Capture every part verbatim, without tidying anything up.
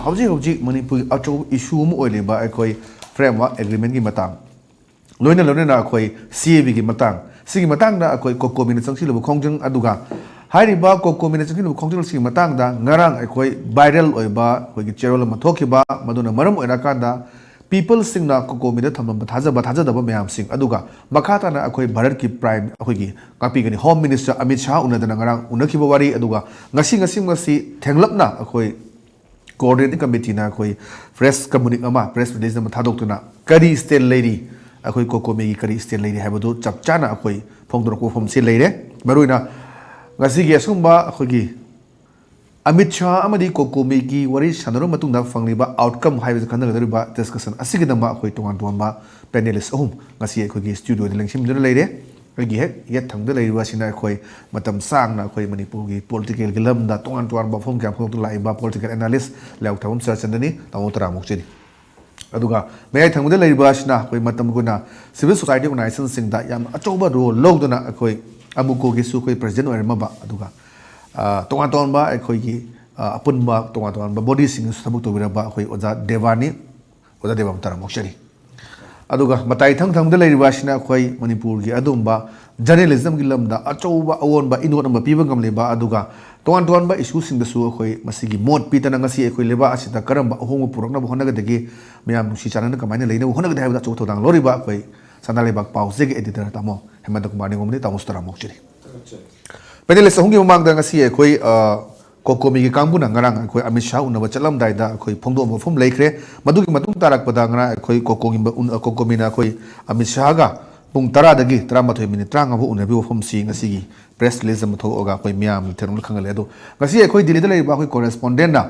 ꯍꯧꯖꯤꯛ ꯍꯧꯖꯤꯛ ꯃꯅꯤꯄꯨꯔꯒꯤ ꯑꯆꯧꯕ ꯏꯁꯨ ꯑꯃ ꯑꯣꯏꯔꯤꯕ ꯑꯩꯈꯣꯏ ꯐ꯭ꯔꯦꯝꯋꯥꯔꯛ ꯑꯦꯒ꯭ꯔꯤꯃꯦꯟꯒꯤ ꯃꯇꯥꯡ, ꯂꯣꯏꯅ ꯂꯣꯏꯅꯅ ꯑꯩꯈꯣꯏ ꯁꯤ ꯑꯦ ꯕꯤꯒꯤ ꯃꯇꯥꯡ, ꯁꯤꯒꯤ ꯃꯇꯥꯡꯗ ꯑꯩꯈꯣꯏ ꯀꯣꯀꯣꯃꯤꯅ ꯆꯪꯁꯤꯜꯂꯨꯕ ꯈꯣꯡꯖꯪ ꯑꯗꯨꯒ ꯍꯥꯏꯔꯤꯕ ꯀꯣꯀꯣꯃꯤꯅ ꯆꯪꯁꯤꯜꯂꯨꯕ ꯈꯣꯡꯖꯪꯁꯤꯒꯤ ꯃꯇꯥꯡꯗ ꯉꯔꯥꯡ ꯑꯩꯈꯣꯏ ꯚꯥꯏꯔꯦꯜ ꯑꯣꯏꯕ ꯑꯩꯈꯣꯏꯒꯤ ꯆꯦꯔꯣꯜ ꯑꯃ ꯊꯣꯛꯈꯤꯕ, ꯃꯗꯨꯅ ꯃꯔꯝ ꯑꯣꯏꯔꯀꯥꯟꯗ ꯄꯤꯄꯜꯁꯤꯡꯅ ꯀꯣꯀꯣꯃꯤꯗ ꯊꯝꯂꯝꯕ ꯊꯥꯖꯕ ꯊꯥꯖꯗꯕ ꯃꯌꯥꯝꯁꯤꯡ, ꯑꯗꯨꯒ ꯃꯈꯥ ꯇꯥꯅ ꯑꯩꯈꯣꯏ ꯚꯥꯔꯠꯀꯤ ꯄ꯭ꯔꯥꯏꯝ, ꯑꯩꯈꯣꯏꯒꯤ ꯉꯥꯛꯄꯤꯒꯅꯤ ꯍꯣꯝ ꯃꯤꯅꯤꯁꯇꯔ ꯑꯃꯤꯠ ꯁꯥꯍ ꯎꯅꯗꯅ ꯉꯔꯥꯡ ꯎꯅꯈꯤꯕ ꯋꯥꯔꯤ, ꯑꯗꯨꯒ ꯉꯁꯤ, ꯉꯁꯤ, ꯉꯁꯤ ꯊꯦꯡꯂꯞꯅ ꯑꯩꯈꯣꯏ ꯀꯣꯑꯣꯔꯗꯤꯅꯦꯇꯤꯡ ꯀꯃꯤꯇꯤꯅ ꯑꯩꯈꯣꯏ ꯄ꯭ꯔꯦꯁ ꯀꯝꯃꯨꯅꯤꯛ ꯑꯃ, ꯄ꯭ꯔꯦꯁ ꯔꯤꯂꯤꯖ ꯑꯃ ꯊꯥꯗꯣꯛꯇꯨꯅ ꯀꯔꯤ ꯁ꯭ꯇꯦꯟ ꯂꯩꯔꯤ, ꯑꯩꯈꯣꯏ ꯀꯣꯀꯣꯃꯤꯒꯤ ꯀꯔꯤ ꯁ꯭ꯇꯦꯟ ꯂꯩꯔꯤ ꯍꯥꯏꯕꯗꯨ ꯆꯞ ꯆꯥꯅ ꯑꯩꯈꯣꯏ ꯐꯣꯡꯗꯣꯔꯛꯄ ꯋꯥꯐꯝꯁꯤ ꯂꯩꯔꯦ꯫ ꯃꯔꯨꯑꯣꯏꯅ ꯉꯁꯤꯒꯤ ꯑꯁꯤꯒꯨꯝꯕ ꯑꯩꯈꯣꯏꯒꯤ ꯑꯃꯤꯠ ꯁꯥꯍ ꯑꯃꯗꯤ ꯀꯣꯀꯣꯃꯤꯒꯤ ꯋꯥꯔꯤ ꯁꯥꯟꯅꯔꯕ ꯃꯇꯨꯡꯗ ꯐꯪꯂꯤꯕ ꯑꯥꯎꯠꯀꯝ ꯍꯥꯏꯕꯁꯤ ꯈꯟꯅꯒꯗꯧꯔꯤꯕ ꯗꯤꯁꯀꯁꯟ ꯑꯁꯤꯒꯤꯗꯃꯛ ꯑꯩꯈꯣꯏ ꯇꯣꯉꯥꯟ ꯇꯣꯉꯥꯟꯕ ꯄꯦꯅꯦꯂꯤꯁ ꯑꯍꯨꯝ ꯉꯁꯤ ꯑꯩꯈꯣꯏꯒꯤ ꯁ꯭ꯇꯨꯗꯤꯑꯣꯗ ꯂꯦꯡꯁꯤꯟꯗꯨꯅ ꯂꯩꯔꯦ꯫ ꯑꯩꯒꯤ ꯍꯦꯛ ꯌꯦꯠ ꯊꯪꯕꯗ ꯂꯩꯔꯤꯕ ꯑꯁꯤꯅ ꯑꯩꯈꯣꯏ ꯃꯇꯝ ꯁꯥꯡꯅ ꯑꯩꯈꯣꯏ ꯃꯅꯤꯄꯨꯔꯒꯤ ꯄꯣꯂꯤꯇꯤꯀꯦꯜꯒꯤ ꯂꯝꯗ ꯇꯣꯉꯥꯟ ꯇꯣꯉꯥꯟꯕ ꯋꯥꯐꯝ ꯀꯌꯥ ꯐꯣꯡꯗꯣꯛꯇꯨꯅ ꯂꯥꯛꯏꯕ ꯄꯣꯂꯤꯇꯤꯀꯦꯜ ꯑꯦꯅꯥꯂꯤꯁ ꯂꯩꯌꯥꯎꯊꯥꯕꯝ ꯆꯨꯔꯥꯆꯟꯗ꯭ꯔꯅꯤ꯫ ꯇꯥꯃꯣ ꯇꯔꯥꯃꯨꯛ ꯆꯤꯅꯤ꯫ ꯑꯗꯨꯒ ꯃꯌꯥꯏ ꯊꯪꯕꯗ ꯂꯩꯔꯤꯕ ꯑꯁꯤꯅ ꯑꯩꯈꯣꯏ ꯃꯇꯝ ꯑꯩꯈꯣꯏꯅ ꯁꯤꯚꯤꯜ ꯁꯣꯁꯥꯏꯇꯤ ꯑꯣꯔꯒꯅꯥꯏꯖꯦꯁꯟꯁꯤꯡꯗ ꯌꯥꯝꯅ ꯑꯆꯧꯕ ꯔꯣꯜ ꯂꯧꯗꯨꯅ ꯑꯩꯈꯣꯏ ꯑꯃꯨꯀꯣꯒꯤꯁꯨ ꯑꯩꯈꯣꯏ ꯄ꯭ꯔꯦꯁꯤꯗꯦꯟ ꯑꯣꯏꯔꯝꯃꯕ, ꯑꯗꯨꯒ ꯑ, ꯇꯣꯉꯥꯟ ꯇꯣꯉꯥꯟꯕ ꯑꯩꯈꯣꯏꯒꯤ ꯑ, ꯑꯄꯨꯟꯕ ꯇꯣꯉꯥꯟ ꯇꯣꯉꯥꯟꯕ ꯕꯣꯗꯤꯁꯤꯡꯒꯤꯁꯨ ꯊꯕꯛ ꯇꯧꯕꯤꯔꯝꯕ ꯑꯩꯈꯣꯏ ꯑꯣꯖꯥ ꯗꯦꯕꯥꯅꯤ꯫ ꯑꯣꯖꯥ ꯗꯦꯕꯥ ꯇꯔꯥꯃꯨꯛ ꯆꯤꯅꯤ꯫ ꯑꯗꯨꯒ ꯃꯇꯥꯏ ꯏꯊꯪ ꯊꯪꯕꯗ ꯂꯩꯔꯤꯕ ꯑꯁꯤꯅ ꯑꯩꯈꯣꯏ ꯃꯅꯤꯄꯨꯔꯒꯤ ꯑꯗꯨꯒꯨꯝꯕ ꯖꯔꯅꯦꯂꯤꯖꯝꯒꯤ ꯂꯝꯗ ꯑꯆꯧꯕ ꯑꯑꯣꯟꯕ ꯏꯅꯣꯠ ꯑꯃ ꯄꯤꯕ ꯉꯝꯂꯤꯕ, ꯑꯗꯨꯒ ꯇꯣꯉꯥꯟ ꯇꯣꯉꯥꯟꯕ ꯏꯁꯨꯁꯤꯡꯗꯁꯨ ꯑꯩꯈꯣꯏ ꯃꯁꯤꯒꯤ ꯃꯣꯠ ꯄꯤꯗꯅ ꯉꯁꯤ ꯑꯩꯈꯣꯏ ꯂꯩꯕꯥꯛ ꯑꯁꯤꯗ ꯀꯔꯝꯕ ꯑꯍꯣꯡꯕ ꯄꯨꯔꯛꯅꯕ ꯍꯣꯠꯅꯒꯗꯒꯦ, ꯃꯌꯥꯝ ꯅꯨꯡꯁꯤ ꯆꯥꯟꯅꯅ ꯀꯃꯥꯏꯅ ꯂꯩꯅꯕ ꯍꯣꯠꯅꯒꯗꯒꯦ ꯍꯥꯏꯕꯗ ꯑꯆꯧꯕ ꯊꯧꯗꯥꯡ ꯂꯧꯔꯤꯕ ꯑꯩꯈꯣꯏ ꯁꯅꯥ ꯂꯩꯕꯥꯛ ꯄꯥꯎꯆꯦꯒꯤ ꯑꯦꯗꯤꯇꯔ ꯇꯥꯃꯣ ꯍꯦꯃꯟꯇ ꯀꯨꯃꯥꯔ ꯅꯤꯉꯣꯝꯅꯤ꯫ ꯇꯥꯃꯣꯁꯨ ꯇꯔꯥꯃꯨꯛ ꯆꯤꯅꯤ꯫ ꯄꯦꯅꯦꯂꯤꯁ ꯑꯍꯨꯝꯒꯤ ꯃꯃꯥꯡꯗ ꯉꯁꯤ ꯑꯩꯈꯣꯏ, ꯑ, ꯀꯣꯀꯣꯃꯤꯒꯤ ꯀꯥꯡꯕꯨꯅ ꯉꯔꯥꯡ ꯑꯩꯈꯣꯏ ꯑꯃꯤꯠ ꯁꯥꯍ ꯎꯅꯕ ꯆꯠꯂꯝꯗꯥꯏꯗ ꯑꯩꯈꯣꯏ ꯐꯣꯡꯗꯣꯛꯑꯝꯕ ꯋꯥꯐꯝ ꯂꯩꯈ꯭ꯔꯦ꯫ ꯃꯗꯨꯒꯤ ꯃꯇꯨꯡ ꯇꯥꯔꯛꯄꯗ ꯉꯔꯥꯡ ꯑꯩꯈꯣꯏ ꯀꯣꯀꯣꯒꯤ ꯃ-, ꯎꯟ-, ꯀꯣꯀꯣꯃꯤꯅ ꯑꯩꯈꯣꯏ ꯑꯃꯤꯠ ꯁꯥꯍꯒ ꯄꯨꯡ ꯇꯔꯥꯗꯒꯤ ꯇꯔꯥꯃꯥꯊꯣꯏ ꯃꯤꯅꯤꯠ ꯇꯔꯥꯃꯉꯥ ꯐꯥꯎ ꯎꯅꯕꯒꯤ ꯋꯥꯐꯝꯁꯤ ꯉꯁꯤꯒꯤ ꯄ꯭ꯔꯦꯁ ꯔꯤꯂꯤꯖ ꯑꯃ ꯊꯣꯛꯑꯒ ꯑꯩꯈꯣꯏ ꯃꯤꯌꯥꯝꯒꯤ ꯊꯦꯡꯅꯕꯗ ꯈꯪꯍꯜꯂꯦ꯫ ꯑꯗꯣ ꯉꯁꯤ ꯑꯩꯈꯣꯏ ꯗꯤꯜꯂꯤꯗ ꯂꯩꯔꯤꯕ ꯑꯩꯈꯣꯏ ꯀꯣꯔꯦꯁꯄꯣꯟꯗꯦꯟꯠꯅ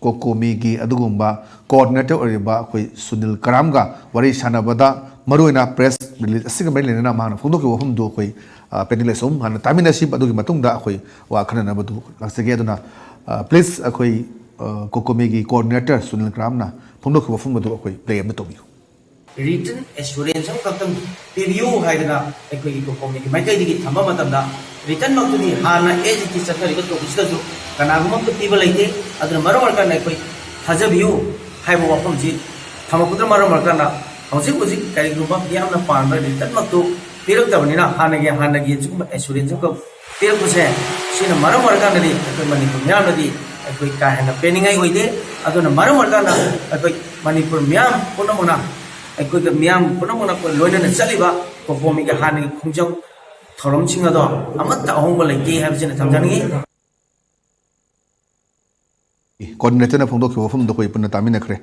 ꯀꯣꯀꯣꯃꯤꯒꯤ ꯑꯗꯨꯒꯨꯝꯕ ꯀꯣꯑꯣꯔꯗꯤꯅꯦꯇꯔ ꯑꯣꯏꯔꯤꯕ ꯑꯩꯈꯣꯏ ꯁꯨꯅꯤꯜ ꯀꯔꯥꯝꯒ ꯋꯥꯔꯤ ꯁꯥꯟꯅꯕꯗ, ꯃꯔꯨꯑꯣꯏꯅ ꯄ꯭ꯔꯦꯁ ꯔꯤꯂꯤꯖ ꯑꯁꯤꯒ ꯃꯔꯤ ꯂꯩꯅꯅ ꯃꯍꯥꯛꯅ ꯐꯣꯡꯗꯣꯛꯈꯤꯕ ꯋꯥꯐꯝꯗꯨ ꯑꯩꯈꯣꯏ, ꯑ, ꯄꯦꯅꯦꯂꯤꯁ ꯑꯍꯨꯝ ꯍꯥꯟꯅ ꯇꯥꯃꯤꯟꯅꯁꯤ꯫ ꯑꯗꯨꯒꯤ ꯃꯇꯨꯡꯗ ꯑꯩꯈꯣꯏ ꯋꯥ ꯈꯟꯅꯅꯕꯗꯨ ꯂꯥꯛꯆꯒꯦ꯫ ꯑꯗꯨꯅ, ꯑ, ꯄ꯭ꯂꯤꯖ ꯑꯩꯈꯣꯏ, ꯑ, ꯀꯣꯀꯣꯃꯤꯒꯤ ꯀꯣꯑꯣꯔꯗꯤꯅꯦꯇꯔ ꯁꯨꯅꯤꯜ ꯀꯔꯥꯝꯅ ꯐꯣꯡꯗꯣꯛꯈꯤꯕ ꯋꯥꯐꯝ ꯑꯗꯨ ꯑꯩꯈꯣꯏ ꯄ꯭ꯂꯦ ꯑꯃ ꯇꯧꯕꯤꯌꯨ꯫ ꯔꯤꯇꯟ ꯑꯦꯁꯨꯔꯦꯟꯁ ꯑꯃꯈꯛꯇꯪ ꯄꯤꯕꯤꯌꯨ ꯍꯥꯏꯗꯅ ꯑꯩꯈꯣꯏꯒꯤ ꯀꯣꯀꯣꯃꯤꯒꯤ ꯃꯥꯏꯀꯩꯗꯒꯤ ꯊꯝꯕ ꯃꯇꯝꯗ, ꯔꯤꯇꯟꯃꯛꯇꯨꯗꯤ ꯍꯥꯟꯅ ꯑꯦꯁ ꯏ ꯇꯤ ꯆꯠꯊꯔꯤꯕ ꯇꯣꯛꯁꯤꯗꯁꯨ ꯀꯅꯥꯒꯨꯝꯕ ꯑꯝꯇ ꯄꯤꯕ ꯂꯩꯇꯦ꯫ ꯑꯗꯨꯅ ꯃꯔꯝ ꯑꯣꯏꯔꯀꯥꯟꯗ ꯑꯩꯈꯣꯏ ꯊꯥꯖꯕꯤꯌꯨ ꯍꯥꯏꯕ ꯋꯥꯐꯝꯁꯤ ꯊꯝꯃꯛꯄꯗꯨꯅ ꯃꯔꯝ ꯑꯣꯏꯔꯀꯥꯟꯗ ꯍꯧꯖꯤꯛ ꯍꯧꯖꯤꯛ ꯀꯔꯤꯒꯨꯝꯕ ꯃꯤꯌꯥꯝꯅ ꯄꯥꯝꯕ ꯔꯤꯇꯟꯃꯛꯇꯨ ꯄꯤꯔꯛꯇꯕꯅꯤꯅ, ꯍꯥꯟꯅꯒꯤ ꯍꯥꯟꯅꯒꯤ ꯑꯁꯤꯒꯨꯝꯕ ꯑꯦꯁꯨꯔꯦꯟꯁ ꯑꯃꯈꯛ ꯄꯤꯔꯛꯄꯁꯦ, ꯁꯤꯅ ꯃꯔꯝ ꯑꯣꯏꯔꯀꯥꯟꯗꯗꯤ ꯑꯩꯈꯣꯏ ꯃꯅꯤꯄꯨꯔ ꯃꯤꯌꯥꯝꯅꯗꯤ ꯑꯩꯈꯣꯏ ꯀꯥ ꯍꯦꯟꯅ ꯄꯦꯟꯅꯤꯡꯉꯥꯏ ꯑꯣꯏꯗꯦ꯫ ꯑꯗꯨꯅ ꯃꯔꯝ ꯑꯣꯏꯔꯀꯥꯟꯗ ꯑꯩꯈꯣꯏ ꯃꯅꯤꯄꯨꯔ ꯃꯤꯌꯥꯝ ꯄꯨꯝꯅꯃꯛꯅ, ꯑꯩꯈꯣꯏꯒ ꯃꯤꯌꯥꯝ ꯄꯨꯝꯅꯃꯛꯅ ꯑꯩꯈꯣꯏ ꯂꯣꯏꯅꯅ ꯆꯠꯂꯤꯕ ꯀꯣꯀꯣꯃꯤꯒꯤ ꯍꯥꯟꯅꯒꯤ ꯈꯣꯡꯖꯪ ꯊꯧꯔꯝꯁꯤꯡ ꯑꯗꯣ ꯑꯃꯠꯇ ꯑꯍꯣꯡꯕ ꯂꯩꯇꯦ ꯍꯥꯏꯕꯁꯤꯅ ꯊꯝꯖꯅꯤꯡꯉꯤ꯫ ꯀꯣꯑꯣꯔꯗꯤꯅꯦꯇꯔꯅ ꯐꯣꯡꯗꯣꯛꯈꯤꯕ ꯋꯥꯐꯝꯗꯣ ꯑꯩꯈꯣꯏ ꯄꯨꯟꯅ ꯇꯥꯃꯤꯟꯅꯈ꯭ꯔꯦ꯫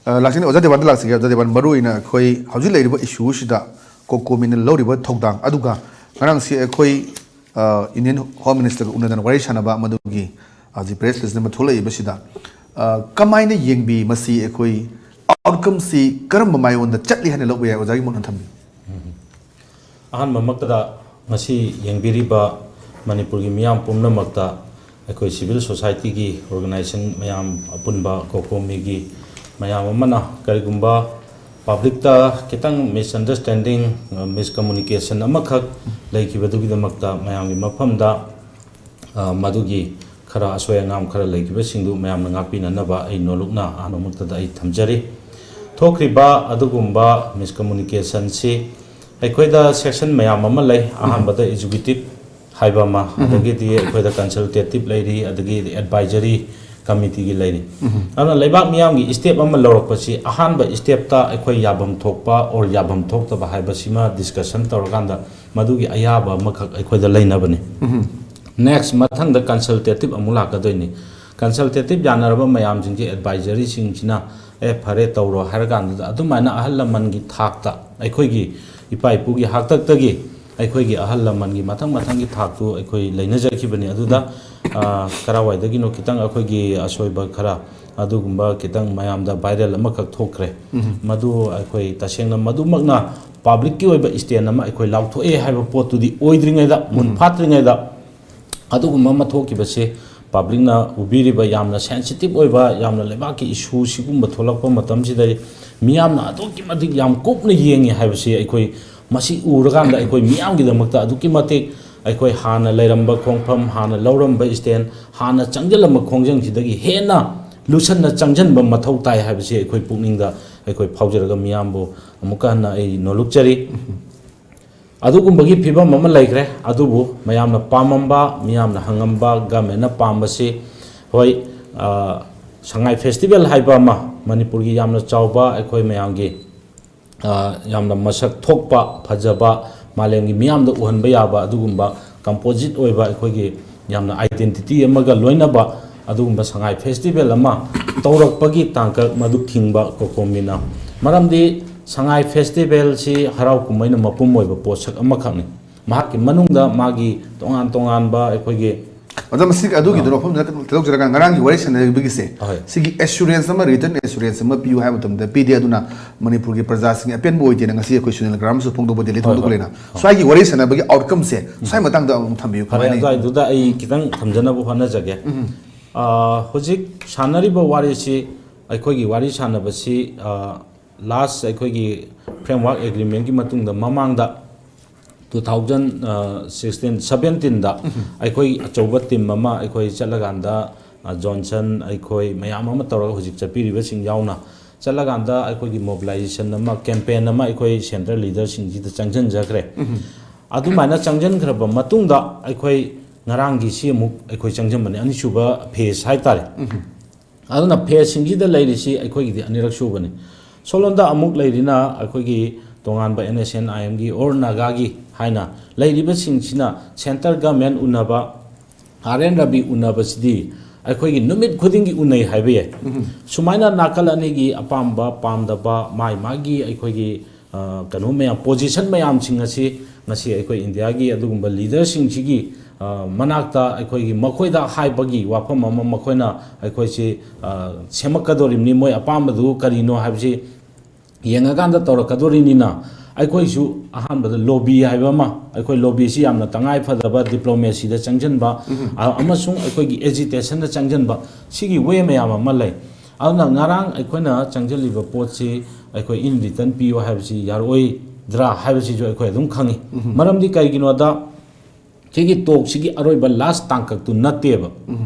ꯑ, ꯂꯥꯛꯆꯅꯤ ꯑꯣꯖꯥ ꯗꯦꯕꯥꯟꯗ ꯂꯥꯛꯆꯒꯦ꯫ ꯑꯣꯖꯥ ꯗꯦꯕꯥꯟ, ꯃꯔꯨ ꯑꯣꯏꯅ ꯑꯩꯈꯣꯏ ꯍꯧꯖꯤꯛ ꯂꯩꯔꯤꯕ ꯏꯁꯨꯁꯤꯗ ꯀꯣꯀꯣꯃꯤꯅ ꯂꯧꯔꯤꯕ ꯊꯧꯗꯥꯡ ꯑꯗꯨꯒ ꯉꯔꯥꯡꯁꯤ ꯑꯩꯈꯣꯏ, ꯑ, ꯏꯟꯗꯤꯌꯟ ꯍꯣꯝ ꯃꯤꯅꯤꯁꯇꯔꯒ ꯎꯅꯗꯅ ꯋꯥꯔꯤ ꯁꯥꯟꯅꯕ, ꯃꯗꯨꯒꯤ ꯍꯧꯖꯤꯛ ꯄ꯭ꯔꯦꯁ ꯔꯤꯂꯤꯖ ꯑꯃ ꯊꯣꯛꯂꯛꯏꯕꯁꯤꯗ, ꯑ, ꯀꯃꯥꯏꯅ ꯌꯦꯡꯕꯤ ꯃꯁꯤ? ꯑꯩꯈꯣꯏ ꯑꯥꯎꯠꯀꯝꯁꯤ ꯀꯔꯝꯕ ꯃꯥꯏꯑꯣꯟꯗ ꯆꯠꯂꯤ ꯍꯥꯏꯅ ꯂꯧꯕ ꯌꯥꯏ? ꯑꯣꯖꯥꯒꯤ ꯃꯣꯠ ꯑꯃ ꯊꯝꯕꯤꯌꯨ꯫ ꯑꯍꯥꯟꯕꯃꯛꯇꯗ ꯉꯁꯤ ꯌꯦꯡꯕꯤꯔꯤꯕ ꯃꯅꯤꯄꯨꯔꯒꯤ ꯃꯤꯌꯥꯝ ꯄꯨꯝꯅꯃꯛꯇ ꯑꯩꯈꯣꯏ ꯁꯤꯚꯤꯜ ꯁꯣꯁꯥꯏꯇꯤꯒꯤ ꯑꯣꯔꯒꯅꯥꯏꯖꯦꯁꯟ ꯃꯌꯥꯝ ꯑꯄꯨꯟꯕ ꯀꯣꯀꯣꯃꯤꯒꯤ ꯃꯌꯥꯝ ꯑꯃꯅ ꯀꯔꯤꯒꯨꯝꯕ ꯄꯕ꯭ꯂꯤꯛꯇ ꯈꯤꯇꯪ ꯃꯤꯁꯑꯟꯗꯔꯁꯇꯦꯟꯗꯤꯡ, ꯃꯤꯁꯀꯃꯨꯅꯤꯀꯦꯁꯟ ꯑꯃꯈꯛ ꯂꯩꯈꯤꯕꯗꯨꯒꯤꯗꯃꯛꯇ ꯃꯌꯥꯝꯒꯤ ꯃꯐꯝꯗ, ꯑ, ꯃꯗꯨꯒꯤ ꯈꯔ ꯑꯁꯣꯏ ꯑꯉꯥꯝ ꯈꯔ ꯂꯩꯈꯤꯕꯁꯤꯡꯗꯨ ꯃꯌꯥꯝꯅ ꯉꯥꯛꯄꯤꯅꯅꯕ ꯑꯩ ꯅꯣꯂꯨꯛꯅ ꯑꯍꯥꯟꯕꯃꯛꯇꯗ ꯑꯩ ꯊꯝꯖꯔꯤ꯫ ꯊꯣꯛꯈ꯭ꯔꯤꯕ ꯑꯗꯨꯒꯨꯝꯕ ꯃꯤꯁꯀꯃꯨꯅꯤꯀꯦꯁꯟꯁꯤ ꯑꯩꯈꯣꯏꯗ ꯁꯦꯛꯁꯟ ꯃꯌꯥꯝ ꯑꯃ ꯂꯩ꯫ ꯑꯍꯥꯟꯕꯗ ꯑꯦꯖꯨꯀꯦꯇꯤꯞ ꯍꯥꯏꯕ ꯑꯃ, ꯑꯗꯒꯤꯗꯤ ꯑꯩꯈꯣꯏꯗ ꯀꯟꯁꯜꯇꯦꯇꯤꯞ ꯂꯩꯔꯤ, ꯑꯗꯒꯤ ꯑꯦꯗꯚꯥꯏꯖꯔꯤ ꯀꯃꯤꯇꯤꯒꯤ ꯂꯩꯔꯤ꯫ ꯑꯗꯨꯅ ꯂꯩꯕꯥꯛ ꯃꯤꯌꯥꯝꯒꯤ ꯁ꯭ꯇꯦꯞ ꯑꯃ ꯂꯧꯔꯛꯄꯁꯤ ꯑꯍꯥꯟꯕ ꯁ꯭ꯇꯦꯞꯇ ꯑꯩꯈꯣꯏ ꯌꯥꯐꯝ ꯊꯣꯛꯄ ꯑꯣꯔ ꯌꯥꯐꯝ ꯊꯣꯛꯇꯕ ꯍꯥꯏꯕꯁꯤꯃ ꯗꯤꯁꯀꯁꯟ ꯇꯧꯔꯀꯥꯟꯗ ꯃꯗꯨꯒꯤ ꯑꯌꯥꯕ ꯑꯃꯈꯛ ꯑꯩꯈꯣꯏꯗ ꯂꯩꯅꯕꯅꯤ꯫ ꯅꯦꯛꯁ, ꯃꯊꯪꯗ ꯀꯟꯁꯜꯇꯦꯇꯤꯞ ꯑꯃꯨꯛ ꯂꯥꯛꯀꯗꯣꯏꯅꯤ꯫ ꯀꯟꯁꯜꯇꯦꯇꯤꯞ ꯌꯥꯅꯔꯕ ꯃꯌꯥꯝꯁꯤꯡꯁꯦ, ꯑꯦꯗꯚꯥꯏꯖꯔꯤꯁꯤꯡꯁꯤꯅ "ꯑꯦ, ꯐꯔꯦ, ꯇꯧꯔꯣ" ꯍꯥꯏꯔꯀꯥꯟꯗꯨꯗ ꯑꯗꯨꯃꯥꯏꯅ ꯑꯍꯜ ꯂꯃꯟꯒꯤ ꯊꯥꯛꯇ ꯑꯩꯈꯣꯏꯒꯤ ꯏꯄꯥ ꯏꯄꯨꯒꯤ ꯍꯥꯛꯇꯛꯇꯒꯤ ꯑꯩꯈꯣꯏꯒꯤ ꯑꯍꯜ ꯂꯃꯟꯒꯤ ꯃꯊꯪ ꯃꯊꯪꯒꯤ ꯊꯥꯛꯇꯨ ꯑꯩꯈꯣꯏ ꯂꯩꯅꯖꯈꯤꯕꯅꯤ꯫ ꯑꯗꯨꯗ, ꯑ, ꯀꯔꯥꯏꯋꯥꯏꯗꯒꯤꯅꯣ ꯈꯤꯇꯪ ꯑꯩꯈꯣꯏꯒꯤ ꯑꯁꯣꯏꯕ ꯈꯔ ꯑꯗꯨꯒꯨꯝꯕ ꯈꯤꯇꯪ ꯃꯌꯥꯝꯗ ꯚꯥꯏꯔꯦꯜ ꯑꯃꯈꯛ ꯊꯣꯛꯈ꯭ꯔꯦ꯫ ꯃꯗꯨ ꯑꯩꯈꯣꯏ ꯇꯁꯦꯡꯅ ꯃꯗꯨꯃꯛꯅ ꯄꯕ꯭ꯂꯤꯛꯀꯤ ꯑꯣꯏꯕ ꯁ꯭ꯇꯦꯟ ꯑꯃ ꯑꯩꯈꯣꯏ ꯂꯥꯎꯊꯣꯛꯑꯦ ꯍꯥꯏꯕ ꯄꯣꯠꯇꯨꯗꯤ ꯑꯣꯏꯗ꯭ꯔꯤꯉꯩꯗ, ꯃꯨꯟ ꯐꯥꯠꯇ꯭ꯔꯤꯉꯩꯗ, ꯑꯗꯨꯒꯨꯝꯕ ꯑꯃ ꯊꯣꯛꯈꯤꯕꯁꯦ ꯄꯕ꯭ꯂꯤꯛꯅ ꯎꯕꯤꯔꯤꯕ ꯌꯥꯝꯅ ꯁꯦꯟꯁꯤꯇꯤꯞ ꯑꯣꯏꯕ, ꯌꯥꯝꯅ ꯂꯩꯕꯥꯛꯀꯤ ꯏꯁꯨ ꯁꯤꯒꯨꯝꯕ ꯊꯣꯛꯂꯛꯄ ꯃꯇꯝꯁꯤꯗ ꯃꯤꯌꯥꯝꯅ ꯑꯗꯨꯛꯀꯤ ꯃꯇꯤꯛ ꯌꯥꯝ ꯀꯨꯞꯅ ꯌꯦꯡꯉꯤ ꯍꯥꯏꯕꯁꯤ ꯑꯩꯈꯣꯏ ꯃꯁꯤ ꯎꯔꯀꯥꯟꯗ ꯑꯩꯈꯣꯏ ꯃꯤꯌꯥꯝꯒꯤꯗꯃꯛꯇ ꯑꯗꯨꯛꯀꯤ ꯃꯇꯤꯛ ꯑꯩꯈꯣꯏ ꯍꯥꯟꯅ ꯂꯩꯔꯝꯕ ꯈꯣꯡꯐꯝ, ꯍꯥꯟꯅ ꯂꯧꯔꯝꯕ ꯁ꯭ꯇꯦꯟ, ꯍꯥꯟꯅ ꯆꯪꯁꯤꯜꯂꯝꯕ ꯈꯣꯡꯖꯪꯁꯤꯗꯒꯤ ꯍꯦꯟꯅ ꯂꯨꯁꯟꯅ ꯆꯪꯁꯤꯟꯕ ꯃꯊꯧ ꯇꯥꯏ ꯍꯥꯏꯕꯁꯤ ꯑꯩꯈꯣꯏ ꯄꯨꯛꯅꯤꯡꯗ ꯑꯩꯈꯣꯏ ꯐꯥꯎꯖꯔꯒ ꯃꯤꯌꯥꯝꯕꯨ ꯑꯃꯨꯛꯀ ꯍꯟꯅ ꯑꯩ ꯅꯣꯜꯂꯨꯛꯆꯔꯤ꯫ ꯑꯗꯨꯒꯨꯝꯕꯒꯤ ꯐꯤꯕꯝ ꯑꯃ ꯂꯩꯈ꯭ꯔꯦ꯫ ꯑꯗꯨꯕꯨ ꯃꯌꯥꯝꯅ ꯄꯥꯝꯃꯝꯕ, ꯃꯤꯌꯥꯝꯅ ꯍꯪꯉꯝꯕ, ꯒꯃꯦꯟꯅ ꯄꯥꯝꯕꯁꯤ, ꯍꯣꯏ, ꯑ, ꯁꯉꯥꯏ ꯐꯦꯁꯇꯤꯚꯦꯜ ꯍꯥꯏꯕ ꯑꯃ ꯃꯅꯤꯄꯨꯔꯒꯤ ꯌꯥꯝꯅ ꯆꯥꯎꯕ ꯑꯩꯈꯣꯏ ꯃꯌꯥꯝꯒꯤ, ꯑ, ꯌꯥꯝꯅ ꯃꯁꯛ ꯊꯣꯛꯄ, ꯐꯖꯕ, ꯃꯥꯂꯦꯝꯒꯤ ꯃꯤꯌꯥꯝꯗ ꯎꯍꯟꯕ ꯌꯥꯕ ꯑꯗꯨꯒꯨꯝꯕ ꯀꯝꯄꯣꯖꯤꯠ ꯑꯣꯏꯕ ꯑꯩꯈꯣꯏꯒꯤ ꯌꯥꯝꯅ ꯑꯥꯏꯗꯦꯟꯇꯤꯇꯤ ꯑꯃꯒ ꯂꯣꯏꯅꯕ ꯑꯗꯨꯒꯨꯝꯕ ꯁꯉꯥꯏ ꯐꯦꯁꯇꯤꯚꯦꯜ ꯑꯃ ꯇꯧꯔꯛꯄꯒꯤ ꯇꯥꯡꯀꯛ ꯃꯗꯨ ꯊꯤꯡꯕ ꯀꯣꯀꯣꯃꯤꯅ꯫ ꯃꯔꯝꯗꯤ ꯁꯉꯥꯏ ꯐꯦꯁꯇꯤꯚꯦꯜꯁꯤ ꯍꯔꯥꯎ ꯀꯨꯝꯍꯩꯅ ꯃꯄꯨꯝ ꯑꯣꯏꯕ ꯄꯣꯠꯁꯛ ꯑꯃꯈꯛꯅꯤ꯫ ꯃꯍꯥꯛꯀꯤ ꯃꯅꯨꯡꯗ ꯃꯥꯒꯤ ꯇꯣꯉꯥꯟ ꯇꯣꯉꯥꯟꯕ ꯑꯩꯈꯣꯏꯒꯤ ꯑꯗꯣ ꯃꯁꯤ ꯑꯗꯨꯒꯤꯗꯨꯅ ꯋꯥꯐꯝꯗꯨꯗ ꯊꯤꯗꯣꯛꯆꯔꯒ ꯉꯔꯥꯡꯒꯤ ꯋꯥꯔꯤ ꯁꯥꯟꯅꯕꯒꯤꯁꯦ, ꯍꯣꯏ꯫ ꯁꯤꯒꯤ ꯑꯦꯁꯨꯔꯦꯟꯁ ꯑꯃ, ꯔꯤꯇꯟ ꯑꯦꯁꯨꯔꯦꯟꯁ ꯑꯃ ꯄꯤꯌꯨ ꯍꯥꯏꯕ ꯃꯇꯝꯗ ꯄꯤꯗꯦ꯫ ꯑꯗꯨꯅ ꯃꯅꯤꯄꯨꯔꯒꯤ ꯄ꯭ꯔꯖꯥꯁꯤꯡ ꯑꯄꯦꯟꯕ ꯑꯣꯏꯗꯦꯅ ꯉꯁꯤ ꯑꯩꯈꯣꯏ ꯁꯨꯅꯤꯜ ꯒ꯭ꯔꯥꯝꯁꯨ ꯐꯣꯡꯗꯣꯛꯄ ꯗꯦꯜꯂꯤ ꯍꯣꯏ, ꯊꯣꯡꯗꯣꯛꯄ ꯍꯣꯏ꯫ ꯂꯩꯅ꯫ ꯁ꯭ꯋꯥꯏꯒꯤ ꯋꯥꯔꯤ ꯁꯥꯟꯅꯕꯒꯤ ꯑꯥꯎꯠꯀꯝꯁꯦ ꯁ꯭ꯋꯥꯏ ꯃꯇꯥꯡꯗ ꯑꯃꯨꯛ ꯊꯝꯕꯤꯌꯨ, ꯐꯔꯦ, ꯀꯃꯥꯏꯅ ꯌꯦꯡꯒꯦ? ꯑꯗꯨꯋꯥꯏꯗꯨꯗ ꯑꯩ ꯈꯤꯇꯪ ꯊꯝꯖꯅꯕ ꯍꯣꯠꯅꯖꯒꯦ꯫ ꯑ, ꯍꯧꯖꯤꯛ ꯁꯥꯟꯅꯔꯤꯕ ꯋꯥꯔꯤꯁꯤ, ꯑꯩꯈꯣꯏꯒꯤ ꯋꯥꯔꯤ ꯁꯥꯟꯅꯕꯁꯤ, ꯑ, ꯂꯥꯁ ꯑꯩꯈꯣꯏꯒꯤ ꯐ꯭ꯔꯦꯝꯋꯥꯔꯛ ꯑꯦꯒ꯭ꯔꯤꯃꯦꯟꯒꯤ ꯃꯇꯨꯡꯗ ꯃꯃꯥꯡꯗ ꯇꯨ ꯊꯥꯎꯖꯟ ꯁꯤꯛꯁꯇꯤꯟ ꯁꯕꯦꯟꯇꯤꯟꯗ ꯑꯩꯈꯣꯏ ꯑꯆꯧꯕ ꯇꯤꯝ ꯑꯃ ꯑꯩꯈꯣꯏ ꯆꯠꯂꯀꯥꯟꯗ, ꯑ, ꯖꯣꯟꯁꯟ, ꯑꯩꯈꯣꯏ ꯃꯌꯥꯝ ꯑꯃ ꯇꯧꯔꯒ ꯍꯧꯖꯤꯛ ꯆꯠꯄꯤꯔꯤꯕꯁꯤꯡ ꯌꯥꯎꯅ ꯆꯠꯂꯀꯥꯟꯗ ꯑꯩꯈꯣꯏꯒꯤ ꯃꯣꯕꯤꯂꯥꯏꯖꯦꯁꯟ ꯑꯃ, ꯀꯦꯝꯄꯦꯟ ꯑꯃ ꯑꯩꯈꯣꯏ ꯁꯦꯟꯇ꯭ꯔꯦꯜ ꯂꯤꯗꯔꯁꯤꯡꯁꯤꯗ ꯆꯪꯁꯤꯟꯖꯈ꯭ꯔꯦ꯫ ꯑꯗꯨꯃꯥꯏꯅ ꯆꯪꯁꯤꯟꯈ꯭ꯔꯕ ꯃꯇꯨꯡꯗ ꯑꯩꯈꯣꯏ ꯉꯔꯥꯡꯒꯤ ꯁꯤ ꯑꯃꯨꯛ ꯑꯩꯈꯣꯏ ꯆꯪꯁꯤꯟꯕꯅꯤ, ꯑꯅꯤꯁꯨꯕ ꯐꯦꯁ ꯍꯥꯏꯇꯥꯔꯦ꯫ ꯑꯗꯨꯅ ꯐꯦꯁꯁꯤꯡꯁꯤꯗ ꯂꯩꯔꯤꯁꯤ ꯑꯩꯈꯣꯏꯒꯤꯗꯤ ꯑꯅꯤꯔꯛ ꯁꯨꯕꯅꯤ꯫ ꯁꯣꯝꯂꯣꯝꯗ ꯑꯃꯨꯛ ꯂꯩꯔꯤꯅ ꯑꯩꯈꯣꯏꯒꯤ ꯇꯣꯉꯥꯟꯕ NSCN IMꯒꯤ or ꯅꯥꯒꯥꯒꯤ ꯍꯥꯏꯅ ꯂꯩꯔꯤꯕꯁꯤꯡꯁꯤꯅ ꯁꯦꯟꯇꯔ ꯒꯃꯦꯟ ꯎꯅꯕ, ꯑꯥꯔ ꯑꯦꯟ ꯔꯕꯤ ꯎꯅꯕꯁꯤꯗꯤ ꯑꯩꯈꯣꯏꯒꯤ ꯅꯨꯃꯤꯠ ꯈꯨꯗꯤꯡꯒꯤ ꯎꯅꯩ ꯍꯥꯏꯕ ꯌꯥꯏ꯫ ꯁꯨꯃꯥꯏꯅ ꯅꯥꯀꯜ ꯑꯅꯤꯒꯤ ꯑꯄꯥꯝꯕ ꯄꯥꯝꯗꯕ, ꯃꯥꯏ ꯃꯥꯒꯤ ꯑꯩꯈꯣꯏꯒꯤ, ꯑ, ꯀꯩꯅꯣ ꯃꯌꯥꯝ, ꯄꯣꯖꯤꯁꯟ ꯃꯌꯥꯝꯁꯤꯡ ꯑꯁꯤ ꯉꯁꯤ ꯑꯩꯈꯣꯏ ꯏꯟꯗꯤꯌꯥꯒꯤ ꯑꯗꯨꯒꯨꯝꯕ ꯂꯤꯗꯔꯁꯤꯡꯁꯤꯒꯤ, ꯑ, ꯃꯅꯥꯛꯇ ꯑꯩꯈꯣꯏꯒꯤ ꯃꯈꯣꯏꯗ ꯍꯥꯏꯕꯒꯤ ꯋꯥꯐꯝ ꯑꯃ, ꯃꯈꯣꯏꯅ ꯑꯩꯈꯣꯏꯁꯤ, ꯑ, ꯁꯦꯝꯃꯛꯀꯗꯧꯔꯤꯕꯅꯤ, ꯃꯣꯏ ꯑꯄꯥꯝꯕꯗꯨ ꯀꯔꯤꯅꯣ ꯍꯥꯏꯕꯁꯤ ꯌꯦꯡꯉꯀꯥꯟꯗ ꯇꯧꯔꯛꯀꯗꯧꯔꯤꯅꯤꯅ, ꯑꯩꯈꯣꯏꯁꯨ ꯑꯍꯥꯟꯕꯗ ꯂꯣꯕꯤ ꯍꯥꯏꯕ ꯑꯃ, ꯑꯩꯈꯣꯏ ꯂꯣꯕꯤꯁꯤ ꯌꯥꯝꯅ ꯇꯉꯥꯏ ꯐꯗꯕ ꯗꯤꯄ꯭ꯂꯣꯃꯦꯁꯤꯗ ꯆꯪꯁꯤꯟꯕ, ꯑ, ꯑꯃꯁꯨꯡ ꯑꯩꯈꯣꯏꯒꯤ ꯑꯦꯖꯤꯇꯦꯁꯟꯗ ꯆꯪꯁꯤꯟꯕ, ꯁꯤꯒꯤ ꯋꯦ ꯃꯌꯥꯝ ꯑꯃ ꯂꯩ꯫ ꯑꯗꯨꯅ ꯉꯔꯥꯡ ꯑꯩꯈꯣꯏꯅ ꯆꯪꯁꯤꯜꯂꯤꯕ ꯄꯣꯠꯁꯤ ꯑꯩꯈꯣꯏ in return ꯄꯤꯌꯨ ꯍꯥꯏꯕꯁꯤ ꯌꯥꯔꯛꯑꯣꯏꯗ꯭ꯔꯥ ꯍꯥꯏꯕꯁꯤꯁꯨ ꯑꯩꯈꯣꯏ ꯑꯗꯨꯝ ꯈꯪꯉꯤ꯫ ꯃꯔꯝꯗꯤ ꯀꯩꯒꯤꯅꯣꯗ ꯁꯤꯒꯤ ꯇꯣꯛꯁꯤꯒꯤ ꯑꯔꯣꯏꯕ ꯂꯥꯁ ꯇꯥꯡꯀꯛꯇꯨ ꯅꯠꯇꯦꯕ꯫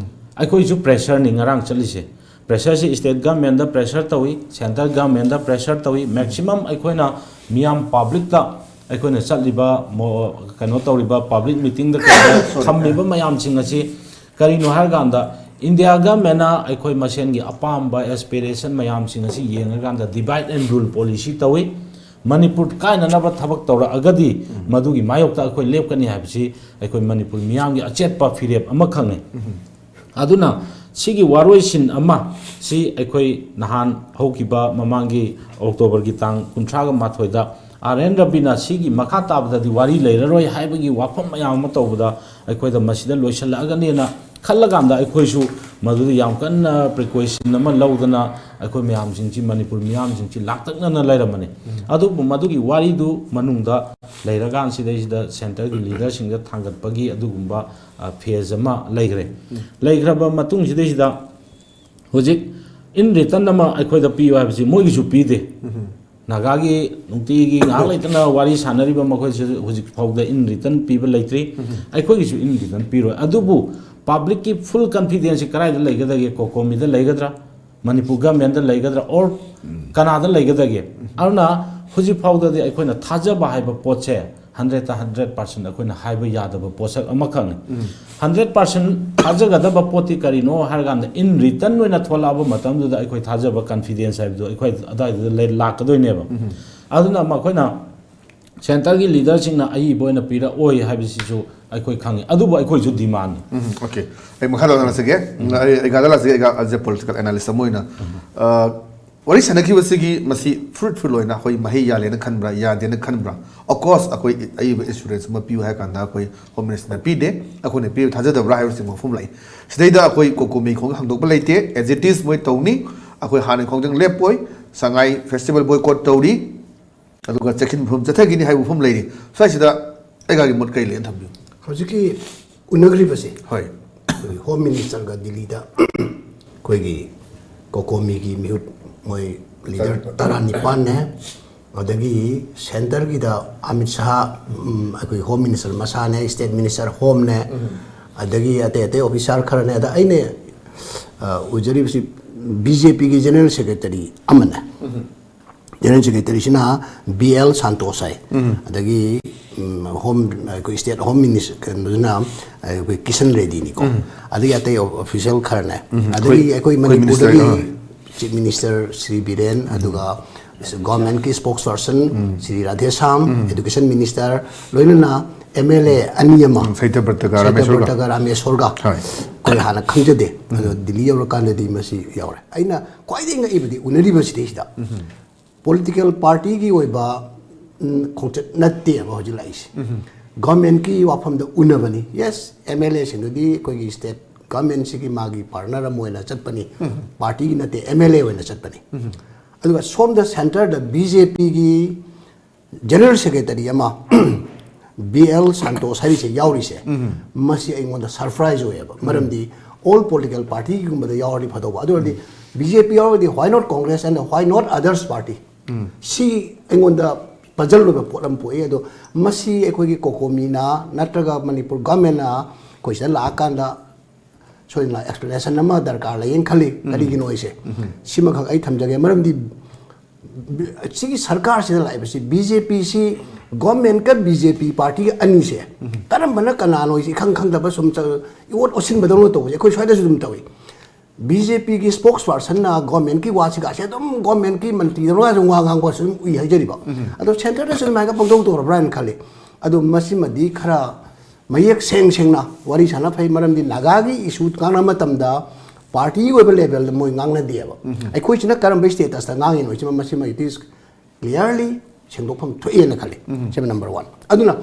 ꯑꯩꯈꯣꯏꯁꯨ ꯄ꯭ꯔꯦꯁꯔꯅꯤ ꯉꯔꯥꯡ ꯆꯠꯂꯤꯁꯦ꯫ ꯄ꯭ꯔꯦꯁꯔꯁꯤ ꯁ꯭ꯇꯦꯠ ꯒꯚꯔꯟꯃꯦꯟꯗ ꯄ꯭ꯔꯦꯁꯔ ꯇꯧꯏ, ꯁꯦꯟꯇ꯭ꯔꯦꯜ ꯒꯚꯔꯟꯃꯦꯟꯗ ꯄ꯭ꯔꯦꯁꯔ ꯇꯧꯏ꯫ ꯃꯦꯛꯁꯤꯃꯝ ꯑꯩꯈꯣꯏꯅ ꯃꯤꯌꯥꯝ ꯄꯕ꯭ꯂꯤꯛꯇ ꯑꯩꯈꯣꯏꯅ ꯆꯠꯂꯤꯕ ꯃꯣ- ꯀꯩꯅꯣ ꯇꯧꯔꯤꯕ ꯄꯕ꯭ꯂꯤꯛ ꯃꯤꯇꯤꯡꯗ ꯀꯩꯗ ꯊꯝꯃꯤꯕ ꯃꯌꯥꯝꯁꯤꯡ ꯑꯁꯤ ꯀꯔꯤꯅꯣ ꯍꯥꯏꯔꯀꯥꯟꯗ, ꯏꯟꯗꯤꯌꯥ ꯒꯚꯔꯟꯃꯦꯟꯅ ꯑꯩꯈꯣꯏ ꯃꯁꯦꯟꯒꯤ ꯑꯄꯥꯝꯕ ꯑꯦꯁꯄꯤꯔꯦꯁꯟ ꯃꯌꯥꯝꯁꯤꯡ ꯑꯁꯤ ꯌꯦꯡꯉꯀꯥꯟꯗ divide and rule policy ꯇꯧꯏ꯫ ꯃꯅꯤꯄꯨꯔ ꯀꯥꯏꯅꯅꯕ ꯊꯕꯛ ꯇꯧꯔꯛꯑꯒꯗꯤ ꯃꯗꯨꯒꯤ ꯃꯥꯌꯣꯛꯇ ꯑꯩꯈꯣꯏ ꯂꯦꯞꯀꯅꯤ ꯍꯥꯏꯕꯁꯤ ꯑꯩꯈꯣꯏ ꯃꯅꯤꯄꯨꯔ ꯃꯤꯌꯥꯝꯒꯤ ꯑꯆꯦꯠꯄ ꯐꯤꯔꯦꯞ ꯑꯃꯈꯛꯅꯤ꯫ ꯑꯗꯨꯅ ꯁꯤꯒꯤ ꯋꯥꯔꯣꯏꯁꯤꯟ ꯑꯃ ꯁꯤ ꯑꯩꯈꯣꯏ ꯅꯍꯥꯟ ꯍꯧꯈꯤꯕ ꯃꯃꯥꯡꯒꯤ ꯑꯣꯛꯇꯣꯕꯔꯒꯤ ꯇꯥꯡ ꯀꯨꯟꯊ꯭ꯔꯥꯒ ꯃꯥꯊꯣꯏꯗ ꯑꯥꯔ ꯑꯦꯟ ꯔꯕꯤꯅ ꯁꯤꯒꯤ ꯃꯈꯥ ꯇꯥꯕꯗꯗꯤ ꯋꯥꯔꯤ ꯂꯩꯔꯔꯣꯏ ꯍꯥꯏꯕꯒꯤ ꯋꯥꯐꯝ ꯃꯌꯥꯝ ꯑꯃ ꯇꯧꯕꯗ ꯑꯩꯈꯣꯏꯗ ꯃꯁꯤꯗ ꯂꯣꯏꯁꯤꯜꯂꯛꯑꯒꯅꯤꯅ ꯈꯜꯂꯀꯥꯟꯗ ꯑꯩꯈꯣꯏꯁꯨ ꯃꯗꯨꯗ ꯌꯥꯝ ꯀꯟꯅ ꯄ꯭ꯔꯤꯀꯣꯁꯟ ꯑꯃ ꯂꯧꯗꯅ ꯑꯩꯈꯣꯏ ꯃꯌꯥꯝꯁꯤꯡꯁꯤ, ꯃꯅꯤꯄꯨꯔ ꯃꯤꯌꯥꯝꯁꯤꯡꯁꯤ ꯂꯥꯛꯇꯛꯅꯅ ꯂꯩꯔꯝꯕꯅꯤ꯫ ꯑꯗꯨꯕꯨ ꯃꯗꯨꯒꯤ ꯋꯥꯔꯤꯗꯨ ꯃꯅꯨꯡꯗ ꯂꯩꯔꯀꯥꯟꯁꯤꯗꯩꯁꯤꯗ ꯁꯦꯟꯇꯔꯒꯤ ꯂꯤꯗꯔꯁꯤꯡꯗ ꯊꯥꯡꯒꯠꯄꯒꯤ ꯑꯗꯨꯒꯨꯝꯕ ꯐꯦꯖ ꯑꯃ ꯂꯩꯈ꯭ꯔꯦ꯫ ꯂꯩꯈ꯭ꯔꯕ ꯃꯇꯨꯡꯁꯤꯗꯩꯁꯤꯗ ꯍꯧꯖꯤꯛ in written ꯑꯃ ꯑꯩꯈꯣꯏꯗ ꯄꯤꯌꯨ ꯍꯥꯏꯕꯁꯤ ꯃꯣꯏꯒꯤꯁꯨ ꯄꯤꯗꯦ꯫ ꯅꯥꯒꯥꯒꯤ ꯅꯨꯡꯇꯤꯒꯤ ꯉꯥꯏꯍꯥꯛ ꯂꯩꯇꯅ ꯋꯥꯔꯤ ꯁꯥꯟꯅꯔꯤꯕ ꯃꯈꯣꯏꯁꯤ ꯍꯧꯖꯤꯛ ꯐꯥꯎꯗ in written ꯄꯤꯕ ꯂꯩꯇ꯭ꯔꯤ꯫ ꯑꯩꯈꯣꯏꯒꯤꯁꯨ in written ꯄꯤꯔꯣꯏ꯫ ꯑꯗꯨꯕꯨ ꯄꯕ꯭ꯂꯤꯛꯀꯤ ꯐꯨꯜ ꯀꯟꯐꯤꯗꯦꯟꯁꯁꯤ ꯀꯗꯥꯏꯗ ꯂꯩꯒꯗꯒꯦ? ꯀꯣꯀꯣꯃꯤꯗ ꯂꯩꯒꯗ꯭ꯔꯥ, ꯃꯅꯤꯄꯨꯔ ꯒꯃꯦꯟꯗ ꯂꯩꯒꯗ꯭ꯔꯥ, ꯑꯣꯔ ꯀꯅꯥꯗ ꯂꯩꯒꯗꯒꯦ? ꯑꯗꯨꯅ ꯍꯧꯖꯤꯛ ꯐꯥꯎꯗꯗꯤ ꯑꯩꯈꯣꯏꯅ ꯊꯥꯖꯕ ꯍꯥꯏꯕ ꯄꯣꯠꯁꯦ ꯍꯟꯗ꯭ꯔꯦꯠꯇ ꯍꯟꯗ꯭ꯔꯦꯠ ꯄꯥꯔꯁꯦꯟ ꯑꯩꯈꯣꯏꯅ ꯍꯥꯏꯕ ꯌꯥꯗꯕ ꯄꯣꯠꯁꯛ ꯑꯃꯈꯛꯅꯤ꯫ ꯍꯟꯗ꯭ꯔꯦꯠ ꯄꯥꯔꯁꯦꯟ ꯊꯥꯖꯒꯗꯕ ꯄꯣꯠꯇꯤ ꯀꯔꯤꯅꯣ ꯍꯥꯏꯔꯀꯥꯟꯗ, in written ꯑꯣꯏꯅ ꯊꯣꯛꯂꯛꯑꯕ ꯃꯇꯝꯗꯨꯗ ꯑꯩꯈꯣꯏ ꯊꯥꯖꯕ, ꯀꯟꯐꯤꯗꯦꯟꯁ ꯍꯥꯏꯕꯗꯨ ꯑꯩꯈꯣꯏ ꯑꯗꯨꯋꯥꯏꯗꯨꯗ ꯂꯩ- ꯂꯥꯛꯀꯗꯣꯏꯅꯦꯕ꯫ ꯑꯗꯨꯅ ꯃꯈꯣꯏꯅ ꯁꯦꯟꯇꯔꯒꯤ ꯂꯤꯗꯔꯁꯤꯡꯅ ꯑꯏꯕ ꯑꯣꯏꯅ ꯄꯤꯔꯛꯑꯣꯏ ꯍꯥꯏꯕꯁꯤꯁꯨ ꯑꯩꯈꯣꯏ ꯈꯪꯉꯤ꯫ ꯑꯗꯨꯕꯨ ꯑꯩꯈꯣꯏꯁꯨ ꯗꯤꯃꯥꯟꯅꯤ꯫ ꯎꯝ, okay꯫ ꯑꯩ ꯃꯈꯥ ꯇꯥꯅ ꯂꯥꯛꯆꯒꯦ꯫ ꯎꯝ, ꯑꯩ, ꯑꯩ ꯒꯥꯗ ꯂꯥꯛꯆꯒꯦ, ꯑꯩ as a political analyst ꯑꯃ ꯑꯣꯏꯅ꯫ ꯑ, ꯋꯥꯔꯤ ꯁꯥꯟꯅꯈꯤꯕꯁꯤꯒꯤ ꯃꯁꯤ fruitful ꯑꯣꯏꯅ ꯑꯩꯈꯣꯏ ꯃꯍꯩ ꯌꯥꯜꯂꯦꯅ ꯈꯟꯕ꯭ꯔꯥ, ꯌꯥꯗꯦꯅ ꯈꯟꯕ꯭ꯔꯥ? Of course, ꯑꯩꯈꯣꯏ ꯑꯏꯕ assurance ꯑꯃ ꯄꯤꯌꯨ ꯍꯥꯏ ꯀꯥꯟꯗ ꯑꯩꯈꯣꯏ Home Minister ꯅ ꯄꯤꯗꯦ, ꯑꯩꯈꯣꯏꯅ ꯄꯤꯕ ꯊꯥꯖꯗꯕ꯭ꯔꯥ ꯍꯥꯏꯕꯁꯤ ꯃꯐꯝ ꯂꯥꯛꯏ꯫ ꯁꯤꯗꯩꯗ ꯑꯩꯈꯣꯏ ꯀꯣꯀꯣꯃꯤ ꯈꯣꯡ ꯍꯥꯡꯗꯣꯛꯄ ꯂꯩꯇꯦ, as it is ꯃꯣꯏ ꯇꯧꯅꯤ꯫ ꯑꯩꯈꯣꯏ ꯍꯥꯟꯅ ꯈꯣꯡꯖꯪ ꯂꯦꯞꯄꯣꯏ, ꯁꯉꯥꯏ festival boycott ꯇꯧꯔꯤ, ꯑꯗꯨꯒ ꯆꯦꯛꯁꯤꯟ ꯃꯐꯝ ꯆꯠꯊꯈꯤꯅꯤ ꯍꯥꯏꯕ ꯃꯐꯝ ꯂꯩꯔꯤ꯫ ꯁ꯭ꯋꯥꯏꯁꯤꯗ ꯑꯩꯒꯤ ꯃꯣꯠ ꯀꯔꯤ ꯂꯩꯅ ꯊꯝꯕꯤꯌꯨ? ꯍꯧꯖꯤꯛꯀꯤ ꯎꯅꯈ꯭ꯔꯤꯕꯁꯦ ꯍꯣꯏ꯫ ꯑꯩꯈꯣꯏꯒꯤ ꯍꯣꯝ ꯃꯤꯅꯤꯁꯇꯔꯒ ꯗꯤꯜꯂꯤꯗ ꯑꯩꯈꯣꯏꯒꯤ ꯀꯣꯀꯣꯃꯤꯒꯤ ꯃꯤꯍꯨꯠ ꯃꯣꯏ ꯂꯤꯗꯔ ꯇꯔꯥꯅꯤꯄꯥꯟꯅꯦ, ꯑꯗꯒꯤ ꯁꯦꯟꯇꯔꯒꯤꯗ ꯑꯃꯤꯠ ꯁꯥꯍ, ꯎꯝ, ꯑꯩꯈꯣꯏ ꯍꯣꯝ ꯃꯤꯅꯤꯁꯇꯔ ꯃꯁꯥꯅꯦ, ꯁ꯭ꯇꯦꯠ ꯃꯤꯅꯤꯁꯇꯔ ꯍꯣꯝꯅꯦ, ꯑꯗꯒꯤ ꯑꯇꯩ ꯑꯇꯩ ꯑꯣꯐꯤꯁꯥꯔ ꯈꯔꯅꯦ꯫ ꯑꯗ ꯑꯩꯅ ꯑ, ꯎꯖꯔꯤꯕꯁꯤ ꯕꯤ ꯖꯦ ꯄꯤꯒꯤ ꯖꯦꯅꯔꯦꯜ ꯁꯦꯀ꯭ꯔꯦꯇꯔꯤ ꯑꯃꯅ, ꯖꯦꯅꯔꯦꯜ ꯁꯦꯀ꯭ꯔꯦꯇꯔꯤꯁꯤꯅ ꯕꯤ ꯑꯦꯜ ꯁꯥꯟꯇꯣꯁ ꯍꯥꯏ, ꯑꯗꯒꯤ ꯎꯝ, ꯍꯣꯝ, ꯑꯩꯈꯣꯏ ꯁ꯭ꯇꯦꯠ ꯍꯣꯝ ꯃꯤꯅꯤꯁ-, ꯀꯩꯅꯣꯗꯨꯅ ꯑꯩꯈꯣꯏ ꯀꯤꯁꯟ ꯔꯦꯗꯤꯅꯤꯀꯣ, ꯑꯗꯒꯤ ꯑꯇꯩ ꯑꯣꯐꯤꯁꯤꯌꯦꯜ ꯈꯔꯅꯦ, ꯑꯗꯒꯤ ꯑꯩꯈꯣꯏ ꯑꯩꯈꯣꯏ ꯃꯅꯤꯄꯨꯔꯗꯒꯤ ꯃꯤꯅꯤꯁꯇꯔ, ꯑꯥ꯫ ꯆꯤꯐ ꯃꯤꯅꯤꯁꯇꯔ ꯁ꯭ꯔꯤ ꯕꯤꯔꯦꯟ, ꯑꯗꯨꯒ ꯒꯣꯔꯃꯦꯟꯀꯤ spokesperson Shri Radheshyam, education minister, ꯂꯣꯏꯅꯅ ꯑꯦꯝ ꯑꯦꯜ ꯑꯦ ꯑꯅꯤ ꯑꯃ, ꯎꯝ, ꯁꯇ꯭ꯌꯕ꯭ꯔꯇꯒ ꯔꯥꯃꯦꯁꯣꯔꯒ꯫ ꯁꯇ꯭ꯌꯕ꯭ꯔꯇꯒ ꯔꯥꯃꯦꯁꯣꯔꯒ ꯍꯣꯏ꯫ ꯑꯩꯈꯣꯏ ꯍꯥꯟꯅ ꯈꯪꯖꯗꯦ, ꯑꯗꯣ ꯗꯤꯜꯂꯤ ꯌꯧꯔꯀꯥꯟꯗꯗꯤ ꯃꯁꯤ ꯌꯥꯎꯔꯦ꯫ ꯑꯩꯅ ꯈ꯭ꯋꯥꯏꯗꯒꯤ ꯉꯛꯏꯕꯗꯤ ꯎꯅꯔꯤꯕꯁꯤꯗꯩꯁꯤꯗ ꯄꯣꯂꯤꯇꯤꯀꯦꯜ ꯄꯥꯔꯇꯤꯒꯤ ꯑꯣꯏꯕ, ꯎꯝ, ꯈꯣꯡꯆꯠ ꯅꯠꯇꯦꯕ ꯍꯧꯖꯤꯛ ꯂꯥꯛꯏꯁꯦ꯫ ꯒꯣꯔꯃꯦꯟꯀꯤ ꯋꯥꯐꯝꯗ ꯎꯅꯕꯅꯤ꯫ ꯌꯦꯁ, ꯑꯦꯝ ꯑꯦꯜ ꯑꯦꯁꯤꯡꯗꯨꯗꯤ ꯑꯩꯈꯣꯏꯒꯤ ꯁ꯭ꯇꯦꯠ ꯒꯣꯔꯃꯦꯟꯁꯤꯒꯤ ꯃꯥꯒꯤ ꯄꯥꯔꯠꯅꯔ ꯑꯃ ꯑꯣꯏꯅ ꯆꯠꯄꯅꯤ, ꯄꯥꯔꯇꯤꯒꯤ ꯅꯠꯇꯦ, ꯑꯦꯝ ꯑꯦꯜ ꯑꯦ ꯑꯣꯏꯅ ꯆꯠꯄꯅꯤ꯫ ꯑꯗꯨꯒ ꯁꯣꯝꯗ ꯁꯦꯟꯇꯔꯗ ꯕꯤ ꯖꯦ ꯄꯤꯒꯤ ꯖꯦꯅꯔꯦꯜ ꯁꯦꯀ꯭ꯔꯦꯇꯔꯤ ꯑꯃ ꯕꯤ ꯑꯦꯜ ꯁꯥꯟꯇꯣꯁ ꯍꯥꯏꯔꯤꯁꯦ ꯌꯥꯎꯔꯤꯁꯦ, ꯃꯁꯤ ꯑꯩꯉꯣꯟꯗ ꯁꯔꯄ꯭ꯔꯥꯏꯖ ꯑꯣꯏꯌꯦꯕ꯫ ꯃꯔꯝꯗꯤ ꯑꯣꯜ ꯄꯣꯂꯤꯇꯤꯀꯦꯜ ꯄꯥꯔꯇꯤꯒꯨꯝꯕꯗ ꯌꯥꯎꯔꯗꯤ ꯐꯗꯧꯕ, ꯑꯗꯨ ꯑꯣꯏꯔꯗꯤ ꯕꯤ ꯖꯦ ꯄꯤ ꯌꯥꯎꯔꯒꯗꯤ why not Congress and why not others party? ꯁꯤ ꯑꯩꯉꯣꯟꯗ ꯄꯖꯜ ꯑꯣꯏꯕ ꯄꯣꯠ ꯑꯃ ꯄꯣꯛꯏ꯫ ꯑꯗꯣ ꯃꯁꯤ ꯑꯩꯈꯣꯏꯒꯤ ꯀꯣꯀꯣꯃꯤꯅ ꯅꯠꯇ꯭ꯔꯒ ꯃꯅꯤꯄꯨꯔ ꯒꯚꯔꯟꯃꯦꯟꯅ ꯑꯩꯈꯣꯏ ꯁꯤꯗ ꯂꯥꯛꯑꯀꯥꯟꯗ ꯁꯣꯏꯗꯅ ꯑꯦꯛꯁꯄ꯭ꯂꯦꯅꯦꯁꯟ ꯑꯃ ꯗꯔꯀꯥꯔ ꯂꯩꯌꯦꯅ ꯈꯜꯂꯤ꯫ ꯀꯔꯤꯒꯤꯅꯣ ꯑꯩꯁꯦ ꯁꯤꯃꯈꯛ ꯑꯩ ꯊꯝꯖꯒꯦ, ꯃꯔꯝꯗꯤ ꯕꯤ-, ꯁꯤꯒꯤ ꯁꯔꯀꯥꯔꯁꯤꯗ ꯂꯥꯛꯏꯕꯁꯤ ꯕꯤ ꯖꯦ ꯄꯤꯁꯤ, ꯒꯣꯔꯃꯦꯟꯀ ꯕꯤ ꯖꯦ ꯄꯤ ꯄꯥꯔꯇꯤꯒ ꯑꯅꯤꯁꯦ ꯀꯔꯝꯕꯅ ꯀꯅꯥꯅꯣ ꯍꯥꯏꯁꯤ ꯏꯈꯪ ꯈꯪꯗꯕ ꯁꯨꯝ ꯆ-, ꯏꯑꯣꯠ ꯑꯣꯠꯁꯤꯟꯕꯗꯧꯅ ꯇꯧꯕꯁꯦ ꯑꯩꯈꯣꯏ ꯁ꯭ꯋꯥꯏꯗꯁꯨ ꯑꯗꯨꯝ ꯇꯧꯏ꯫ ꯕꯤ ꯖꯦ ꯄꯤꯒꯤ ꯁ꯭ꯄꯣꯛꯁ ꯄꯥꯔꯁꯟꯅ ꯒꯣꯔꯃꯦꯟꯀꯤ ꯋꯥꯁꯤꯒꯁꯦ ꯑꯗꯨꯝ ꯒꯣꯔꯃꯦꯟꯀꯤ ꯃꯟꯇ꯭ꯔꯤꯗꯧꯅꯒꯁꯨ ꯋꯥ ꯉꯥꯡꯕ ꯁꯨꯝ ꯎꯏ ꯍꯥꯏꯖꯔꯤꯕ꯫ ꯑꯗꯣ ꯁꯦꯟꯇꯔꯗꯁꯨ ꯑꯗꯨꯃꯥꯏꯅ ꯄꯪꯇꯧ ꯇꯧꯔꯕ꯭ꯔꯥ ꯍꯥꯏꯅ ꯈꯜꯂꯤ꯫ ꯑꯗꯣ ꯃꯁꯤꯃꯗꯤ ꯈꯔ ꯃꯌꯦꯛ ꯁꯦꯡ ꯁꯦꯡꯅ ꯋꯥꯔꯤ ꯁꯥꯟꯅ ꯐꯩ, ꯃꯔꯝꯗꯤ ꯅꯥꯒꯥꯒꯤ ꯏꯁꯨ ꯉꯥꯡꯅꯕ ꯃꯇꯝꯗ ꯄꯥꯔꯇꯤꯒꯤ ꯑꯣꯏꯕ ꯂꯦꯚꯦꯜꯗ ꯃꯣꯏ ꯉꯥꯡꯅꯗꯦꯕ꯫ ꯑꯩꯈꯣꯏꯁꯤꯅ ꯀꯔꯝꯕ ꯁ꯭ꯇꯦꯇꯁꯇ ꯉꯥꯡꯉꯤꯅꯣ ꯁꯤꯃ, ꯃꯁꯤꯃ it is clearly ꯁꯦꯡꯗꯣꯛꯐꯝ ꯊꯣꯛꯑꯦꯅ ꯈꯜꯂꯤ꯫ ꯁꯤꯃ ꯅꯝꯕꯔ ꯋꯥꯟ꯫ ꯑꯗꯨꯅ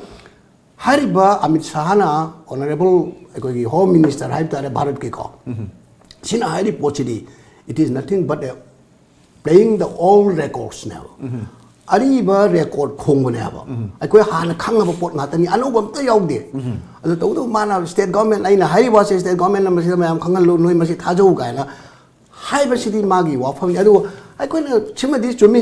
ꯍꯥꯏꯔꯤꯕ ꯑꯃꯤꯠ ꯁꯥꯍꯅ, ꯑꯣꯅꯔꯦꯕꯜ ꯑꯩꯈꯣꯏꯒꯤ ꯍꯣꯝ ꯃꯤꯅꯤꯁꯇꯔ ꯍꯥꯏꯕ ꯇꯥꯔꯦ ꯚꯥꯔꯠꯀꯤꯀꯣ, ꯁꯤꯅ ꯍꯥꯏꯔꯤꯕ ꯄꯣꯠꯁꯤꯗꯤ it is nothing but a playing the old recordsꯅꯦꯕ꯫ ꯑꯔꯤꯕ ꯔꯦꯀꯣꯔꯗ ꯈꯣꯡꯕꯅꯦꯕ꯫ ꯑꯩꯈꯣꯏ ꯍꯥꯟꯅ ꯈꯪꯉꯕ ꯄꯣꯠ ꯉꯥꯛꯇꯅꯤ, ꯑꯅꯧꯕ ꯑꯝꯇ ꯌꯥꯎꯗꯦ꯫ ꯑꯗꯨ ꯇꯧꯕꯇꯕꯨ ꯃꯥꯅ ꯁ꯭ꯇꯦꯠ ꯒꯣꯔꯃꯦꯟ, ꯑꯩꯅ ꯍꯥꯏꯔꯤꯕ ꯋꯥꯁꯦ ꯁ꯭ꯇꯦꯠ ꯒꯣꯔꯃꯦꯟꯅ ꯃꯁꯤꯗ ꯃꯌꯥꯝ ꯈꯪꯍꯜꯂꯨ, ꯅꯣꯏ ꯃꯁꯤ ꯊꯥꯖꯧ ꯀꯥꯏꯅ ꯍꯥꯏꯕꯁꯤꯗꯤ ꯃꯥꯒꯤ ꯋꯥꯐꯝꯅꯤ꯫ ꯑꯗꯨꯕꯨ ꯑꯩꯈꯣꯏꯅ ꯁꯤꯃꯗꯤ ꯆꯨꯝꯃꯤ,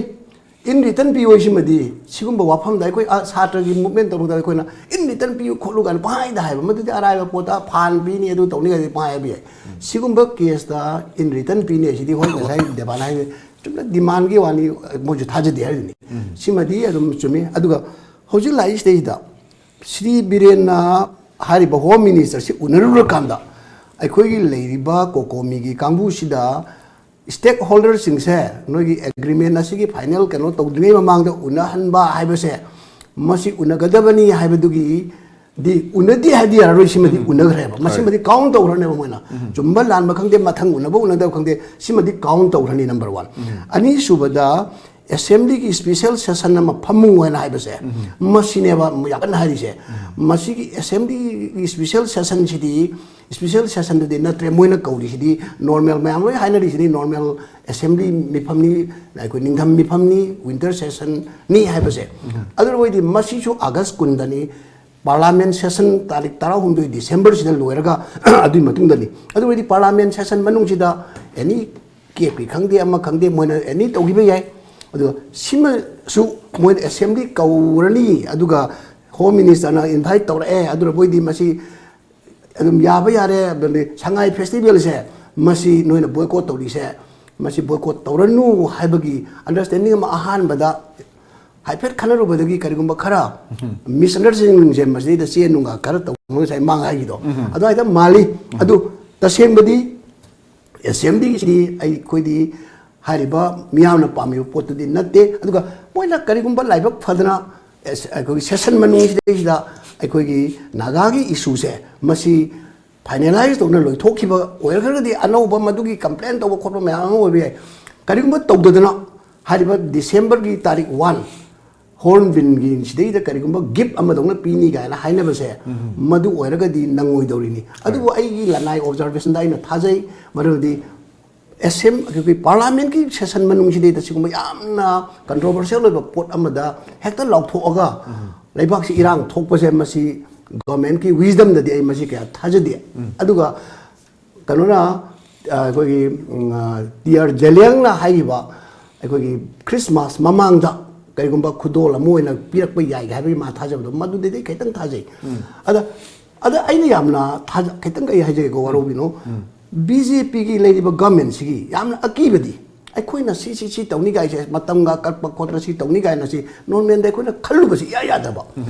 In return ꯄꯤꯌꯣ ꯁꯤꯃꯗꯤ꯫ ꯁꯤꯒꯨꯝꯕ ꯋꯥꯐꯝꯗ ꯑꯩꯈꯣꯏ, ꯑ, ꯁꯥꯇ꯭ꯔꯒꯤ movement ꯇꯧꯕꯗ ꯑꯩꯈꯣꯏꯅ "In return ꯄꯤꯌꯨ" ꯈꯣꯠꯂꯨ ꯀꯥꯏꯅ ꯄꯪꯍꯥꯏꯗ ꯍꯥꯏꯕ, ꯃꯗꯨꯗꯤ ꯑꯔꯥꯏꯕ ꯄꯣꯠꯇ fine ꯄꯤꯅꯤ, ꯑꯗꯨ ꯇꯧꯅꯤ ꯀꯥꯏꯅ ꯄꯪꯍꯥꯏ ꯍꯥꯏꯕ ꯌꯥꯏ꯫ ꯁꯤꯒꯨꯝꯕ case ꯇ "In return ꯄꯤꯅꯤ" ꯍꯥꯏꯁꯤꯗꯤ, ꯍꯣꯏ, ꯉꯁꯥꯏ ꯗꯦꯕꯥꯟ ꯍꯥꯏ ꯆꯨꯝꯅ demand ꯒꯤ ꯋꯥꯅꯤ, ꯃꯣꯏꯁꯨ ꯊꯥꯖꯗꯦ ꯍꯥꯏꯔꯤꯅꯤ꯫ ꯁꯤꯃꯗꯤ ꯑꯗꯨꯝ ꯆꯨꯝꯃꯤ꯫ ꯑꯗꯨꯒ ꯍꯧꯖꯤꯛ ꯂꯥꯛꯏꯁꯤꯗꯩꯁꯤꯗ ꯁ꯭ꯔꯤ ꯕꯤꯔꯦꯟꯅ ꯍꯥꯏꯔꯤꯕ Home Minister ꯁꯤ ꯎꯅꯔꯨꯔꯀꯥꯟꯗ ꯑꯩꯈꯣꯏꯒꯤ ꯂꯩꯔꯤꯕ COCOMI ꯒꯤ ꯀꯥꯡꯕꯨꯁꯤꯗ stakeholder ꯁꯤꯡꯁꯦ ꯅꯣꯏꯒꯤ agreement ꯑꯁꯤꯒꯤ final ꯀꯩꯅꯣ ꯇꯧꯗ꯭ꯔꯤꯉꯩ ꯃꯃꯥꯡꯗ ꯎꯅꯍꯟꯕ ꯍꯥꯏꯕꯁꯦ, ꯃꯁꯤ ꯎꯅꯒꯗꯕꯅꯤ ꯍꯥꯏꯕꯗꯨꯒꯤ ꯗꯤ ꯎꯅꯗꯦ ꯍꯥꯏꯗꯤ ꯌꯥꯔꯔꯣꯏ, ꯁꯤꯃꯗꯤ ꯎꯅꯈ꯭ꯔꯦꯕ, ꯃꯁꯤꯃꯗꯤ count ꯇꯧꯈ꯭ꯔꯅꯦꯕ ꯃꯣꯏꯅ꯫ ꯆꯨꯝꯕ ꯂꯥꯟꯕ ꯈꯪꯗꯦ, ꯃꯊꯪ ꯎꯅꯕ ꯎꯅꯗꯕ ꯈꯪꯗꯦ, ꯁꯤꯃꯗꯤ count ꯇꯧꯈ꯭ꯔꯅꯤ, number one꯫ ꯑꯅꯤꯁꯨꯕꯗ, assembly ꯒꯤ special session ꯑꯃ ꯐꯝꯃꯨ ꯍꯥꯏꯅ ꯍꯥꯏꯕꯁꯦ, ꯃꯁꯤꯅꯦꯕ ꯌꯥꯝ ꯀꯟꯅ ꯍꯥꯏꯔꯤꯁꯦ꯫ ꯃꯁꯤꯒꯤ assembly ꯒꯤ special session ꯁꯤꯗꯤ special session ꯗꯨꯗꯤ ꯅꯠꯇ꯭ꯔꯦ, ꯃꯣꯏꯅ ꯀꯧꯔꯤꯁꯤꯗꯤ normal, ꯃꯌꯥꯝ ꯂꯣꯏ ꯍꯥꯏꯅꯔꯤꯁꯤꯗꯤ normal assembly ꯃꯤꯐꯝꯅꯤ, ꯑꯩꯈꯣꯏ ꯅꯤꯡꯊꯝ ꯃꯤꯐꯝꯅꯤ, winter session ꯅꯤ ꯍꯥꯏꯕꯁꯦ꯫ ꯑꯗꯨ ꯑꯣꯏꯔꯗꯤ ꯃꯁꯤꯁꯨ August ꯀꯨꯟꯗꯅꯤ, parliament session ꯇꯥꯔꯤꯛ ꯇꯔꯥꯍꯨꯝꯗꯣꯏ December ꯁꯤꯗ ꯂꯣꯏꯔꯒ ꯑꯗꯨꯒꯤ ꯃꯇꯨꯡꯗꯅꯤ꯫ ꯑꯗꯨ ꯑꯣꯏꯔꯗꯤ parliament session ꯃꯅꯨꯡꯁꯤꯗ any ꯀꯦꯞꯀꯤ ꯈꯪꯗꯦ, ꯑꯃ ꯈꯪꯗꯦ, ꯃꯣꯏꯅ any ꯇꯧꯈꯤꯕ ꯌꯥꯏ꯫ ꯑꯗꯨꯒ ꯁꯤꯃꯁꯨ ꯃꯣꯏꯅ assembly ꯀꯧꯔꯅꯤ, ꯑꯗꯨꯒ Home Minister ꯅ invite ꯇꯧꯔꯛꯑꯦ, ꯑꯗꯨꯅ ꯃꯣꯏꯗꯤ ꯃꯁꯤ ꯑꯗꯨꯝ ꯌꯥꯕ ꯌꯥꯔꯦ, ꯑꯗꯨꯗꯤ ꯁꯉꯥꯏ festival ꯁꯦ ꯃꯁꯤ ꯅꯣꯏꯅ boycott ꯇꯧꯔꯤꯁꯦ, ꯃꯁꯤ boycott ꯇꯧꯔꯅꯨ ꯍꯥꯏꯕꯒꯤ understanding ꯑꯃ ꯑꯍꯥꯟꯕꯗ ꯍꯥꯏꯐꯦꯠ ꯈꯟꯅꯔꯨꯕꯗꯒꯤ ꯀꯔꯤꯒꯨꯝꯕ ꯈꯔ misunderstanding ꯁꯦ ꯃꯁꯤꯗꯩꯗ ꯆꯦ ꯅꯨꯡꯒ ꯈꯔ ꯇꯧꯕ ꯉꯁꯥꯏ ꯃꯥꯡ ꯍꯥꯏꯈꯤꯗꯣ ꯑꯗꯨꯋꯥꯏꯗ ꯃꯥꯜꯂꯤ꯫ ꯑꯗꯨ ꯇꯁꯦꯡꯕꯗꯤ assembly ꯁꯤꯗꯤ ꯑꯩꯈꯣꯏꯗꯤ ꯍꯥꯏꯔꯤꯕ ꯃꯤꯌꯥꯝꯅ ꯄꯥꯝꯃꯤꯕ ꯄꯣꯠꯇꯨꯗꯤ ꯅꯠꯇꯦ꯫ ꯑꯗꯨꯒ ꯃꯣꯏꯅ ꯀꯔꯤꯒꯨꯝꯕ ꯂꯥꯏꯕꯛ ꯐꯗꯅ ꯑꯩꯈꯣꯏꯒꯤ session ꯃꯅꯨꯡꯁꯤꯗꯩꯁꯤꯗ ꯑꯩꯈꯣꯏꯒꯤ ꯅꯥꯒꯥꯒꯤ issue ꯁꯦ ꯃꯁꯤ finalize ꯇꯧꯅ ꯂꯣꯏꯊꯣꯛꯈꯤꯕ ꯑꯣꯏꯔꯒꯗꯤ ꯑꯅꯧꯕ ꯃꯗꯨꯒꯤ complain ꯇꯧꯕ ꯈꯣꯠꯄ ꯃꯌꯥꯝ ꯑꯃ ꯑꯣꯏꯕ ꯌꯥꯏ꯫ ꯀꯔꯤꯒꯨꯝꯕ ꯇꯧꯗꯗꯅ ꯍꯥꯏꯔꯤꯕ December ꯒꯤ ꯇꯥꯔꯤꯛ one Hornbill ꯒꯤ ꯁꯤꯗꯩꯗ ꯀꯔꯤꯒꯨꯝꯕ gift ꯑꯃꯗꯧꯅ ꯄꯤꯅꯤ ꯀꯥꯏꯅ ꯍꯥꯏꯅꯕꯁꯦ, ꯃꯗꯨ ꯑꯣꯏꯔꯒꯗꯤ ꯅꯪꯉꯣꯏꯗꯧꯔꯤꯅꯤ꯫ ꯑꯗꯨꯕꯨ ꯑꯩꯒꯤ ꯂꯅꯥꯏ observation ꯗ ꯑꯩꯅ ꯊꯥꯖꯩ, ꯃꯔꯝꯗꯤ ꯑꯦꯁꯦꯝ-, ꯑꯩꯈꯣꯏꯒꯤ parliament ꯀꯤ session ꯃꯅꯨꯡꯁꯤꯗꯩꯗ ꯁꯤꯒꯨꯝꯕ ꯌꯥꯝꯅ controversial ꯑꯣꯏꯕ ꯄꯣꯠ ꯑꯃꯗ ꯍꯦꯛꯇ ꯂꯥꯎꯊꯣꯛꯑꯒ ꯂꯩꯕꯥꯛꯁꯤ ꯏꯔꯥꯡ ꯊꯣꯛꯄꯁꯦ, ꯃꯁꯤ government ꯀꯤ wisdom ꯗꯗꯤ ꯑꯩ ꯃꯁꯤ ꯀꯌꯥ ꯊꯥꯖꯗꯦ꯫ ꯑꯗꯨꯒ ꯀꯩꯅꯣꯅ, ꯑ, ꯑꯩꯈꯣꯏꯒꯤ, ꯎꯝ, ꯑ, ꯇꯤ ꯑꯥꯔ ꯖꯦꯂꯤꯌꯥꯡꯅ ꯍꯥꯏꯈꯤꯕ ꯑꯩꯈꯣꯏꯒꯤ ꯈ꯭ꯔꯤꯁꯃꯥꯁ ꯃꯃꯥꯡꯗ ꯀꯔꯤꯒꯨꯝꯕ ꯈꯨꯗꯣꯜ ꯑꯃ ꯑꯣꯏꯅ ꯄꯤꯔꯛꯄ ꯌꯥꯏ ꯍꯥꯏꯕꯒꯤ ꯃꯥ ꯊꯥꯖꯕꯗꯣ, ꯃꯗꯨꯗꯩꯗꯤ ꯈꯤꯇꯪ ꯊꯥꯖꯩ꯫ ꯑꯗ ꯑꯗ ꯑꯩꯅ ꯌꯥꯝꯅ ꯊꯥꯖ ꯈꯤꯇꯪ ꯑꯩ ꯍꯥꯏꯖꯒꯦꯀꯣ, ꯋꯥꯔꯧꯕꯤꯅꯨ꯫ ꯕꯤ ꯖꯦ ꯄꯤꯒꯤ ꯂꯩꯔꯤꯕ ꯒꯚꯔꯟꯃꯦꯟꯁꯤꯒꯤ ꯌꯥꯝꯅ ꯑꯀꯤꯕꯗꯤ, ꯑꯩꯈꯣꯏꯅ ꯁꯤ ꯁꯤ ꯁꯤ ꯇꯧꯅꯤ ꯀꯥꯏꯁꯦ, ꯃꯇꯝꯒ ꯀꯛꯄ ꯈꯣꯠꯄ ꯁꯤ ꯇꯧꯅꯤ ꯀꯥꯏꯅ ꯁꯤ ꯅꯣꯔꯃꯦꯜꯗ ꯑꯩꯈꯣꯏꯅ ꯈꯜꯂꯨꯕꯁꯤ ꯏꯌꯥ ꯌꯥꯗꯕ꯫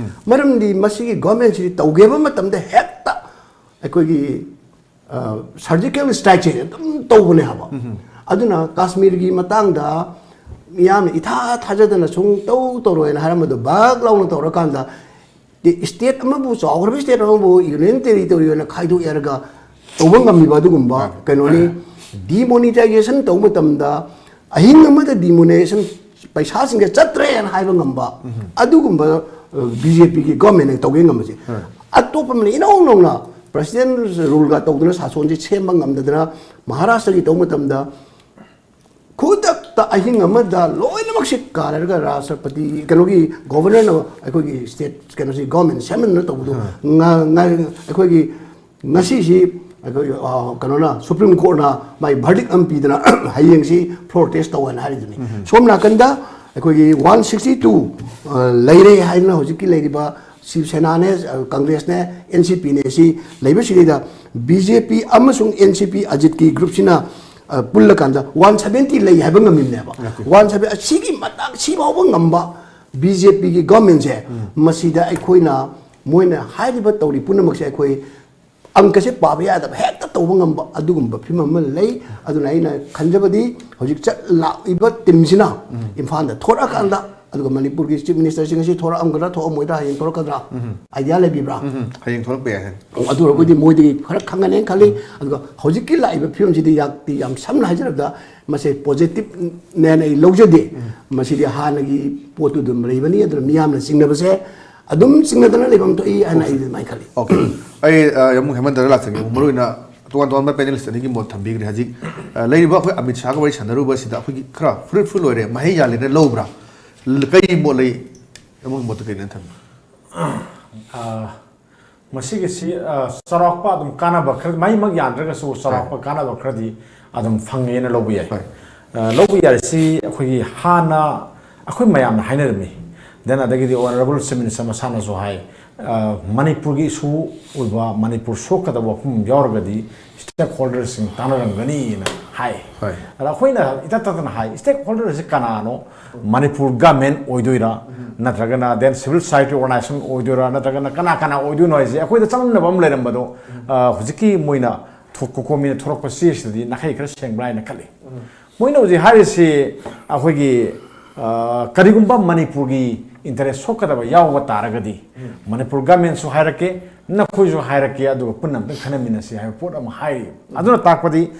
ꯃꯔꯝꯗꯤ ꯃꯁꯤꯒꯤ ꯒꯚꯔꯟꯃꯦꯟꯁꯤꯗꯤ ꯇꯧꯒꯦꯕ ꯃꯇꯝꯗ ꯍꯦꯛꯇ ꯑꯩꯈꯣꯏꯒꯤ ꯁꯔꯖꯤꯀꯦꯜ ꯁ꯭ꯇ꯭ꯔꯥꯏꯛꯁꯦ ꯑꯗꯨꯝ ꯇꯧꯕꯅꯦ ꯍꯥꯏꯕ꯫ ꯑꯗꯨꯅ ꯀꯥꯁꯃꯤꯔꯒꯤ ꯃꯇꯥꯡꯗ ꯃꯤꯌꯥꯝꯅ ꯏꯊꯥ ꯊꯥꯖꯗꯅ ꯁꯨꯝ ꯇꯧ ꯇꯧꯔꯣꯏꯅ ꯍꯥꯏꯔꯝꯕꯗꯣ ꯕꯛ ꯂꯥꯎꯅ ꯇꯧꯔꯀꯥꯟꯗ, ꯁ꯭ꯇꯦꯠ ꯑꯃꯕꯨ, ꯆꯥꯎꯈ꯭ꯔꯕ ꯁ꯭ꯇꯦꯠ ꯑꯃꯕꯨ ꯌꯨꯅꯤꯌꯟ ꯇꯦꯔꯤꯇꯣꯔꯤ ꯑꯣꯏꯅ ꯈꯥꯏꯗꯣꯛꯑꯦ ꯍꯥꯏꯔꯒ ꯇꯧꯕ ꯉꯝꯃꯤꯕ ꯑꯗꯨꯒꯨꯝꯕ ꯀꯩꯅꯣꯅꯤ꯫ ꯗꯤꯃꯣꯅꯤꯇꯥꯏꯖꯦꯁꯟ ꯇꯧꯕ ꯃꯇꯝꯗ ꯑꯍꯤꯡ ꯑꯃꯗ ꯗꯤꯃꯣꯅꯤꯇꯥꯏꯖꯦꯁꯟ, ꯄꯩꯁꯥꯁꯤꯡꯁꯦ ꯆꯠꯇ꯭ꯔꯦꯅ ꯍꯥꯏꯕ ꯉꯝꯕ ꯑꯗꯨꯒꯨꯝꯕ ꯕꯤ ꯖꯦ ꯄꯤꯒꯤ ꯒꯣꯔꯃꯦꯟꯅ ꯇꯧꯒꯦ ꯉꯝꯕꯁꯦ꯫ ꯑꯇꯣꯞꯄ ꯑꯃꯅ ꯏꯅꯧ ꯅꯧꯅ ꯄ꯭ꯔꯁꯤꯗꯦꯟ ꯔꯨꯜꯒ ꯇꯧꯗꯅ ꯁꯥꯁꯣꯟꯁꯦ ꯁꯦꯝꯕ ꯉꯝꯗꯗꯅ ꯃꯍꯥꯔꯥꯁꯇ꯭ꯔꯒꯤ ꯇꯧꯕ ꯃꯇꯝꯗ ꯈꯨꯗꯛꯇ ꯑꯍꯤꯡ ꯑꯃꯗ ꯂꯣꯏꯅꯃꯛꯁꯤ ꯀꯥꯔꯔꯒ ꯔꯥꯁꯇ꯭ꯔꯄꯇꯤ, ꯀꯩꯅꯣꯒꯤ ꯒꯣꯚꯔꯅꯔꯅ ꯑꯩꯈꯣꯏꯒꯤ ꯁ꯭ꯇꯦꯠ ꯀꯩꯅꯣꯁꯤ ꯒꯣꯔꯃꯦꯟ ꯁꯦꯝꯍꯟꯗꯅ ꯇꯧꯕꯗꯣ ꯉ- ꯉ- ꯑꯩꯈꯣꯏꯒꯤ ꯉꯁꯤꯁꯤ ꯑꯩꯈꯣꯏꯒꯤ, ꯑ, ꯀꯩꯅꯣꯅ, ꯁꯨꯄ꯭ꯔꯤꯝ ꯀꯣꯔꯠꯅ ꯃꯥꯏ ꯚꯔꯗꯤꯛ ꯑꯃ ꯄꯤꯗꯅ ꯍꯌꯦꯡꯁꯤ ꯐ꯭ꯂꯣꯔ ꯇꯦꯁ ꯇꯧ ꯍꯥꯏꯅ ꯍꯥꯏꯔꯤꯗꯨꯅꯤ꯫ ꯁꯣꯝ ꯅꯥꯀꯟꯗ ꯑꯩꯈꯣꯏꯒꯤ ꯋꯥꯟ ꯁꯤꯛꯁꯇꯤ ꯇꯨ ꯂꯩꯔꯦ ꯍꯥꯏꯗꯅ ꯍꯧꯖꯤꯛꯀꯤ ꯂꯩꯔꯤꯕ ꯁꯤꯕ ꯁꯦꯅꯥꯅꯦ, ꯑ, ꯀꯪꯒ꯭ꯔꯦꯁꯅꯦ, ꯑꯦꯟ ꯁꯤ ꯄꯤꯅꯦ, ꯁꯤ ꯂꯩꯕꯁꯤꯗꯩꯗ ꯕꯤ ꯖꯦ ꯄꯤ ꯑꯃꯁꯨꯡ ꯑꯦꯟ ꯁꯤ ꯄꯤ ꯑꯖꯤꯠꯀꯤ ꯒ꯭ꯔꯨꯞꯁꯤꯅ, ꯑ, ꯄꯨꯜꯂꯀꯥꯟꯗ ꯋꯥꯟ ꯁꯕꯦꯟꯇꯤ ꯂꯩ ꯍꯥꯏꯕ ꯉꯝꯃꯤꯕꯅꯦꯕ꯫ ꯋꯥꯟ ꯁꯕꯦꯟ ꯑꯁꯤꯒꯤ ꯃꯇꯥꯡ ꯁꯤꯐꯥꯎꯕ ꯉꯝꯕ ꯕꯤ ꯖꯦ ꯄꯤꯒꯤ ꯒꯣꯔꯃꯦꯟꯁꯦ, ꯃꯁꯤꯗ ꯑꯩꯈꯣꯏꯅ, ꯃꯣꯏꯅ ꯍꯥꯏꯔꯤꯕ ꯇꯧꯔꯤ ꯄꯨꯝꯅꯃꯛꯁꯦ ꯑꯩꯈꯣꯏ ꯑꯪꯀꯁꯦ ꯄꯥꯕ ꯌꯥꯗꯕ ꯍꯦꯛꯇ ꯇꯧꯕ ꯉꯝꯕ ꯑꯗꯨꯒꯨꯝꯕ ꯐꯤꯕꯝ ꯑꯃ ꯂꯩ꯫ ꯑꯗꯨꯅ ꯑꯩꯅ ꯈꯟꯖꯕꯗꯤ ꯍꯧꯖꯤꯛ ꯆꯠ ꯂꯥꯛꯂꯤꯕ ꯇꯤꯝꯁꯤꯅ ꯏꯝꯐꯥꯜꯗ ꯊꯣꯔꯛꯑꯀꯥꯟꯗ, ꯑꯗꯨꯒ ꯃꯅꯤꯄꯨꯔꯒꯤ ꯆꯤꯐ ꯃꯤꯅꯤꯁꯇꯔꯁꯤ ꯉꯁꯤ ꯊꯣꯔꯛꯑꯝꯒꯗ꯭ꯔꯥ, ꯊꯣꯛꯑꯝꯃꯣꯏꯗ꯭ꯔꯥ, ꯍꯌꯦꯡ ꯊꯣꯔꯛꯀꯗ꯭ꯔꯥ, ꯑꯥꯏꯗꯤꯌꯥ ꯂꯩꯕꯤꯕ꯭ꯔꯥ? ꯎꯝ, ꯍꯌꯦꯡ ꯊꯣꯛꯂꯛꯄ ꯌꯥꯏ꯫ ꯑꯣ, ꯑꯗꯨ ꯑꯣꯏꯔꯕꯨꯗꯤ ꯃꯣꯏꯗꯒꯤ ꯈꯔ ꯈꯪꯒꯅꯦꯅ ꯈꯜꯂꯤ꯫ ꯑꯗꯨꯒ ꯍꯧꯖꯤꯛꯀꯤ ꯂꯥꯛꯏꯕ ꯐꯤꯕꯝꯁꯤꯗꯤ ꯌꯥꯝ ꯁꯝꯅ ꯍꯥꯏꯖꯔꯕꯗ ꯃꯁꯦ ꯄꯣꯖꯤꯇꯤꯚꯅꯦꯅ ꯑꯩ ꯂꯧꯖꯗꯦ꯫ ꯃꯁꯤꯗꯤ ꯍꯥꯟꯅꯒꯤ ꯄꯣꯠꯇꯨ ꯑꯗꯨꯝ ꯂꯩꯕꯅꯤ꯫ ꯑꯗꯨꯅ ꯃꯤꯌꯥꯝꯅ ꯆꯤꯡꯅꯕꯁꯦ ꯑꯗꯨꯝ ꯆꯤꯡꯅꯗꯅ ꯂꯩꯐꯝ ꯊꯣꯛꯏ ꯍꯥꯏꯅ ꯑꯩ ꯑꯗꯨꯃꯥꯏꯅ ꯈꯜꯂꯤ꯫ ꯑꯣꯀꯦ꯫ ꯑꯩ, ꯑ, ꯑꯃꯨꯛ ꯍꯦꯃꯟꯇꯗ ꯂꯥꯛꯆꯒꯦ꯫ ꯃꯔꯨꯑꯣꯏꯅ ꯇꯣꯉꯥꯟ ꯇꯣꯉꯥꯟꯕ ꯄꯦꯅꯦꯂꯤꯁ ꯑꯅꯤꯒꯤ ꯃꯣꯠ ꯊꯝꯕꯤꯈ꯭ꯔꯦ꯫ ꯍꯧꯖꯤꯛ, ꯑ, ꯂꯩꯔꯤꯕ ꯑꯩꯈꯣꯏ ꯑꯃꯤꯠ ꯁꯥꯍꯒ ꯋꯥꯔꯤ ꯁꯥꯟꯅꯔꯨꯕꯁꯤꯗ ꯑꯩꯈꯣꯏꯒꯤ ꯈꯔ ꯐ꯭ꯔꯨꯠꯐꯨꯜ ꯑꯣꯏꯔꯦ, ꯃꯍꯩ ꯌꯥꯜꯂꯦꯅ ꯂꯧꯕ꯭ꯔꯥ? ꯀꯔꯤ ꯃꯣꯠ ꯂꯩ? ꯑꯃꯒꯤ ꯃꯣꯠꯇ ꯀꯔꯤꯅ ꯊꯝꯕꯤ? ꯑ, ꯃꯁꯤꯒꯤꯁꯤ, ꯑ, ꯆꯥꯎꯔꯥꯛꯄ ꯑꯗꯨꯝ ꯀꯥꯟꯅꯕ ꯈꯔ, ꯃꯍꯩꯃꯛ ꯌꯥꯟꯗ꯭ꯔꯒꯁꯨ ꯆꯥꯎꯔꯥꯛꯄ ꯀꯥꯟꯅꯕ ꯈꯔꯗꯤ ꯑꯗꯨꯝ ꯐꯪꯉꯦꯅ ꯂꯧꯕ ꯌꯥꯏ꯫ ꯍꯣꯏ꯫ ꯑ, ꯂꯧꯕ ꯌꯥꯔꯤꯁꯤ ꯑꯩꯈꯣꯏꯒꯤ ꯍꯥꯟꯅ ꯑꯩꯈꯣꯏ ꯃꯌꯥꯝꯅ ꯍꯥꯏꯅꯔꯝꯃꯤ꯫ Then ꯑꯗꯒꯤꯗꯤ Honourable Chief Minister ꯃꯁꯥꯅꯁꯨ ꯍꯥꯏ, ꯑ, ꯃꯅꯤꯄꯨꯔꯒꯤ issue ꯑꯣꯏꯕ, ꯃꯅꯤꯄꯨꯔ ꯁꯣꯛꯀꯗꯕ ꯋꯥꯐꯝ ꯌꯥꯎꯔꯒꯗꯤ stakeholderꯁꯤꯡ ꯇꯥꯟꯅꯔꯝꯒꯅꯤꯅ ꯍꯥꯏ꯫ ꯍꯣꯏ꯫ ꯑꯗ ꯑꯩꯈꯣꯏꯅ ꯏꯇꯠ ꯇꯠꯇꯅ ꯍꯥꯏ, stakeholderꯁꯤ ꯀꯅꯥꯅꯣ? ꯃꯅꯤꯄꯨꯔ government ꯑꯣꯏꯗꯣꯏꯔꯥ, ꯅꯠꯇ꯭ꯔꯒꯅ then civil society organisation ꯑꯣꯏꯗꯣꯏꯔꯥ, ꯅꯠꯇ꯭ꯔꯒꯅ ꯀꯅꯥ ꯀꯅꯥ ꯑꯣꯏꯗꯣꯏꯅꯣ ꯍꯥꯏꯁꯦ ꯑꯩꯈꯣꯏꯗ ꯆꯃꯝꯅꯕ ꯑꯃ ꯂꯩꯔꯝꯕꯗꯣ, ꯑ, ꯍꯧꯖꯤꯛꯀꯤ ꯃꯣꯏꯅ ꯊꯣ-, ꯀꯣꯀꯣꯃꯤꯅ ꯊꯣꯔꯛꯄ ꯆꯦꯁꯤꯗꯗꯤ ꯅꯥꯈꯩ ꯈꯔ ꯁꯦꯡꯕ꯭ꯔꯥ ꯍꯥꯏꯅ ꯈꯜꯂꯤ꯫ ꯃꯣꯏꯅ ꯍꯧꯖꯤꯛ ꯍꯥꯏꯔꯤꯁꯤ ꯑꯩꯈꯣꯏꯒꯤ, ꯑ, ꯀꯔꯤꯒꯨꯝꯕ ꯃꯅꯤꯄꯨꯔꯒꯤ interest ꯁꯣꯛꯀꯗꯕ ꯌꯥꯎꯕ ꯇꯥꯔꯒꯗꯤ ꯃꯅꯤꯄꯨꯔ governmentꯁꯨ ꯍꯥꯏꯔꯛꯀꯦ, ꯅꯈꯣꯏꯁꯨ ꯍꯥꯏꯔꯛꯀꯦ, ꯑꯗꯨꯒ ꯄꯨꯟꯅ ꯑꯝꯇꯪ ꯈꯟꯅꯃꯤꯟꯅꯁꯤ ꯍꯥꯏꯕ ꯄꯣꯠ ꯑꯃ ꯍꯥꯏꯔꯤ꯫ ꯑꯗꯨꯅ ꯇꯥꯛꯄꯗꯤ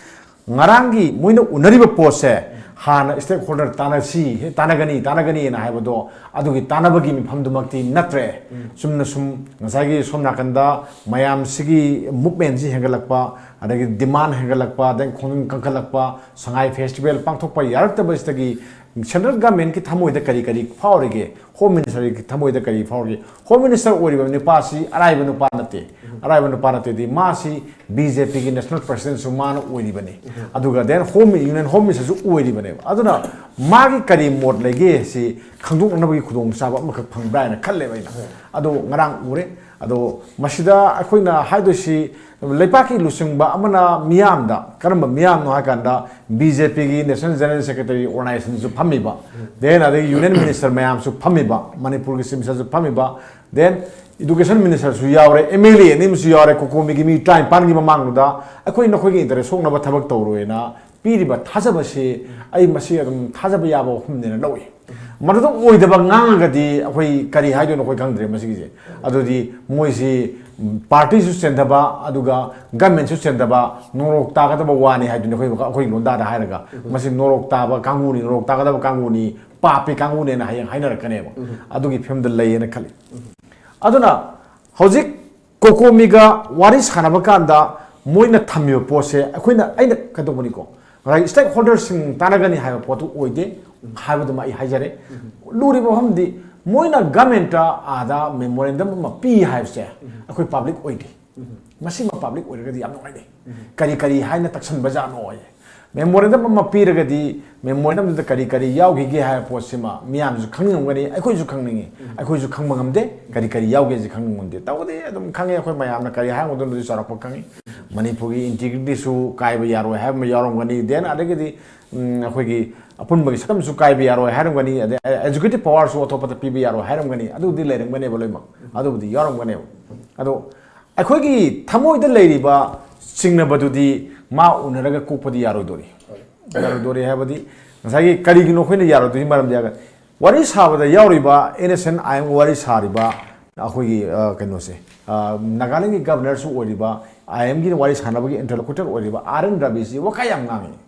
ꯉꯔꯥꯡꯒꯤ ꯃꯣꯏꯅ ꯎꯅꯔꯤꯕ ꯄꯣꯠꯁꯦ ꯍꯥꯟꯅ stakeholder ꯇꯥꯟꯅꯁꯤ, ꯍꯦ, ꯇꯥꯟꯅꯒꯅꯤ, ꯇꯥꯟꯅꯒꯅꯤꯅ ꯍꯥꯏꯕꯗꯣ, ꯑꯗꯨꯒꯤ ꯇꯥꯟꯅꯕꯒꯤ ꯃꯤꯐꯝꯗꯨꯃꯛꯇꯤ ꯅꯠꯇ꯭ꯔꯦ꯫ ꯆꯨꯝꯅ ꯁꯨꯝ ꯉꯁꯥꯏꯒꯤ ꯁꯣꯝ ꯅꯥꯀꯟꯗ ꯃꯌꯥꯝꯁꯤꯒꯤ movementꯁꯤ ꯍꯦꯟꯒꯠꯂꯛꯄ, ꯑꯗꯒꯤ demand ꯍꯦꯟꯒꯠꯂꯛꯄ, then ꯈꯣꯡꯖꯪ ꯀꯟꯈꯠꯂꯛꯄ, ꯁꯉꯥꯏ festival ꯄꯥꯡꯊꯣꯛꯄ ꯌꯥꯔꯛꯇꯕꯁꯤꯗꯒꯤ central governmentꯀꯤ ꯊꯃꯣꯏꯗ ꯀꯔꯤ ꯀꯔꯤ ꯐꯥꯎꯔꯤꯒꯦ? Home ministerꯒꯤ ꯊꯃꯣꯏꯗ ꯀꯔꯤ ꯐꯥꯎꯔꯤꯒꯦ? Home minister ꯑꯣꯏꯔꯤꯕ ꯅꯨꯄꯥꯁꯤ ꯑꯔꯥꯏꯕ ꯅꯨꯄꯥ ꯅꯠꯇꯦ꯫ ꯑꯔꯥꯏꯕ ꯅꯨꯄꯥ ꯅꯠꯇꯦꯗꯤ, ꯃꯥꯁꯤ BJPꯒꯤ national presidentꯁꯨ ꯃꯥꯅ ꯑꯣꯏꯔꯤꯕꯅꯤ꯫ ꯑꯗꯨꯒ then home, union home ministerꯁꯨ ꯑꯣꯏꯔꯤꯕꯅꯦꯕ꯫ ꯑꯗꯨꯅ ꯃꯥꯒꯤ ꯀꯔꯤ ꯃꯣꯠ ꯂꯩꯒꯦ ꯁꯤ ꯈꯪꯗꯣꯛꯅꯅꯕꯒꯤ ꯈꯨꯗꯣꯡꯆꯥꯕ ꯑꯃꯈꯛ ꯐꯪꯕ꯭ꯔꯥ ꯍꯥꯏꯅ ꯈꯜꯂꯦꯕ ꯑꯩꯅ꯫ ꯑꯗꯣ ꯉꯔꯥꯡ ꯎꯔꯦ꯫ ꯑꯗꯣ ꯃꯁꯤꯗ ꯑꯩꯈꯣꯏꯅ ꯍꯥꯏꯗꯣꯏꯁꯤ, ꯂꯩꯕꯥꯛꯀꯤ ꯂꯨꯆꯤꯡꯕ ꯑꯃꯅ ꯃꯤꯌꯥꯝꯗ, ꯀꯔꯝꯕ ꯃꯤꯌꯥꯝꯅꯣ ꯍꯥꯏ ꯀꯥꯟꯗ, BJPꯒꯤ national general secretary organizationꯁꯨ ꯐꯝꯃꯤꯕ, then ꯑꯗꯒꯤ union minister ꯃꯌꯥꯝꯁꯨ ꯐꯝꯃꯤꯕ, ꯃꯅꯤꯄꯨꯔꯒꯤ chief ministerꯁꯨ ꯐꯝꯃꯤꯕ, then education ministerꯁꯨ ꯌꯥꯎꯔꯦ, MLA ꯑꯅꯤ ꯑꯃꯁꯨ ꯌꯥꯎꯔꯦ, ꯀꯣꯀꯣꯃꯤꯒꯤ ꯃꯤ ꯇꯔꯥꯅꯤꯄꯥꯟꯒꯤ ꯃꯃꯥꯡꯗꯨꯗ ꯑꯩꯈꯣꯏ ꯅꯈꯣꯏꯒꯤ interest ꯁꯣꯛꯅꯕ ꯊꯕꯛ ꯇꯧꯔꯣꯏꯅ ꯄꯤꯔꯤꯕ ꯊꯥꯖꯕꯁꯤ ꯑꯩ ꯃꯁꯤ ꯑꯗꯨꯝ ꯊꯥꯖꯕ ꯌꯥꯕ ꯋꯥꯐꯝꯅꯦꯅ ꯂꯧꯏ꯫ ꯃꯗꯨꯗ ꯑꯣꯏꯗꯕ ꯉꯥꯡꯉꯒꯗꯤ ꯑꯩꯈꯣꯏ ꯀꯔꯤ ꯍꯥꯏꯗꯣꯏꯅꯣ ꯑꯩꯈꯣꯏ ꯈꯪꯗ꯭ꯔꯦ ꯃꯁꯤꯒꯤꯁꯦ꯫ ꯑꯗꯨꯗꯤ ꯃꯣꯏꯁꯤ partyꯁꯨ ꯆꯦꯟꯗꯕ, ꯑꯗꯨꯒ governmentꯁꯨ ꯆꯦꯟꯗꯕ, ꯅꯣꯔꯣꯛ ꯇꯥꯒꯗꯕ ꯋꯥꯅꯤ ꯍꯥꯏꯗꯨꯅꯤ ꯑꯩꯈꯣꯏ, ꯑꯩꯈꯣꯏ ꯂꯣꯟꯗꯥꯗ ꯍꯥꯏꯔꯒ꯫ ꯃꯁꯤ ꯅꯣꯔꯣꯛ ꯇꯥꯕ ꯀꯥꯡꯕꯨꯅꯤ, ꯅꯣꯔꯣꯛ ꯇꯥꯒꯗꯕ ꯀꯥꯡꯕꯨꯅꯤ, ꯄꯥꯄꯤ ꯀꯥꯡꯕꯨꯅꯦꯅ ꯍꯌꯦꯡ ꯍꯥꯏꯅꯔꯛꯀꯅꯦꯕ꯫ ꯑꯗꯨꯒꯤ ꯐꯤꯕꯝꯗ ꯂꯩꯌꯦꯅ ꯈꯜꯂꯤ꯫ ꯑꯗꯨꯅ ꯍꯧꯖꯤꯛ ꯀꯣꯀꯣꯃꯤꯒ ꯋꯥꯔꯤ ꯁꯥꯟꯅꯕ ꯀꯥꯟꯗ ꯃꯣꯏꯅ ꯊꯝꯃꯤꯕ ꯄꯣꯠꯁꯦ ꯑꯩꯈꯣꯏꯅ, ꯑꯩꯅ ꯀꯩꯗꯧꯕꯅꯤꯀꯣ, ꯉꯁꯥꯏ stakeholderꯁꯤꯡ ꯇꯥꯟꯅꯒꯅꯤ ꯍꯥꯏꯕ ꯄꯣꯠꯇꯨ ꯑꯣꯏꯗꯦ ꯍꯥꯏꯕꯗꯨꯃ ꯑꯩ ꯍꯥꯏꯖꯔꯦ꯫ ꯂꯨꯔꯤꯕ ꯋꯥꯐꯝꯗꯤ ꯃꯣꯏꯅ governmentꯇ ꯑꯥꯗ memorandum ꯑꯃ ꯄꯤ ꯍꯥꯏꯕꯁꯦ ꯑꯩꯈꯣꯏ public ꯑꯣꯏꯗꯦ꯫ ꯃꯁꯤꯃ public ꯑꯣꯏꯔꯒꯗꯤ ꯌꯥꯝ ꯅꯨꯡꯉꯥꯏꯅꯤ꯫ ꯀꯔꯤ ꯀꯔꯤ ꯍꯥꯏꯅ ꯇꯛꯁꯟꯕꯖꯥꯠꯅꯣ ꯍꯥꯏ꯫ ꯃꯦꯃꯣꯔꯦꯟꯗꯝ ꯑꯃ ꯄꯤꯔꯒꯗꯤ ꯃꯦꯃꯣꯔꯦꯟꯗꯝꯗꯨꯗ ꯀꯔꯤ ꯀꯔꯤ ꯌꯥꯎꯈꯤꯒꯦ ꯍꯥꯏꯕ ꯄꯣꯠꯁꯤꯃ ꯃꯤꯌꯥꯝꯁꯨ ꯈꯪꯅꯤꯡꯉꯝꯒꯅꯤ, ꯑꯩꯈꯣꯏꯁꯨ ꯈꯪꯅꯤꯡꯉꯤ꯫ ꯑꯩꯈꯣꯏꯁꯨ ꯈꯪꯕ ꯉꯝꯗꯦ, ꯀꯔꯤ ꯀꯔꯤ ꯌꯥꯎꯒꯦꯁꯤ ꯈꯪꯕ ꯉꯝꯗꯦ꯫ ꯇꯧꯕꯗꯤ ꯑꯗꯨꯝ ꯈꯪꯉꯦ, ꯑꯩꯈꯣꯏ ꯃꯌꯥꯝꯅ ꯀꯔꯤ ꯍꯥꯏꯔꯝꯒꯗꯣꯏꯅꯣꯗꯤ ꯆꯥꯎꯔꯥꯛꯄ ꯈꯪꯉꯤ꯫ ꯃꯅꯤꯄꯨꯔꯒꯤ ꯏꯟꯇꯤꯒ꯭ꯔꯤꯇꯤꯁꯨ ꯀꯥꯏꯕ ꯌꯥꯔꯣꯏ ꯍꯥꯏꯕ ꯑꯃ ꯌꯥꯎꯔꯝꯒꯅꯤ, ꯗꯦꯟ ꯑꯗꯒꯤꯗꯤ ꯎꯝ, ꯑꯩꯈꯣꯏꯒꯤ ꯑꯄꯨꯟꯕꯒꯤ ꯁꯛꯇꯝꯁꯨ ꯀꯥꯏꯕ ꯌꯥꯔꯣꯏ ꯍꯥꯏꯔꯝꯒꯅꯤ, ꯑꯗꯩ ꯑꯦꯛꯖꯤꯀ꯭ꯌꯨꯇꯤꯚ ꯄꯋꯥꯔꯁꯨ ꯑꯇꯣꯞꯄꯗ ꯄꯤꯕ ꯌꯥꯔꯣꯏ ꯍꯥꯏꯔꯝꯒꯅꯤ, ꯑꯗꯨꯕꯨꯗꯤ ꯂꯩꯔꯝꯒꯅꯦꯕ ꯂꯣꯏꯅꯃꯛ, ꯑꯗꯨꯕꯨꯗꯤ ꯌꯥꯎꯔꯝꯒꯅꯦꯕ꯫ ꯑꯗꯣ ꯑꯩꯈꯣꯏꯒꯤ ꯊꯃꯣꯏꯗ ꯂꯩꯔꯤꯕ ꯆꯤꯡꯅꯕꯗꯨꯗꯤ ꯃꯥ ꯎꯅꯔꯒ ꯀꯣꯛꯄꯗꯤ ꯌꯥꯔꯣꯏꯗꯣꯔꯤ꯫ ꯌꯥꯔꯣꯏꯗꯣꯔꯤ ꯍꯥꯏꯕꯗꯤ ꯉꯁꯥꯏꯒꯤ ꯀꯔꯤꯒꯤꯅꯣ ꯑꯩꯈꯣꯏꯅ ꯌꯥꯔꯣꯏꯗꯣꯏꯒꯤ ꯃꯔꯝꯗꯤ ꯍꯥꯏꯔꯒ ꯋꯥꯔꯤ ꯁꯥꯕꯗ ꯌꯥꯎꯔꯤꯕ N S and I I M ꯁꯥꯔꯤꯕ ꯑꯩꯈꯣꯏꯒꯤ, ꯑ, ꯀꯩꯅꯣꯁꯦ, ꯑ, ꯅꯥꯒꯥꯂꯦꯟꯒꯤ ꯒꯕꯔꯅꯔꯁꯨ ꯑꯣꯏꯔꯤꯕ, ꯑꯥꯏ ꯑꯦꯝꯒꯤ ꯋꯥꯔꯤ ꯁꯥꯟꯅꯕꯒꯤ ꯏꯟꯇꯔꯂꯣꯀꯨꯇꯔ ꯑꯣꯏꯔꯤꯕ ꯑꯥꯔ ꯑꯦꯟ ꯔꯕꯤꯁꯤ ꯋꯥꯀꯥꯏ ꯌꯥꯝ ꯉꯥꯡꯉꯤ꯫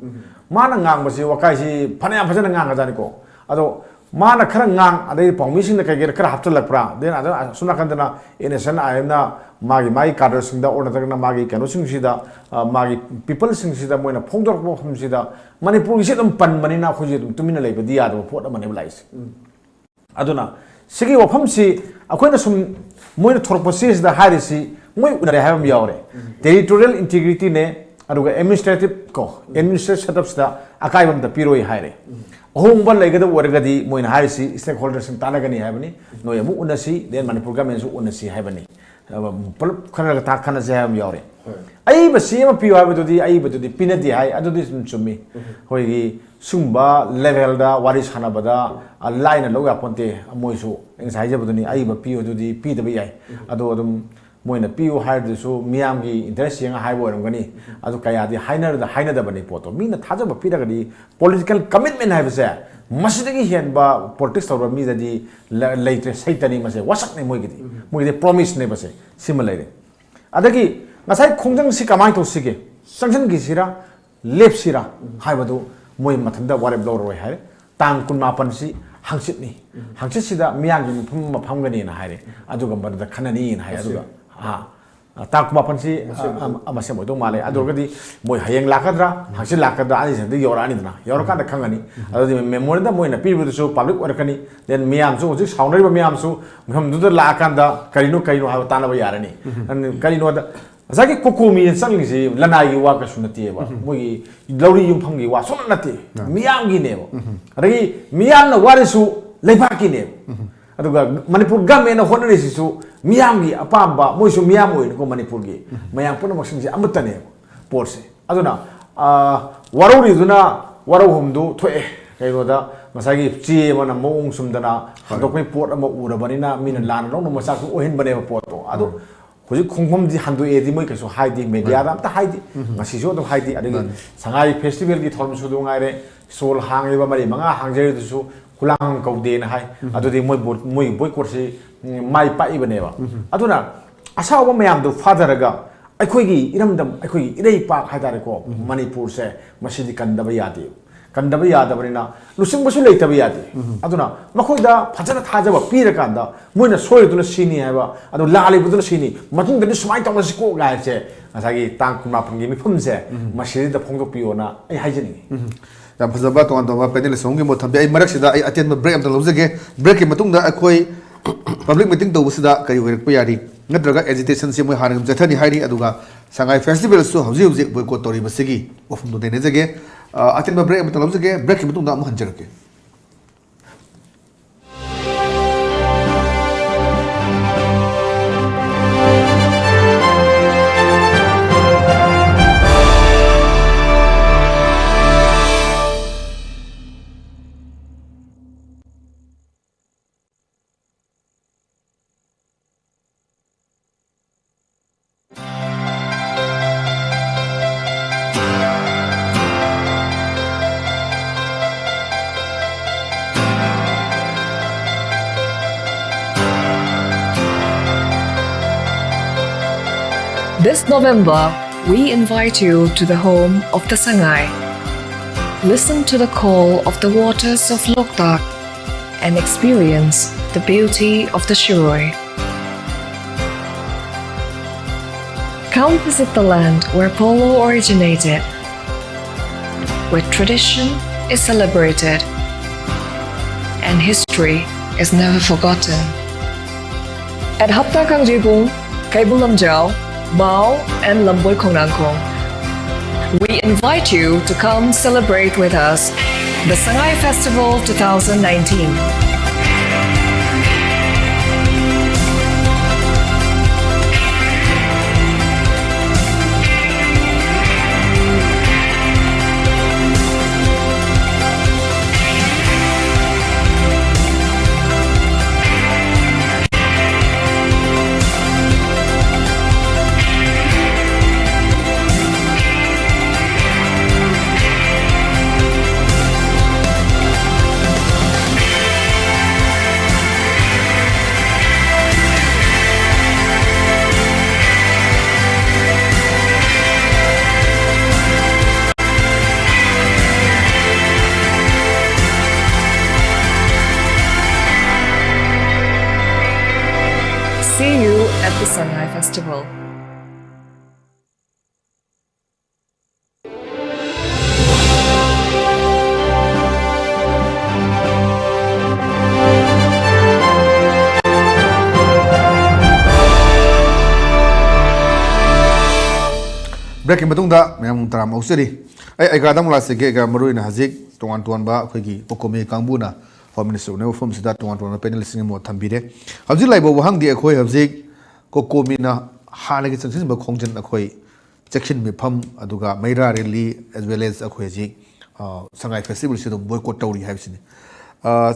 ꯃꯥꯅ ꯉꯥꯡꯕꯁꯤ ꯋꯥꯀꯥꯏꯁꯤ ꯐꯅꯌꯥꯝ ꯐꯖꯅ ꯉꯥꯡꯉꯖꯥꯠꯅꯤꯀꯣ꯫ ꯑꯗꯣ ꯃꯥꯅ ꯈꯔ ꯉꯥꯡ, ꯑꯗꯩ ꯄꯥꯎꯃꯤꯁꯤꯡꯅ ꯀꯩꯀꯩꯗ ꯈꯔ ꯍꯥꯞꯆꯤꯜꯂꯛꯄ꯭ꯔꯥ, ꯗꯦꯟ ꯑꯗ ꯑꯁꯣꯝ ꯅꯥꯀꯟꯗꯅ ꯑꯦꯟ ꯑꯦꯁ ꯑꯦꯟ ꯑꯥꯏ ꯑꯦꯝꯅ ꯃꯥꯒꯤ, ꯃꯥꯒꯤ ꯀꯥꯗꯔꯁꯤꯡꯗ ꯑꯣꯔ ꯅꯠꯇ꯭ꯔꯒꯅ ꯃꯥꯒꯤ ꯀꯩꯅꯣꯁꯤꯡꯁꯤꯗ, ꯑ, ꯃꯥꯒꯤ ꯄꯤꯄꯜꯁꯤꯡꯁꯤꯗ ꯃꯣꯏꯅ ꯐꯣꯡꯗꯣꯔꯛꯄ ꯃꯐꯝꯁꯤꯗ ꯃꯅꯤꯄꯨꯔꯒꯤꯁꯤ ꯑꯗꯨꯝ ꯄꯟꯕꯅꯤꯅ ꯑꯩꯈꯣꯏꯁꯦ ꯑꯗꯨꯝ ꯇꯨꯃꯤꯟꯅ ꯂꯩꯕꯗꯤ ꯌꯥꯗꯕ ꯄꯣꯠ ꯑꯃꯅꯦꯕ ꯂꯥꯛꯏꯁꯦ꯫ ꯑꯗꯨꯅ ꯁꯤꯒꯤ ꯋꯥꯐꯝꯁꯤ ꯑꯩꯈꯣꯏꯅ ꯁꯨꯝ ꯃꯣꯏꯅ ꯊꯣꯔꯛꯄ ꯆꯦꯁꯤꯗ ꯍꯥꯏꯔꯤꯁꯤ ꯃꯣꯏ ꯎꯅꯔꯦ ꯍꯥꯏꯕ ꯑꯃ ꯌꯥꯎꯔꯦ꯫ ꯇꯦꯔꯤꯇꯣꯔꯤꯌꯦꯜ ꯏꯟꯇꯤꯒ꯭ꯔꯤꯇꯤꯅꯦ, ꯑꯗꯨꯒ ꯑꯦꯗꯃꯤꯅꯤꯁꯇ꯭ꯔꯦꯇꯤꯞ ꯀꯣ, ꯑꯦꯗꯃꯤꯅꯤꯁꯇ꯭ꯔꯦꯇꯤꯞ ꯁꯦꯠꯑꯞꯁꯤꯗ ꯑꯀꯥꯏꯕ ꯑꯝꯇ ꯄꯤꯔꯣꯏ ꯍꯥꯏꯔꯦ꯫ ꯑꯍꯣꯡꯕ ꯂꯩꯒꯗꯕ ꯑꯣꯏꯔꯒꯗꯤ ꯃꯣꯏꯅ ꯍꯥꯏꯔꯤꯁꯤ ꯁ꯭ꯇꯦꯛ ꯍꯣꯜꯗꯔꯁꯤꯡ ꯇꯥꯟꯅꯒꯅꯤ ꯍꯥꯏꯕꯅꯤ, ꯅꯣꯏ ꯑꯃꯨꯛ ꯎꯅꯁꯤ, ꯗꯦꯟ ꯃꯅꯤꯄꯨꯔ ꯒꯃꯦꯟꯁꯨ ꯎꯅꯁꯤ ꯍꯥꯏꯕꯅꯤ꯫ ꯄꯨꯂꯞ ꯈꯟꯅꯔꯒ ꯇꯥ-, ꯈꯟꯅꯁꯦ ꯍꯥꯏꯕ ꯑꯃ ꯌꯥꯎꯔꯦ꯫ ꯑꯏꯕ ꯆꯦ ꯑꯃ ꯄꯤꯌꯨ ꯍꯥꯏꯕꯗꯨꯗꯤ ꯑꯏꯕꯗꯨꯗꯤ ꯄꯤꯅꯗꯦ ꯍꯥꯏ, ꯑꯗꯨꯗꯤ ꯑꯗꯨꯝ ꯆꯨꯝꯃꯤ꯫ ꯑꯩꯈꯣꯏꯒꯤ ꯁꯨꯝꯕ ꯂꯦꯚꯦꯜꯗ ꯋꯥꯔꯤ ꯁꯥꯟꯅꯕꯗ, ꯑ, ꯂꯥꯏꯅ ꯂꯧ ꯌꯥꯄꯣꯟꯇꯦ꯫ ꯃꯣꯏꯁꯨ ꯑꯩ ꯉꯁꯥꯏ ꯍꯥꯏꯖꯕꯗꯨꯅꯤ, ꯑꯏꯕ ꯄꯤꯌꯨ ꯑꯗꯨꯗꯤ ꯄꯤꯗꯕ ꯌꯥꯏ꯫ ꯑꯗꯣ ꯑꯗꯨꯝ ꯃꯣꯏꯅ ꯄꯤꯌꯨ ꯍꯥꯏꯔꯗꯨꯁꯨ ꯃꯤꯌꯥꯝꯒꯤ ꯏꯟꯇꯔꯦꯁ ꯌꯦꯡꯉ ꯍꯥꯏꯕ ꯑꯣꯏꯔꯝꯒꯅꯤ꯫ ꯑꯗꯨ ꯀꯌꯥꯗꯤ ꯍꯥꯏꯅꯔꯗ-, ꯍꯥꯏꯅꯗꯕꯅꯤ ꯄꯣꯠꯇꯣ꯫ ꯃꯤꯅ ꯊꯥꯖꯕ ꯄꯤꯔꯒꯗꯤ ꯄꯣꯂꯤꯇꯤꯀꯦꯜ ꯀꯃꯤꯠꯃꯦꯟ ꯍꯥꯏꯕꯁꯦ ꯃꯁꯤꯗꯒꯤ ꯍꯦꯟꯕ ꯄꯣꯂꯤꯇꯤꯛꯁ ꯇꯧꯕ ꯃꯤꯗꯗꯤ ꯂ-, ꯂꯩꯇ꯭ꯔꯦ, ꯁꯩꯇꯅꯤ ꯃꯁꯦ, ꯋꯥꯁꯛꯅꯤ ꯃꯣꯏꯒꯤꯗꯤ꯫ ꯃꯣꯏꯒꯤꯗꯤ ꯄ꯭ꯔꯣꯃꯤꯁꯅꯦꯕꯁꯦ, ꯁꯤꯃ ꯂꯩꯔꯦ꯫ ꯑꯗꯒꯤ ꯉꯁꯥꯏ ꯈꯣꯡꯖꯪꯁꯤ ꯀꯃꯥꯏꯅ ꯇꯧꯁꯤꯒꯦ? ꯆꯪꯁꯤꯟꯈꯤꯁꯤꯔꯥ, ꯂꯦꯞꯁꯤꯔꯥ ꯍꯥꯏꯕꯗꯨ ꯃꯣꯏ ꯃꯊꯟꯇ ꯋꯥꯔꯦꯞ ꯂꯧꯔꯔꯣꯏ ꯍꯥꯏꯔꯦ꯫ ꯇꯥꯡ ꯀꯨꯟꯃꯥꯄꯟꯁꯤ ꯍꯪꯆꯤꯠꯅꯤ꯫ ꯍꯪꯆꯤꯠꯁꯤꯗ ꯃꯤꯌꯥꯝꯒꯤ ꯃꯐꯝ ꯑꯃ ꯐꯝꯒꯅꯤꯅ ꯍꯥꯏꯔꯦ꯫ ꯑꯗꯨꯒ ꯃꯗꯨꯗ ꯈꯟꯅꯅꯤꯅ ꯍꯥꯏ꯫ ꯑꯗꯨꯒ, ꯑꯥ, ꯇꯥꯡ ꯀꯨꯟꯃꯥꯄꯟꯁꯤ, ꯑꯥ, ꯑꯃ ꯁꯦꯝ ꯑꯣꯏꯗꯧ ꯃꯥꯜꯂꯦ꯫ ꯑꯗꯨ ꯑꯣꯏꯔꯒꯗꯤ ꯃꯣꯏ ꯍꯌꯦꯡ ꯂꯥꯛꯀꯗ꯭ꯔꯥ, ꯍꯪꯆꯤꯠ ꯂꯥꯛꯀꯗ꯭ꯔꯥ, ꯑꯅꯤꯁꯤꯗꯤ ꯌꯧꯔꯛꯑꯅꯤꯗꯅ, ꯌꯧꯔꯀꯥꯟꯗ ꯈꯪꯒꯅꯤ꯫ ꯑꯗꯨꯗꯤ ꯃꯦꯃꯣꯔꯦꯟꯗꯝ ꯃꯣꯏꯅ ꯄꯤꯕꯗꯨꯁꯨ ꯄꯕ꯭ꯂꯤꯛ ꯑꯣꯏꯔꯛꯀꯅꯤ꯫ ꯗꯦꯟ ꯃꯤꯌꯥꯝꯁꯨ, ꯍꯧꯖꯤꯛ ꯁꯥꯎꯅꯔꯤꯕ ꯃꯤꯌꯥꯝꯁꯨ ꯃꯐꯝꯗꯨꯗ ꯂꯥꯛꯑꯀꯥꯟꯗ ꯀꯔꯤꯅꯣ ꯀꯔꯤꯅꯣ ꯍꯥꯏꯕ ꯇꯥꯟꯅꯕ ꯌꯥꯔꯅꯤ꯫ ꯑꯗꯨ ꯀꯔꯤꯅꯣꯗ ꯉꯁꯥꯏꯒꯤ ꯀꯣꯀꯣꯃꯤꯅ ꯆꯪꯉꯤꯁꯤ ꯂꯅꯥꯏꯒꯤ ꯋꯥ ꯀꯩꯁꯨ ꯅꯠꯇꯦꯕ, ꯃꯣꯏꯒꯤ ꯂꯧꯔꯤ ꯌꯨꯝꯐꯝꯒꯤ ꯋꯥ ꯁꯨꯡꯅꯠ ꯅꯠꯇꯦ, ꯃꯤꯌꯥꯝꯒꯤꯅꯦꯕ꯫ ꯑꯗꯒꯤ ꯃꯤꯌꯥꯝꯅ ꯋꯥꯔꯁꯨ ꯂꯩꯕꯥꯛꯀꯤꯅꯦꯕ꯫ ꯑꯗꯨꯒ ꯃꯅꯤꯄꯨꯔ ꯒꯃꯦꯟꯅ ꯍꯣꯠꯅꯔꯤꯁꯤꯁꯨ ꯃꯤꯌꯥꯝꯒꯤ ꯑꯄꯥꯝꯕ, ꯃꯣꯏꯁꯨ ꯃꯤꯌꯥꯝ ꯑꯣꯏꯅꯀꯣ, ꯃꯅꯤꯄꯨꯔꯒꯤ ꯃꯌꯥꯝ ꯄꯨꯝꯅꯃꯛꯁꯤꯡꯁꯦ ꯑꯃꯠꯇꯅꯦꯕ ꯄꯣꯠꯁꯦ꯫ ꯑꯗꯨꯅ, ꯑ, ꯋꯥꯔꯧꯔꯤꯗꯨꯅ ꯋꯥꯔꯧꯐꯝꯗꯨ ꯊꯣꯛꯑꯦ꯫ ꯀꯩꯅꯣꯗ ꯉꯁꯥꯏꯒꯤ ꯆꯦ ꯑꯃꯅ ꯃꯑꯣꯡ ꯆꯨꯝꯗꯅ ꯍꯟꯗꯣꯛꯄꯒꯤ ꯄꯣꯠ ꯑꯃ ꯎꯔꯕꯅꯤꯅ ꯃꯤꯅ ꯂꯥꯟꯅ ꯂꯧꯅꯕ ꯃꯆꯥꯛꯁꯨ ꯑꯣꯏꯍꯟꯕꯅꯦꯕ ꯄꯣꯠꯇꯣ꯫ ꯑꯗꯨ ꯍꯧꯖꯤꯛ ꯈꯣꯡꯐꯝꯗꯤ ꯍꯟꯗꯣꯛꯑꯦꯗꯤ ꯃꯣꯏ ꯀꯩꯁꯨ ꯍꯥꯏꯗꯦ, ꯃꯦꯗꯤꯌꯥꯗ ꯑꯝꯇ ꯍꯥꯏꯗꯦ, ꯉꯁꯤꯁꯨ ꯑꯗꯨꯝ ꯍꯥꯏꯗꯦ꯫ ꯑꯗꯒꯤ ꯃꯥꯅꯤ꯫ ꯁꯉꯥꯏ ꯐꯦꯁꯇꯤꯚꯦꯜꯒꯤ ꯊꯧꯔꯝꯁꯨ ꯑꯗꯨ ꯉꯥꯏꯔꯦ, ꯁ꯭ꯇꯣꯜ ꯍꯥꯡꯉꯤꯕ ꯃꯔꯤ ꯃꯉꯥ ꯍꯥꯡꯖꯔꯤꯗꯨꯁꯨ ꯈꯨꯂꯥꯡ ꯀꯧꯗꯦꯅ ꯍꯥꯏ꯫ ꯑꯗꯨꯗꯤ ꯃꯣꯏ ꯕꯣ-, ꯃꯣꯏꯒꯤ ꯕꯣꯏꯀꯣꯠꯁꯤ, ꯎꯝ, ꯃꯥꯏ ꯄꯥꯛꯏꯕꯅꯦꯕ꯫ ꯑꯗꯨꯅ ꯑꯁꯥꯎꯕ ꯃꯌꯥꯝꯗꯣ ꯐꯥꯊꯔꯒ ꯑꯩꯈꯣꯏꯒꯤ ꯏꯔꯝꯗꯝ, ꯑꯩꯈꯣꯏꯒꯤ ꯏꯔꯩꯄꯥꯛ ꯍꯥꯏꯇꯥꯔꯦꯀꯣ, ꯃꯅꯤꯄꯨꯔꯁꯦ, ꯃꯁꯤꯗꯤ ꯀꯟꯗꯕ ꯌꯥꯗꯦ꯫ ꯀꯟꯗꯕ ꯌꯥꯗꯕꯅꯤꯅ ꯂꯨꯆꯤꯡꯕꯁꯨ ꯂꯩꯇꯕ ꯌꯥꯗꯦ꯫ ꯑꯗꯨꯅ ꯃꯈꯣꯏꯗ ꯐꯖꯅ ꯊꯥꯖꯕ ꯄꯤꯔꯀꯥꯟꯗ ꯃꯣꯏꯅ ꯁꯣꯏꯔꯤꯗꯨꯅ ꯁꯤꯅꯤ ꯍꯥꯏꯕ, ꯑꯗꯣ ꯂꯥꯜꯂꯤꯕꯗꯨꯅ ꯁꯤꯅꯤ, ꯃꯇꯨꯡꯗꯗꯤ ꯁꯨꯃꯥꯏꯅ ꯇꯧꯅꯁꯤꯀꯣ ꯍꯥꯏꯁꯦ ꯉꯁꯥꯏꯒꯤ ꯇꯥꯡ ꯀꯨꯟꯃꯥꯄꯟꯒꯤ ꯃꯤꯐꯝꯁꯦ ꯃꯁꯤꯗꯩꯗ ꯐꯣꯡꯗꯣꯛꯄꯤꯌꯣꯅ ꯑꯩ ꯍꯥꯏꯖꯅꯤꯡꯉꯤ꯫ ꯌꯥꯝ ꯐꯖꯕ ꯇꯣꯉꯥꯟ ꯇꯣꯉꯥꯟꯕ ꯄꯦꯅꯦꯂꯤꯁ ꯑꯍꯨꯝꯒꯤ ꯃꯣꯠ ꯊꯝꯕꯤ꯫ ꯑꯩ ꯃꯔꯛꯁꯤꯗ ꯑꯩ ꯑꯇꯦꯟꯕ ꯕ꯭ꯔꯦꯛ ꯑꯝꯇ ꯂꯧꯖꯒꯦ꯫ ꯕ꯭ꯔꯦꯛꯀꯤ ꯃꯇꯨꯡꯗ ꯑꯩꯈꯣꯏ ꯄꯕ꯭ꯂꯤꯛ ꯃꯤꯇꯤꯡ ꯇꯧꯕꯁꯤꯗ ꯀꯔꯤ ꯑꯣꯏꯔꯛꯄ ꯌꯥꯔꯤ, ꯅꯠꯇ꯭ꯔꯒ ꯑꯦꯖꯤꯇꯦꯁꯟꯁꯤ ꯃꯣꯏ ꯍꯥꯟꯅ ꯑꯗꯨꯝ ꯆꯠꯊꯅꯤ ꯍꯥꯏꯔꯤ, ꯑꯗꯨꯒ ꯁꯉꯥꯏ ꯐꯦꯁꯇꯤꯚꯦꯜꯁꯨ ꯍꯧꯖꯤꯛ ꯍꯧꯖꯤꯛ ꯕꯣꯏꯀꯣꯠ ꯇꯧꯔꯤꯕꯁꯤꯒꯤ ꯋꯥꯐꯝꯗꯨ ꯅꯩꯅꯖꯒꯦ꯫ ꯑ, ꯑꯇꯦꯟꯕ ꯕ꯭ꯔꯦꯛ ꯑꯃꯇ ꯂꯧꯖꯒꯦ꯫ ꯕ꯭ꯔꯦꯛꯀꯤ ꯃꯇꯨꯡꯗ ꯑꯃꯨꯛ ꯍꯟꯖꯔꯛꯀꯦ꯫ This November, we invite you to the home of the Sangai. Listen to the call of the waters of Loktak and experience the beauty of the Shirui. Come visit the land where polo originated, where tradition is celebrated and history is never forgotten. At Hapta Kangjibung, Kaibulamjao, Mao, and Lamboi Khongnangkho. We invite you to come celebrate with us the Sangai Festival two thousand nineteen. See you at the Sangai Festival. ꯕ꯭ꯔꯦꯛꯀꯤ ꯃꯇꯨꯡꯗ ꯃꯌꯥꯝ ꯇꯔꯥꯝꯅ ꯑꯣꯛꯆꯔꯤ꯫ ꯑꯩ ꯑꯩꯒꯥꯗ ꯑꯃꯨꯛ ꯂꯥꯛꯆꯒꯦ꯫ ꯑꯩꯒꯥ, ꯃꯔꯨꯑꯣꯏꯅ ꯍꯧꯖꯤꯛ ꯇꯣꯉꯥꯟ ꯇꯣꯉꯥꯟꯕ ꯑꯩꯈꯣꯏꯒꯤ ꯀꯣꯀꯣꯃꯤ ꯀꯥꯡꯕꯨꯅ ꯍꯣꯝ ꯃꯤꯅꯤꯁꯇꯔ ꯎꯅꯕ ꯃꯐꯝꯁꯤꯗ ꯇꯣꯉꯥꯟ ꯇꯣꯉꯥꯟꯕ ꯄꯦꯅꯦꯜꯁꯤꯡꯒꯤ ꯃꯣꯠ ꯊꯝꯕꯤꯔꯦ꯫ ꯍꯧꯖꯤꯛ ꯂꯥꯛꯏꯕ ꯋꯥꯍꯪꯗꯤ ꯑꯩꯈꯣꯏ ꯍꯧꯖꯤꯛ ꯀꯣꯀꯣꯃꯤꯅ ꯍꯥꯟꯅꯒꯤ ꯆꯪꯁꯤꯟꯕ ꯈꯣꯡꯖꯪ, ꯑꯩꯈꯣꯏ ꯆꯦꯛꯁꯤꯟ ꯃꯤꯐꯝ, ꯑꯗꯨꯒ ꯃꯩꯔꯥ ꯔꯦꯂꯤ, as well as ꯑꯩꯈꯣꯏ ꯍꯧꯖꯤꯛ, ꯑ, ꯁꯉꯥꯏ ꯐꯦꯁꯇꯤꯚꯦꯜꯁꯤ ꯑꯗꯨꯝ ꯕꯣꯏꯀꯣꯠ ꯇꯧꯔꯤ ꯍꯥꯏꯕꯁꯤꯅꯤ꯫ ꯑ,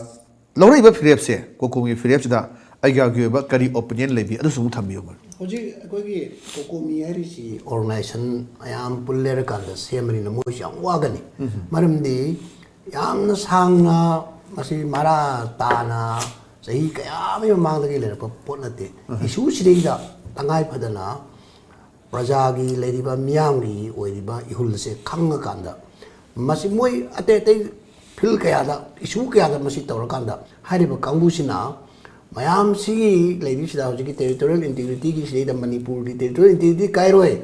ꯂꯧꯔꯛꯏꯕ ꯐꯤꯔꯦꯞꯁꯦ, ꯀꯣꯀꯣꯃꯤꯒꯤ ꯐꯤꯔꯦꯞꯁꯤꯗ ꯑꯩꯒꯤ ꯑꯣꯏꯕ ꯀꯔꯤ ꯑꯣꯄꯤꯅꯤꯌꯟ ꯂꯩꯕꯤ, ꯑꯗꯨꯁꯨ ꯑꯃꯨꯛ ꯊꯝꯕꯤꯌꯨ꯫ ꯍꯧꯖꯤꯛ ꯑꯩꯈꯣꯏꯒꯤ ꯀꯣꯀꯣꯃꯤ ꯍꯥꯏꯔꯤꯁꯤ ꯑꯣꯔꯒꯅꯥꯏꯖꯦꯁꯟ ꯃꯌꯥꯝ ꯄꯨꯜꯂꯦꯔꯀꯥꯟꯗ ꯁꯦꯝꯕꯅꯤꯅ ꯃꯣꯏꯁꯨ ꯌꯥꯝ ꯋꯥꯒꯅꯤ꯫ ꯃꯔꯝꯗꯤ ꯌꯥꯝꯅ ꯁꯥꯡꯅ ꯃꯁꯤ ꯃꯔꯥ ꯇꯥꯅ ꯆꯍꯤ ꯀꯌꯥ ꯑꯃꯒꯤ ꯃꯃꯥꯡꯗꯒꯤ ꯂꯩꯔꯛꯄ ꯄꯣꯠ ꯅꯠꯇꯦ꯫ ꯏꯁꯨꯁꯤꯗꯩꯗ ꯇꯉꯥꯏ ꯐꯗꯅ ꯄ꯭ꯔꯖꯥꯒꯤ ꯂꯩꯔꯤꯕ ꯃꯤꯌꯥꯝꯒꯤ ꯑꯣꯏꯔꯤꯕ ꯏꯍꯨꯜꯁꯦ ꯈꯪꯉꯀꯥꯟꯗ ꯃꯁꯤ ꯃꯣꯏ ꯑꯇꯩ ꯑꯇꯩ ꯐꯤꯜ ꯀꯌꯥꯗ, ꯏꯁꯨ ꯀꯌꯥꯗ ꯃꯁꯤ ꯇꯧꯔꯀꯥꯟꯗ ꯍꯥꯏꯔꯤꯕ ꯀꯥꯡꯕꯨꯁꯤꯅ ꯃꯌꯥꯝꯁꯤꯒꯤ ꯂꯩꯔꯤꯁꯤꯗ ꯍꯧꯖꯤꯛꯀꯤ ꯇꯦꯔꯤꯇꯣꯔꯤꯌꯦꯜ ꯏꯟꯇꯤꯒ꯭ꯔꯤꯇꯤꯒꯤ ꯁꯤꯗꯩꯗ ꯃꯅꯤꯄꯨꯔꯒꯤ ꯇꯦꯔꯤꯇꯣꯔꯤꯌꯦꯜ ꯏꯟꯇꯤꯒ꯭ꯔꯤꯇꯤ ꯀꯥꯏꯔꯣꯏ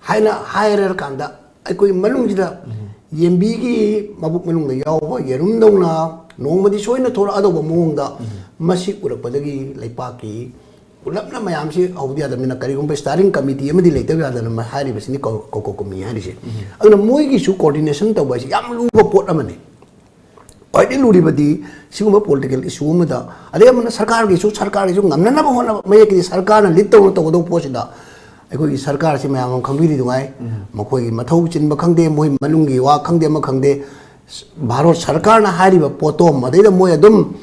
ꯍꯥꯏꯅ ꯍꯥꯏꯔꯀꯥꯟꯗ ꯑꯩꯈꯣꯏ ꯃꯅꯨꯡꯁꯤꯗ ꯌꯦꯟꯕꯤꯒꯤ ꯃꯕꯨꯛ ꯃꯅꯨꯡꯗ ꯌꯥꯎꯕ ꯌꯦꯔꯨꯝꯗꯧꯅ ꯅꯣꯡꯃꯗꯤ ꯁꯣꯏꯅ ꯊꯣꯔꯛꯑꯗꯧꯕ ꯃꯑꯣꯡꯗ ꯃꯁꯤ ꯎꯔꯛꯄꯗꯒꯤ ꯂꯩꯄꯥꯛꯀꯤ ꯄꯨꯂꯞꯅ ꯃꯌꯥꯝꯁꯤ ꯍꯧꯗ ꯌꯥꯗꯕꯅꯤꯅ ꯀꯔꯤꯒꯨꯝꯕ steering committee ꯑꯃꯗꯤ ꯂꯩꯇꯕ ꯌꯥꯗꯅ ꯃ-, ꯍꯥꯏꯔꯤꯕꯁꯤꯅꯤ ꯀꯣ-, ꯀꯣꯀꯣ ꯀꯣꯃꯤ ꯍꯥꯏꯔꯤꯁꯦ꯫ ꯑꯗꯨꯅ ꯃꯣꯏꯒꯤꯁꯨ coordination ꯇꯧꯕ ꯍꯥꯏꯁꯦ ꯌꯥꯝ ꯂꯨꯕ ꯄꯣꯠ ꯑꯃꯅꯤ꯫ ꯈ꯭ꯋꯥꯏꯗꯒꯤ ꯂꯨꯔꯤꯕꯗꯤ ꯁꯤꯒꯨꯝꯕ political issue ꯑꯃꯗ, ꯑꯗꯩ ꯑꯃꯅ ꯁꯔꯀꯥꯔꯒꯤꯁꯨ, ꯁꯔꯀꯥꯔꯒꯤꯁꯨ ꯉꯝꯅꯅꯕ ꯍꯣꯠꯅꯕ, ꯃꯌꯦꯛꯀꯤꯗꯤ ꯁꯔꯀꯥꯔꯅ lead ꯇꯧꯅ ꯇꯧꯒꯗꯧꯕ ꯄꯣꯠꯁꯤꯗ ꯑꯩꯈꯣꯏꯒꯤ ꯁꯔꯀꯥꯔꯁꯤ ꯃꯌꯥꯝ ꯑꯃ ꯈꯪꯕꯤꯔꯤꯗꯨꯉꯥꯏ, ꯃꯈꯣꯏꯒꯤ ꯃꯊꯧ ꯆꯤꯟꯕ ꯈꯪꯗꯦ, ꯃꯣꯏ ꯃꯅꯨꯡꯒꯤ ꯋꯥ ꯈꯪꯗꯦ, ꯑꯃ ꯈꯪꯗꯦ, ꯚꯥꯔꯠ ꯁꯔꯀꯥꯔꯅ ꯍꯥꯏꯔꯤꯕ ꯄꯣꯠꯇꯣ ꯃꯗꯩꯗ ꯃꯣꯏ ꯑꯗꯨꯝ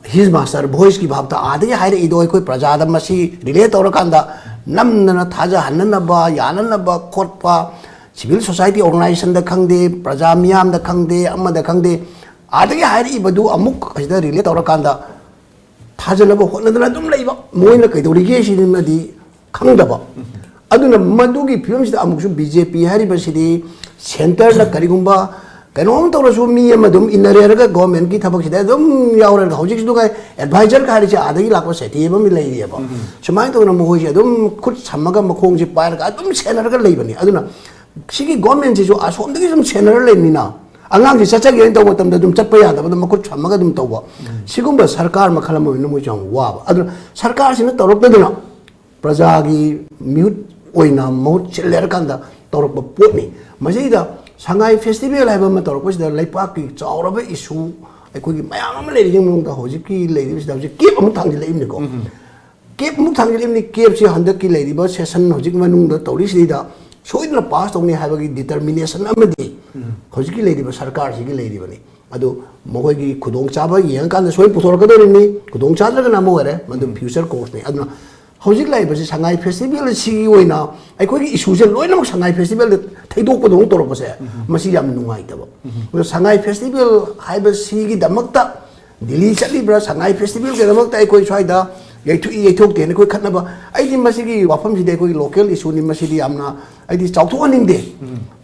his master voiceꯀꯤ ꯚꯥꯞꯇ ꯑꯥꯗꯒꯤ ꯍꯥꯏꯔꯛꯏꯗꯣ ꯑꯩꯈꯣꯏ ꯄ꯭ꯔꯖꯥꯗ ꯃꯁꯤ relay ꯇꯧꯔꯀꯥꯟꯗ ꯅꯝꯗꯅ ꯊꯥꯖꯍꯟꯅꯅꯕ, ꯌꯥꯅꯅꯕ ꯈꯣꯠꯄ, civil society organizationꯗ ꯈꯪꯗꯦ, ꯄ꯭ꯔꯖꯥ ꯃꯤꯌꯥꯝꯗ ꯈꯪꯗꯦ, ꯑꯃꯗ ꯈꯪꯗꯦ, ꯑꯥꯗꯒꯤ ꯍꯥꯏꯔꯛꯏꯕꯗꯨ ꯑꯃꯨꯛ ꯑꯁꯤꯗ relay ꯇꯧꯔꯀꯥꯟꯗ ꯊꯥꯖꯅꯕ ꯍꯣꯠꯅꯗꯅ ꯑꯗꯨꯝ ꯂꯩꯕ, ꯃꯣꯏꯅ ꯀꯩꯗꯧꯔꯤꯒꯦ ꯁꯤꯃꯗꯤ ꯈꯪꯗꯕ꯫ ꯑꯗꯨꯅ ꯃꯗꯨꯒꯤ ꯐꯤꯕꯝꯁꯤꯗ ꯑꯃꯨꯛꯁꯨ BJP ꯍꯥꯏꯔꯤꯕꯁꯤꯗꯤ centreꯗ ꯀꯔꯤꯒꯨꯝꯕ ꯀꯩꯅꯣꯝ ꯇꯧꯔꯁꯨ ꯃꯤ ꯑꯃ ꯑꯗꯨꯝ ꯏꯟꯅꯔꯦꯔꯒ governmentꯀꯤ ꯊꯕꯛꯁꯤꯗ ꯑꯗꯨꯝ ꯌꯥꯎꯔꯒ, ꯍꯧꯖꯤꯛꯁꯨ ꯀꯥꯏ advisorꯒ ꯍꯥꯏꯔꯤꯁꯦ ꯑꯥꯗꯒꯤ ꯂꯥꯛꯄ ꯁꯦꯇꯤ ꯑꯃ ꯂꯩꯔꯤꯑꯕ꯫ ꯁꯨꯃꯥꯏꯅ ꯇꯧꯗꯅ ꯃꯈꯣꯏꯁꯦ ꯑꯗꯨꯝ ꯈꯨꯠ ꯁꯝꯃꯒ ꯃꯈꯣꯡꯁꯦ ꯄꯥꯏꯔꯒ ꯑꯗꯨꯝ ꯁꯦꯟꯅꯔꯒ ꯂꯩꯕꯅꯤ꯫ ꯑꯗꯨꯅ ꯁꯤꯒꯤ governmentꯁꯤꯁꯨ ꯑꯁꯣꯝꯗꯒꯤ ꯁꯨꯝ ꯁꯦꯟꯅꯔ ꯂꯩꯕꯅꯤꯅ ꯑꯉꯥꯡꯁꯤ ꯆꯠꯆꯒꯦꯅ ꯇꯧꯕ ꯃꯇꯝꯗ ꯑꯗꯨꯝ ꯆꯠꯄ ꯌꯥꯗꯕꯗ ꯃꯈꯨꯠ ꯁꯝꯃꯒ ꯑꯗꯨꯝ ꯇꯧꯕ꯫ ꯁꯤꯒꯨꯝꯕ ꯁꯔꯀꯥꯔ ꯃꯈꯜ ꯑꯃ ꯑꯣꯏꯅ ꯃꯣꯏꯁꯨ ꯌꯥꯝ ꯋꯥꯕ꯫ ꯑꯗꯨꯅ ꯁꯔꯀꯥꯔꯁꯤꯅ ꯇꯧꯔꯛꯇꯗꯅ ꯄ꯭ꯔꯖꯥꯒꯤ ꯃꯤꯍꯨꯠ ꯑꯣꯏꯅ ꯃꯍꯨꯠ ꯁꯤꯜꯂꯦ ꯍꯥꯏꯔꯀꯥꯟꯗ ꯇꯧꯔꯛꯄ ꯄꯣꯠꯅꯤ꯫ ꯃꯁꯤꯗ ꯁꯉꯥꯏ festival ꯍꯥꯏꯕ ꯑꯃ ꯇꯧꯔꯛꯄꯁꯤꯗ ꯂꯩꯄꯥꯛꯀꯤ ꯆꯥꯎꯔꯕ issue ꯑꯩꯈꯣꯏꯒꯤ ꯃꯌꯥꯝ ꯑꯃ ꯂꯩꯔꯤꯁꯤ ꯃꯅꯨꯡꯗ ꯍꯧꯖꯤꯛꯀꯤ ꯂꯩꯔꯤꯕꯁꯤꯗ ꯍꯧꯖꯤꯛ gap ꯑꯃꯨꯛ ꯊꯥꯡꯖꯤꯜꯂꯛꯏꯕꯅꯤꯀꯣ꯫ Gap ꯑꯃꯨꯛ ꯊꯥꯡꯖꯤꯜꯂꯤꯕꯅꯤ꯫ Gapꯁꯤ ꯍꯟꯗꯛꯀꯤ ꯂꯩꯔꯤꯕ session ꯍꯧꯖꯤꯛ ꯃꯅꯨꯡꯗ ꯇꯧꯔꯤꯁꯤꯗ ꯁꯣꯏꯗꯅ pass ꯇꯧꯅꯤ ꯍꯥꯏꯕꯒꯤ determination ꯑꯃꯗꯤ ꯍꯧꯖꯤꯛꯀꯤ ꯂꯩꯔꯤꯕ ꯁꯔꯀꯥꯔꯁꯤꯒꯤ ꯂꯩꯔꯤꯕꯅꯤ꯫ ꯑꯗꯨ ꯃꯈꯣꯏꯒꯤ ꯈꯨꯗꯣꯡꯆꯥꯕ ꯌꯦꯡꯉꯀꯥꯟꯗ ꯁꯣꯏ ꯄꯨꯊꯣꯔꯛꯀꯗꯧꯔꯤꯕꯅꯤ꯫ ꯈꯨꯗꯣꯡꯆꯥꯗ꯭ꯔꯒꯅ ꯑꯃ ꯑꯣꯏꯔꯦ, ꯃꯗꯨ future courseꯅꯤ꯫ ꯑꯗꯨꯅ ꯍꯧꯖꯤꯛ ꯂꯩꯔꯤꯕꯁꯤ ꯁꯉꯥꯏ festivalꯁꯤꯒꯤ ꯑꯣꯏꯅ ꯑꯩꯈꯣꯏꯒꯤ issueꯁꯦ ꯂꯣꯏꯅꯃꯛ ꯁꯉꯥꯏ festivalꯗ ꯊꯩꯗꯣꯛꯄꯗꯧꯅ ꯇꯧꯔꯛꯄꯁꯦ, ꯃꯁꯤ ꯌꯥꯝ ꯅꯨꯡꯉꯥꯏꯇꯕ꯫ ꯑꯗꯣ ꯁꯉꯥꯏ festival ꯍꯥꯏꯕꯁꯤꯒꯤꯗꯃꯛꯇ ꯗꯤꯜꯂꯤ ꯆꯠꯂꯤꯕ꯭ꯔꯥ, ꯁꯉꯥꯏ festivalꯒꯤꯗꯃꯛꯇ ꯑꯩꯈꯣꯏ ꯁ꯭ꯋꯥꯏꯗ ꯌꯩꯊꯣꯛꯏ ꯌꯩꯊꯣꯛꯇꯦꯅ ꯑꯩꯈꯣꯏ ꯈꯠꯅꯕ, ꯑꯩꯗꯤ ꯃꯁꯤꯒꯤ ꯋꯥꯐꯝꯁꯤꯗꯤ ꯑꯩꯈꯣꯏꯒꯤ local issueꯅꯤ, ꯃꯁꯤꯗꯤ ꯌꯥꯝꯅ ꯑꯩꯗꯤ ꯆꯥꯎꯊꯣꯛꯍꯟꯅꯤꯡꯗꯦ꯫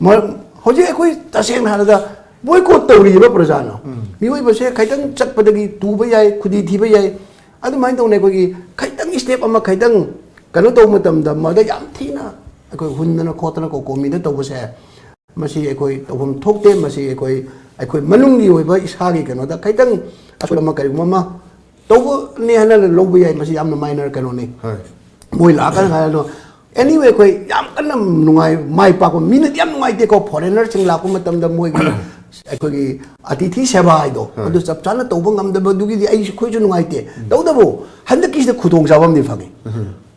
ꯃꯔꯝ, ꯍꯧꯖꯤꯛ ꯑꯩꯈꯣꯏ ꯇꯁꯦꯡꯅ ꯍꯥꯏꯔꯕꯗ boycott ꯇꯧꯔꯤꯕ ꯄ꯭ꯔꯖꯥꯅ꯫ ꯃꯤꯑꯣꯏꯕꯁꯦ ꯈꯤꯇꯪ ꯆꯠꯄꯗꯒꯤ ꯇꯨꯕ ꯌꯥꯏ, ꯈꯨꯗꯤ ꯊꯤꯕ ꯌꯥꯏ꯫ ꯑꯗꯨꯃꯥꯏꯅ ꯇꯧꯅ ꯑꯩꯈꯣꯏꯒꯤ ꯈꯤꯇꯪ step ꯑꯃ ꯈꯤꯇꯪ ꯀꯩꯅꯣ ꯇꯧꯕ ꯃꯇꯝꯗ ꯃꯗ ꯌꯥꯝ ꯊꯤꯅ ꯑꯩꯈꯣꯏ ꯍꯨꯟꯗꯅ ꯈꯣꯠꯇꯅ ꯀꯣꯀꯣꯃꯤꯗ ꯇꯧꯕꯁꯦ, ꯃꯁꯤ ꯑꯩꯈꯣꯏ ꯇꯧꯐꯝ ꯊꯣꯛꯇꯦ꯫ ꯃꯁꯤ ꯑꯩꯈꯣꯏ, ꯑꯩꯈꯣꯏ ꯃꯅꯨꯡꯒꯤ ꯑꯣꯏꯕ ꯏꯁꯥꯒꯤ ꯀꯩꯅꯣꯗ ꯈꯤꯇꯪ ꯑꯁꯣꯏ ꯑꯃ ꯀꯔꯤꯒꯨꯝꯕ ꯑꯃ ꯇꯧꯕꯅꯤ ꯍꯥꯏꯅ ꯂꯧꯕ ꯌꯥꯏ꯫ ꯃꯁꯤ ꯌꯥꯝꯅ minor ꯀꯩꯅꯣꯅꯤ꯫ ꯍꯣꯏ꯫ ꯃꯣꯏ ꯂꯥꯛꯑꯀꯥꯟꯗ ꯍꯥꯏꯔꯅꯣ꯫ Anyway, ꯑꯩꯈꯣꯏ ꯌꯥꯝ ꯀꯟꯅ ꯅꯨꯡꯉꯥꯏ, ꯃꯥꯏ ꯄꯥꯛꯄ ꯃꯤꯅꯗꯤ ꯌꯥꯝ ꯅꯨꯡꯉꯥꯏꯇꯦꯀꯣ꯫ Foreignerꯁꯤꯡ ꯂꯥꯛꯄ ꯃꯇꯝꯗ ꯃꯣꯏꯒꯤ ꯑꯩꯈꯣꯏꯒꯤ ꯑꯇꯤꯊꯤ ꯁꯦꯕꯥ ꯍꯥꯏꯗꯣ, ꯑꯗꯨ ꯆꯞ ꯆꯥꯅ ꯇꯧꯕ ꯉꯝꯗꯕꯗꯨꯒꯤꯗꯤ ꯑꯩꯁꯨ, ꯑꯩꯈꯣꯏꯁꯨ ꯅꯨꯡꯉꯥꯏꯇꯦ꯫ ꯇꯧꯕꯇꯕꯨ ꯍꯟꯗꯛꯀꯤꯁꯤꯗ ꯈꯨꯗꯣꯡꯆꯥꯕ ꯑꯃꯗꯤ ꯐꯪꯉꯤ꯫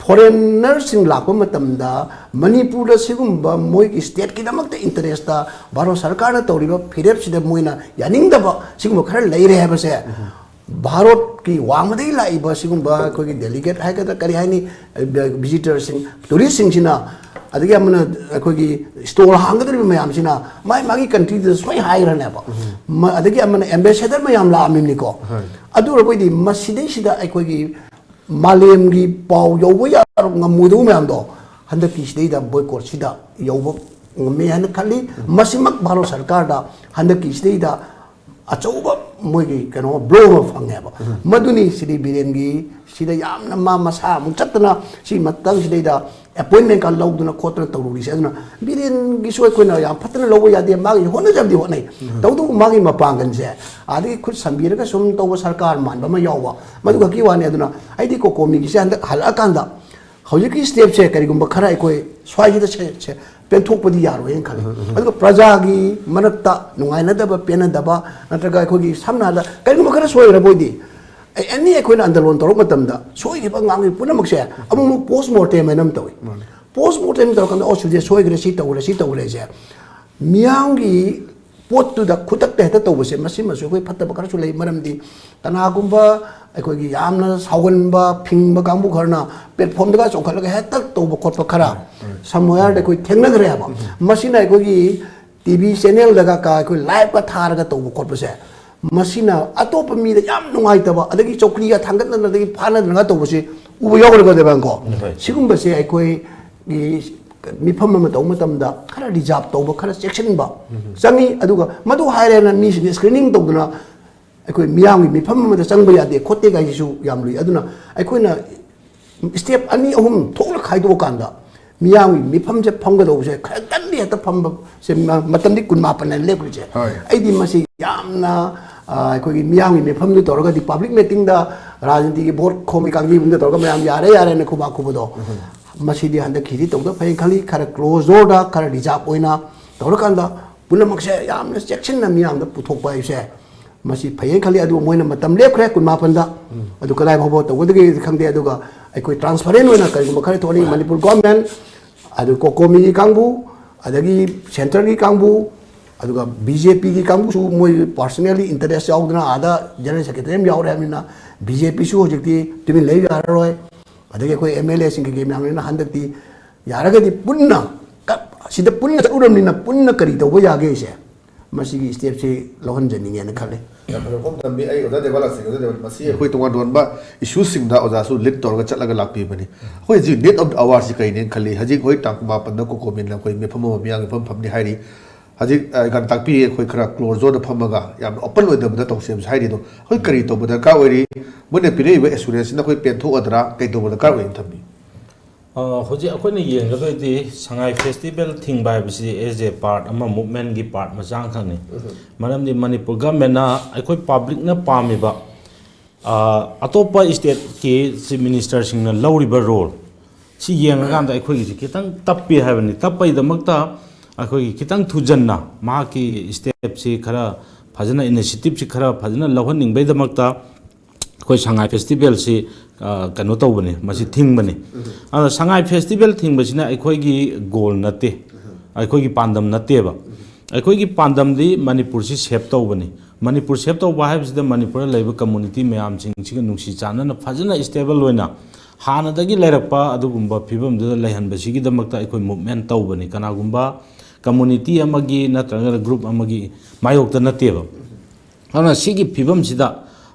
Foreigners ꯂꯥꯛꯄ ꯃꯇꯝꯗ ꯃꯅꯤꯄꯨꯔꯗ ꯁꯤꯒꯨꯝꯕ ꯃꯣꯏꯒꯤ stateꯀꯤꯗꯃꯛꯇ interestꯇ ꯚꯥꯔꯠ ꯁꯔꯀꯥꯔꯅ ꯇꯧꯔꯤꯕ ꯐꯤꯔꯦꯞꯁꯤꯗ ꯃꯣꯏꯅ ꯌꯥꯅꯤꯡꯗꯕ ꯁꯤꯒꯨꯝꯕ ꯈꯔ ꯂꯩꯔꯦ ꯍꯥꯏꯕꯁꯦ ꯚꯥꯔꯠꯀꯤ ꯋꯥꯡꯃꯗꯒꯤ ꯂꯥꯛꯏꯕ ꯁꯤꯒꯨꯝꯕ ꯑꯩꯈꯣꯏꯒꯤ delegate ꯍꯥꯏꯒꯗ꯭ꯔꯥ ꯀꯔꯤ ꯍꯥꯏꯅꯤ, visitorꯁꯤꯡ, touristꯁꯤꯡꯁꯤꯅ, ꯑꯗꯒꯤ ꯑꯃꯅ ꯑꯩꯈꯣꯏꯒꯤ stall ꯍꯥꯡꯒꯗꯧꯔꯤꯕ ꯃꯌꯥꯝꯁꯤꯅ ꯃꯥꯏ ꯃꯥꯒꯤ countryꯗ ꯁꯣꯏ ꯍꯥꯏꯈ꯭ꯔꯅꯦꯕ꯫ ꯃ-, ꯑꯗꯒꯤ ꯑꯃꯅ ambassador ꯃꯌꯥꯝ ꯂꯥꯛꯑꯝꯃꯤꯕꯅꯤꯀꯣ꯫ ꯑꯗꯨ ꯑꯣꯏꯔꯕꯣꯏꯗꯤ ꯃꯁꯤꯗꯩꯁꯤꯗ ꯑꯩꯈꯣꯏꯒꯤ ꯃꯥꯂꯦꯝꯒꯤ ꯄꯥꯎ ꯌꯧꯕ ꯌꯥꯔ-, ꯉꯝꯃꯣꯏꯗꯧꯕ ꯃꯌꯥꯝꯗꯣ ꯍꯟꯗꯛꯀꯤ ꯁꯤꯗꯩꯗ boycottꯁꯤꯗ ꯌꯧꯕ ꯉꯝꯃꯦ ꯍꯥꯏꯅ ꯈꯜꯂꯤ꯫ ꯃꯁꯤꯃꯛ ꯚꯥꯔꯠ ꯁꯔꯀꯥꯔꯗ ꯍꯟꯗꯛꯀꯤ ꯁꯤꯗꯩꯗ ꯑꯆꯧꯕ ꯃꯣꯏꯒꯤ ꯀꯩꯅꯣ blow ꯑꯃ ꯐꯪꯉꯦꯕ꯫ ꯃꯗꯨꯅꯤ ꯁꯤꯗꯤ ꯕꯤꯔꯦꯟꯒꯤ ꯁꯤꯗ ꯌꯥꯝꯅ ꯃꯥ ꯃꯁꯥ ꯑꯃꯨꯛ ꯆꯠꯇꯅ ꯁꯤ ꯃꯇꯥꯡꯁꯤꯗꯩꯗ appointmentꯀ ꯂꯧꯗꯅ ꯈꯣꯠꯇꯅ ꯇꯧꯔꯨꯔꯤꯁꯦ꯫ ꯑꯗꯨꯅ ꯕꯤꯔꯦꯟꯒꯤꯁꯨ ꯑꯩꯈꯣꯏꯅ ꯌꯥꯝ ꯐꯠꯇꯅ ꯂꯧꯕ ꯌꯥꯗꯦ꯫ ꯃꯥꯒꯤ ꯍꯣꯠꯅꯖꯕꯗꯤ ꯍꯣꯠꯅꯩ꯫ ꯇꯧꯕꯇꯕꯨ ꯃꯥꯒꯤ ꯃꯄꯥꯡꯒꯜꯁꯦ ꯑꯗꯒꯤ ꯈꯨꯠ ꯁꯝꯕꯤꯔꯒ ꯁꯨꯝ ꯇꯧꯕ ꯁꯔꯀꯥꯔ ꯃꯥꯟꯕ ꯑꯃ ꯌꯥꯎꯕ, ꯃꯗꯨ ꯈꯛꯀꯤ ꯋꯥꯅꯤ꯫ ꯑꯗꯨꯅ ꯑꯩꯗꯤ ꯀꯣꯀꯣꯃꯤꯒꯤꯁꯦ ꯍꯟꯗꯛ ꯍꯜꯂꯛꯑꯀꯥꯟꯗ ꯍꯧꯖꯤꯛꯀꯤ stepꯁꯦ ꯀꯔꯤꯒꯨꯝꯕ ꯈꯔ ꯑꯩꯈꯣꯏ ꯁ꯭ꯋꯥꯏꯁꯤꯗ ꯁꯦ-, ꯁꯦ-, ꯄꯦꯟꯊꯣꯛꯄꯗꯤ ꯌꯥꯔꯣꯏꯅ ꯈꯜꯂꯤ꯫ ꯑꯗꯨꯒ ꯄ꯭ꯔꯖꯥꯒꯤ ꯃꯔꯛꯇ ꯅꯨꯡꯉꯥꯏꯅꯗꯕ, ꯄꯦꯟꯅꯗꯕ, ꯅꯠꯇ꯭ꯔꯒ ꯑꯩꯈꯣꯏꯒꯤ ꯁꯝꯅ ꯍꯥꯏꯔꯕꯗ ꯀꯔꯤꯒꯨꯝꯕ ꯈꯔ ꯁꯣꯏꯈ꯭ꯔꯕ ꯑꯣꯏꯗꯤ, ꯑꯦ-, any ꯑꯩꯈꯣꯏꯅ ꯑꯟꯗꯂꯣꯟ ꯇꯧꯔꯛꯄ ꯃꯇꯝꯗ ꯁꯣꯏꯈꯤꯕ ꯉꯥꯡꯈꯤꯕ ꯄꯨꯝꯅꯃꯛꯁꯦ ꯑꯃꯨꯛ ꯑꯃꯨꯛ post mortem ꯍꯥꯏꯅ ꯑꯃ ꯇꯧꯏ꯫ Post mortem ꯇꯧꯔꯀꯥꯟꯗ, "ꯑꯣ, ꯁꯤꯁꯦ ꯁꯣꯏꯈ꯭ꯔꯦ, ꯁꯤ ꯇꯧꯈ꯭ꯔꯦ, ꯁꯤ ꯇꯧꯈ꯭ꯔꯦꯁꯦ", ꯃꯤꯌꯥꯝꯒꯤ ꯄꯣꯠꯇꯨꯗ ꯈꯨꯗꯛꯇ ꯍꯦꯛꯇ ꯇꯧꯕꯁꯦ, ꯃꯁꯤꯃꯁꯨ ꯑꯩꯈꯣꯏ ꯐꯠꯇꯕ ꯈꯔꯁꯨ ꯂꯩ꯫ ꯃꯔꯝꯗꯤ ꯀꯅꯥꯒꯨꯝꯕ ꯑꯩꯈꯣꯏꯒꯤ ꯌꯥꯝꯅ ꯁꯥꯎꯒꯟꯕ, ꯐꯤꯡꯕ ꯀꯥꯡꯕꯨ ꯈꯔꯅ platformꯗꯒ ꯆꯣꯡꯈꯠꯂꯒ ꯍꯦꯛꯇ ꯇꯧꯕ ꯈꯣꯠꯄ ꯈꯔ somewhereꯗ ꯑꯩꯈꯣꯏ ꯊꯦꯡꯅꯈ꯭ꯔꯦꯕ꯫ ꯃꯁꯤꯅ ꯑꯩꯈꯣꯏꯒꯤ TV channelꯗꯒ ꯀ-, ꯑꯩꯈꯣꯏ liveꯀ ꯊꯥꯔꯒ ꯇꯧꯕ ꯈꯣꯠꯄꯁꯦ, ꯃꯁꯤꯅ ꯑꯇꯣꯞꯄ ꯃꯤꯗ ꯌꯥꯝ ꯅꯨꯡꯉꯥꯏꯇꯕ, ꯑꯗꯒꯤ ꯆꯧꯀ꯭ꯔꯤꯒ ꯊꯥꯡꯒꯠꯅꯗꯅ, ꯑꯗꯒꯤ ꯐꯥꯅꯗꯅꯒ ꯇꯧꯕꯁꯦ ꯎꯕ ꯌꯥꯎꯈ꯭ꯔꯦꯀꯣ, ꯗꯦꯕꯥꯡꯀꯣ? ꯍꯣꯏ꯫ ꯁꯤꯒꯨꯝꯕꯁꯦ ꯑꯩꯈꯣꯏꯒꯤ ꯃꯤꯐꯝ ꯑꯃ ꯇꯧꯕ ꯃꯇꯝꯗ ꯈꯔ reserve ꯇꯧꯕ, ꯈꯔ ꯆꯦꯛꯁꯤꯟꯕ ꯆꯪꯉꯤ꯫ ꯑꯗꯨꯒ ꯃꯗꯨ ꯍꯥꯏꯔꯦꯅ ꯃꯤꯁꯤꯡꯁꯦ screening ꯇꯧꯗꯅ ꯑꯩꯈꯣꯏ ꯃꯤꯌꯥꯝꯒꯤ ꯃꯤꯐꯝ ꯑꯃꯗ ꯆꯪꯕ ꯌꯥꯗꯦ ꯈꯣꯠꯇꯦ ꯀꯥꯏꯁꯤꯁꯨ ꯌꯥꯝ ꯂꯨꯏ꯫ ꯑꯗꯨꯅ ꯑꯩꯈꯣꯏꯅ step ꯑꯅꯤ ꯑꯍꯨꯝ ꯊꯣꯛꯅ ꯈꯥꯏꯗꯣꯛꯑꯀꯥꯟꯗ ꯃꯤꯌꯥꯝꯒꯤ ꯃꯤꯐꯝꯁꯦ ꯐꯝꯒꯗꯧꯕꯁꯦ ꯈꯔ ꯉꯟꯅ ꯍꯦꯛꯇ ꯐꯝꯕꯁꯦ ꯃ-, ꯃꯇꯝꯗꯤ ꯀꯨꯟꯃꯥꯄꯟ ꯍꯥꯏꯅ ꯂꯦꯞꯈ꯭ꯔꯤꯁꯦ꯫ ꯍꯣꯏ꯫ ꯑꯩꯗꯤ ꯃꯁꯤ ꯌꯥꯝꯅ ꯑꯩꯈꯣꯏꯒꯤ ꯃꯤꯌꯥꯝꯒꯤ ꯃꯤꯐꯝꯗꯨ ꯇꯧꯔꯒꯗꯤ, ꯄꯕ꯭ꯂꯤꯛ ꯃꯤꯇꯤꯡꯗ ꯔꯥꯖꯅꯤꯇꯤꯒꯤ ꯚꯣꯠ ꯈꯣꯝꯕꯒꯤ ꯀꯥꯡꯖꯩꯕꯨꯡꯗ ꯇꯧꯔꯒ ꯃꯌꯥꯝ ꯌꯥꯔꯦ ꯌꯥꯔꯦꯅ ꯈꯨꯕꯥꯛ ꯈꯨꯕꯗꯣ, ꯃꯁꯤꯗꯤ ꯍꯟꯗꯛꯀꯤꯗꯤ ꯇꯧꯗ ꯐꯩ ꯈꯜꯂꯤ꯫ ꯈꯔ ꯀ꯭ꯂꯣꯖ ꯗꯣꯔꯗ, ꯈꯔ ꯔꯤꯖꯥꯕ ꯑꯣꯏꯅ ꯇꯧꯔꯀꯥꯟꯗ ꯄꯨꯝꯅꯃꯛꯁꯦ ꯌꯥꯝꯅ ꯆꯦꯛꯁꯤꯟꯅ ꯃꯤꯌꯥꯝꯗ ꯄꯨꯊꯣꯛꯄ ꯍꯥꯏꯕꯁꯦ, ꯃꯁꯤ ꯐꯩꯌꯦꯅ ꯈꯜꯂꯤ꯫ ꯑꯗꯨꯕꯨ ꯃꯣꯏꯅ ꯃꯇꯝ ꯂꯦꯞꯈ꯭ꯔꯦ ꯀꯨꯟꯃꯥꯄꯟꯗ꯫ ꯑꯗꯨ ꯀꯗꯥꯏ ꯐꯥꯎꯕ ꯇꯧꯒꯗꯒꯦ ꯈꯪꯗꯦ꯫ ꯑꯗꯨꯒ ꯑꯩꯈꯣꯏ ꯇ꯭ꯔꯥꯟꯁꯄꯔꯦꯟ ꯑꯣꯏꯅ ꯀꯔꯤꯒꯨꯝꯕ ꯈꯔ ꯊꯣꯛꯍꯟꯅꯤꯡꯉꯤ꯫ ꯃꯅꯤꯄꯨꯔ ꯒꯣꯔꯃꯦꯟ, ꯑꯗꯨ ꯀꯣꯀꯣꯃꯤꯒꯤ ꯀꯥꯡꯕꯨ, ꯑꯗꯒꯤ ꯁꯦꯟꯇꯔꯒꯤ ꯀꯥꯡꯕꯨ, ꯑꯗꯨꯒ ꯕꯤ ꯖꯦ ꯄꯤꯒꯤ ꯀꯥꯡꯕꯨꯁꯨ ꯃꯣꯏ ꯄꯥꯔꯁꯣꯅꯦꯜꯂꯤ ꯏꯟꯇꯔꯦꯁ ꯌꯥꯎꯗꯅ ꯑꯥꯗ ꯖꯦꯅꯔꯦꯜ ꯁꯦꯀ꯭ꯔꯦꯇꯔꯤ ꯑꯃ ꯌꯥꯎꯔꯦ ꯍꯥꯏꯕꯅꯤꯅ, ꯕꯤ ꯖꯦ ꯄꯤꯁꯨ ꯍꯧꯖꯤꯛꯇꯤ ꯇꯨꯃꯤꯟ ꯂꯩꯕ ꯌꯥꯔꯔꯣꯏ꯫ ꯑꯗꯒꯤ ꯑꯩꯈꯣꯏ ꯑꯦꯝ ꯑꯦꯜ ꯑꯦꯁꯤꯡ ꯀꯩꯀꯩ ꯃꯌꯥꯝꯅꯤꯅ ꯍꯟꯗꯛꯇꯤ ꯌꯥꯔꯒꯗꯤ ꯄꯨꯟꯅ ꯀ-, ꯁꯤꯗ ꯄꯨꯟꯅ ꯆꯠꯂꯨꯔꯕꯅꯤꯅ ꯄꯨꯟꯅ ꯀꯔꯤ ꯇꯧꯕ ꯌꯥꯒꯦꯁꯦ, ꯃꯁꯤꯒꯤ ꯁ꯭ꯇꯦꯞꯁꯤ ꯂꯧꯍꯟꯖꯅꯤꯡꯉꯦꯅ ꯈꯜꯂꯤ꯫ ꯌꯥꯝ ꯐꯖꯕ ꯋꯥꯐꯝ ꯊꯝꯕꯤ꯫ ꯑꯩ ꯑꯣꯖꯥ ꯗꯦꯕ ꯂꯥꯛꯆꯒꯦ꯫ ꯑꯣꯖꯥ ꯗꯦꯕ, ꯃꯁꯤ ꯑꯩꯈꯣꯏ ꯇꯣꯉꯥꯟ ꯇꯣꯉꯥꯟꯕ ꯏꯁꯨꯁꯤꯡꯗ ꯑꯣꯖꯥꯁꯨ ꯂꯤꯗ ꯇꯧꯔꯒ ꯆꯠꯂꯒ ꯂꯥꯛꯄꯤꯕꯅꯤ꯫ ꯑꯩꯈꯣꯏ ꯍꯧꯖꯤꯛ ꯅꯤꯗ ꯑꯣꯐ ꯑꯋꯥꯔꯁꯤ ꯀꯩꯅꯦꯅ ꯈꯜꯂꯤ? ꯍꯧꯖꯤꯛ ꯍꯣꯏ ꯇꯥꯡ ꯀꯨꯟꯃꯥꯄꯟꯗ ꯀꯣꯀꯣꯃꯤꯟꯅ ꯑꯩꯈꯣꯏ ꯃꯤꯐꯝ ꯑꯃ ꯃꯤꯌꯥꯝꯒꯤ ꯃꯤꯐꯝ ꯐꯝꯅꯤ ꯍꯥꯏꯔꯤ꯫ ꯍꯧꯖꯤꯛ, ꯑ, ꯀꯩꯅꯣ ꯇꯥꯛꯄꯤꯔꯤ, ꯑꯩꯈꯣꯏ ꯈꯔ ꯀ꯭ꯂꯣꯖ ꯖꯣꯟꯗ ꯐꯝꯃꯒ ꯌꯥꯝꯅ ꯑꯣꯄꯟ ꯑꯣꯏꯗꯕꯗ ꯇꯧꯁꯦ ꯍꯥꯏꯕꯁꯨ ꯍꯥꯏꯔꯤ꯫ ꯑꯗꯣ ꯑꯩꯈꯣꯏ ꯀꯔꯤ ꯇꯧꯕ ꯗꯔꯀꯥꯔ ꯑꯣꯏꯔꯤ? ꯃꯣꯏꯅ ꯄꯤꯔꯛꯏꯕ ꯑꯦꯁꯨꯔꯦꯟꯁꯁꯤꯅ ꯑꯩꯈꯣꯏ ꯄꯦꯟꯊꯣꯛꯑꯗ꯭ꯔꯥ, ꯀꯩ ꯇꯧꯕ ꯗꯔꯀꯥꯔ ꯑꯣꯏꯅ ꯊꯝꯕꯤ? ꯑ, ꯍꯧꯖꯤꯛ ꯑꯩꯈꯣꯏꯅ ꯌꯦꯡꯒꯗꯣꯏꯗꯤ ꯁꯉꯥꯏ ꯐꯦꯁꯇꯤꯚꯦꯜ ꯊꯤꯡꯕ ꯍꯥꯏꯕꯁꯤ ꯑꯦꯁ ꯑꯦ ꯄꯥꯔꯠ ꯑꯃ, ꯃꯨꯞꯃꯦꯟꯒꯤ ꯄꯥꯔꯠ ꯃꯆꯥ ꯑꯃꯈꯛꯅꯤ꯫ ꯃꯔꯝꯗꯤ ꯃꯅꯤꯄꯨꯔ ꯒꯃꯦꯟꯅ ꯑꯩꯈꯣꯏ ꯄꯕ꯭ꯂꯤꯛꯅ ꯄꯥꯝꯃꯤꯕ, ꯑ, ꯑꯇꯣꯞꯄ ꯁ꯭ꯇꯦꯠꯀꯤ ꯆꯤꯐ ꯃꯤꯅꯤꯁꯇꯔꯁꯤꯡꯅ ꯂꯧꯔꯤꯕ ꯔꯣꯜ ꯁꯤ ꯌꯦꯡꯉꯀꯥꯟꯗ ꯑꯩꯈꯣꯏꯒꯤꯁꯤ ꯈꯤꯇꯪ ꯇꯞꯄꯤ ꯍꯥꯏꯕꯅꯤ꯫ ꯇꯞꯄꯩꯗꯃꯛꯇ ꯑꯩꯈꯣꯏꯒꯤ ꯈꯤꯇꯪ ꯊꯨꯖꯟꯅ ꯃꯍꯥꯛꯀꯤ ꯁ꯭ꯇꯦꯞꯁꯤ ꯈꯔ ꯐꯖꯅ, ꯏꯅꯤꯁꯤꯌꯦꯇꯤꯞꯁꯤ ꯈꯔ ꯐꯖꯅ ꯂꯧꯍꯟꯅꯤꯡꯕꯩꯗꯃꯛꯇ ꯑꯩꯈꯣꯏ ꯁꯉꯥꯏ ꯐꯦꯁꯇꯤꯚꯦꯜꯁꯤ, ꯑ, ꯀꯩꯅꯣ ꯇꯧꯕꯅꯤ, ꯃꯁꯤ ꯊꯤꯡꯕꯅꯤ꯫ ꯑꯗꯣ ꯁꯉꯥꯏ ꯐꯦꯁꯇꯤꯚꯦꯜ ꯊꯤꯡꯕꯁꯤꯅ ꯑꯩꯈꯣꯏꯒꯤ ꯒꯣꯜ ꯅꯠꯇꯦ, ꯑꯩꯈꯣꯏꯒꯤ ꯄꯥꯟꯗꯝ ꯅꯠꯇꯦꯕ꯫ ꯑꯩꯈꯣꯏꯒꯤ ꯄꯥꯟꯗꯝꯗꯤ ꯃꯅꯤꯄꯨꯔꯁꯤ ꯁꯦꯞ ꯇꯧꯕꯅꯤ꯫ ꯃꯅꯤꯄꯨꯔ ꯁꯦꯞ ꯇꯧꯕ ꯍꯥꯏꯕꯁꯤꯗ ꯃꯅꯤꯄꯨꯔꯗ ꯂꯩꯕ ꯀꯝꯃꯨꯅꯤꯇꯤ ꯃꯌꯥꯝꯁꯤꯡꯁꯤꯒ ꯅꯨꯡꯁꯤ ꯆꯥꯟꯅꯅ ꯐꯖꯅ ꯁ꯭ꯇꯦꯕꯜ ꯑꯣꯏꯅ ꯍꯥꯟꯅꯗꯒꯤ ꯂꯩꯔꯛꯄ ꯑꯗꯨꯒꯨꯝꯕ ꯐꯤꯕꯝꯗꯨꯗ ꯂꯩꯍꯟꯕꯁꯤꯒꯤꯗꯃꯛꯇ ꯑꯩꯈꯣꯏ ꯃꯨꯞꯃꯦꯟ ꯇꯧꯕꯅꯤ꯫ ꯀꯅꯥꯒꯨꯝꯕ ꯀꯝꯃꯨꯅꯤꯇꯤ ꯑꯃꯒꯤ ꯅꯠꯇ꯭ꯔꯒꯅ ꯒ꯭ꯔꯨꯞ ꯑꯃꯒꯤ ꯃꯥꯌꯣꯛꯇ ꯅꯠꯇꯦꯕ꯫ ꯑꯗꯨꯅ ꯁꯤꯒꯤ ꯐꯤꯕꯝꯁꯤꯗ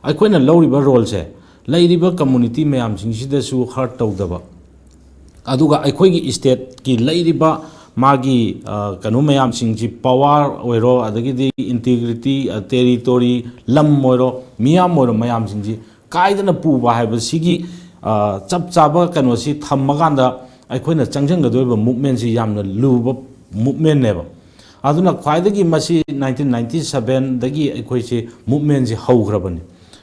ꯑꯩꯈꯣꯏꯅ ꯂꯧꯔꯤꯕ ꯔꯣꯜꯁꯦ ꯂꯩꯔꯤꯕ ꯀꯝꯃꯨꯅꯤꯇꯤ ꯃꯌꯥꯝꯁꯤꯡꯁꯤꯗꯁꯨ ꯍꯔꯠ ꯇꯧꯗꯕ, ꯑꯗꯨꯒ ꯑꯩꯈꯣꯏꯒꯤ ꯁ꯭ꯇꯦꯠꯀꯤ ꯂꯩꯔꯤꯕ ꯃꯥꯒꯤ, ꯑ, ꯀꯩꯅꯣ ꯃꯌꯥꯝꯁꯤꯡꯁꯤ, ꯄꯋꯥꯔ ꯑꯣꯏꯔꯣ, ꯑꯗꯒꯤꯗꯤ ꯏꯟꯇꯤꯒ꯭ꯔꯤꯇꯤ, ꯑ, ꯇꯦꯔꯤꯇꯣꯔꯤ, ꯂꯝ ꯑꯣꯏꯔꯣ, ꯃꯤꯌꯥꯝ ꯑꯣꯏꯔꯣ, ꯃꯌꯥꯝꯁꯤꯡꯁꯤ ꯀꯥꯏꯗꯅ ꯄꯨꯕ ꯍꯥꯏꯕꯁꯤꯒꯤ, ꯑ, ꯆꯞ ꯆꯥꯕ ꯀꯩꯅꯣꯁꯤ ꯊꯝꯃꯀꯥꯟꯗ ꯑꯩꯈꯣꯏꯅ ꯆꯪꯁꯤꯟꯒꯗꯧꯔꯤꯕ ꯃꯨꯞꯃꯦꯟꯁꯤ ꯌꯥꯝꯅ ꯂꯨꯕ ꯃꯨꯞꯃꯦꯟꯅꯦꯕ꯫ ꯑꯗꯨꯅ ꯈ꯭ꯋꯥꯏꯗꯒꯤ ꯃꯁꯤ ꯅꯥꯏꯟꯇꯤꯟ ꯅꯥꯏꯟꯇꯤ ꯁꯕꯦꯟꯗꯒꯤ ꯑꯩꯈꯣꯏꯁꯤ ꯃꯨꯞꯃꯦꯟꯁꯤ ꯍꯧꯈ꯭ꯔꯕꯅꯤ꯫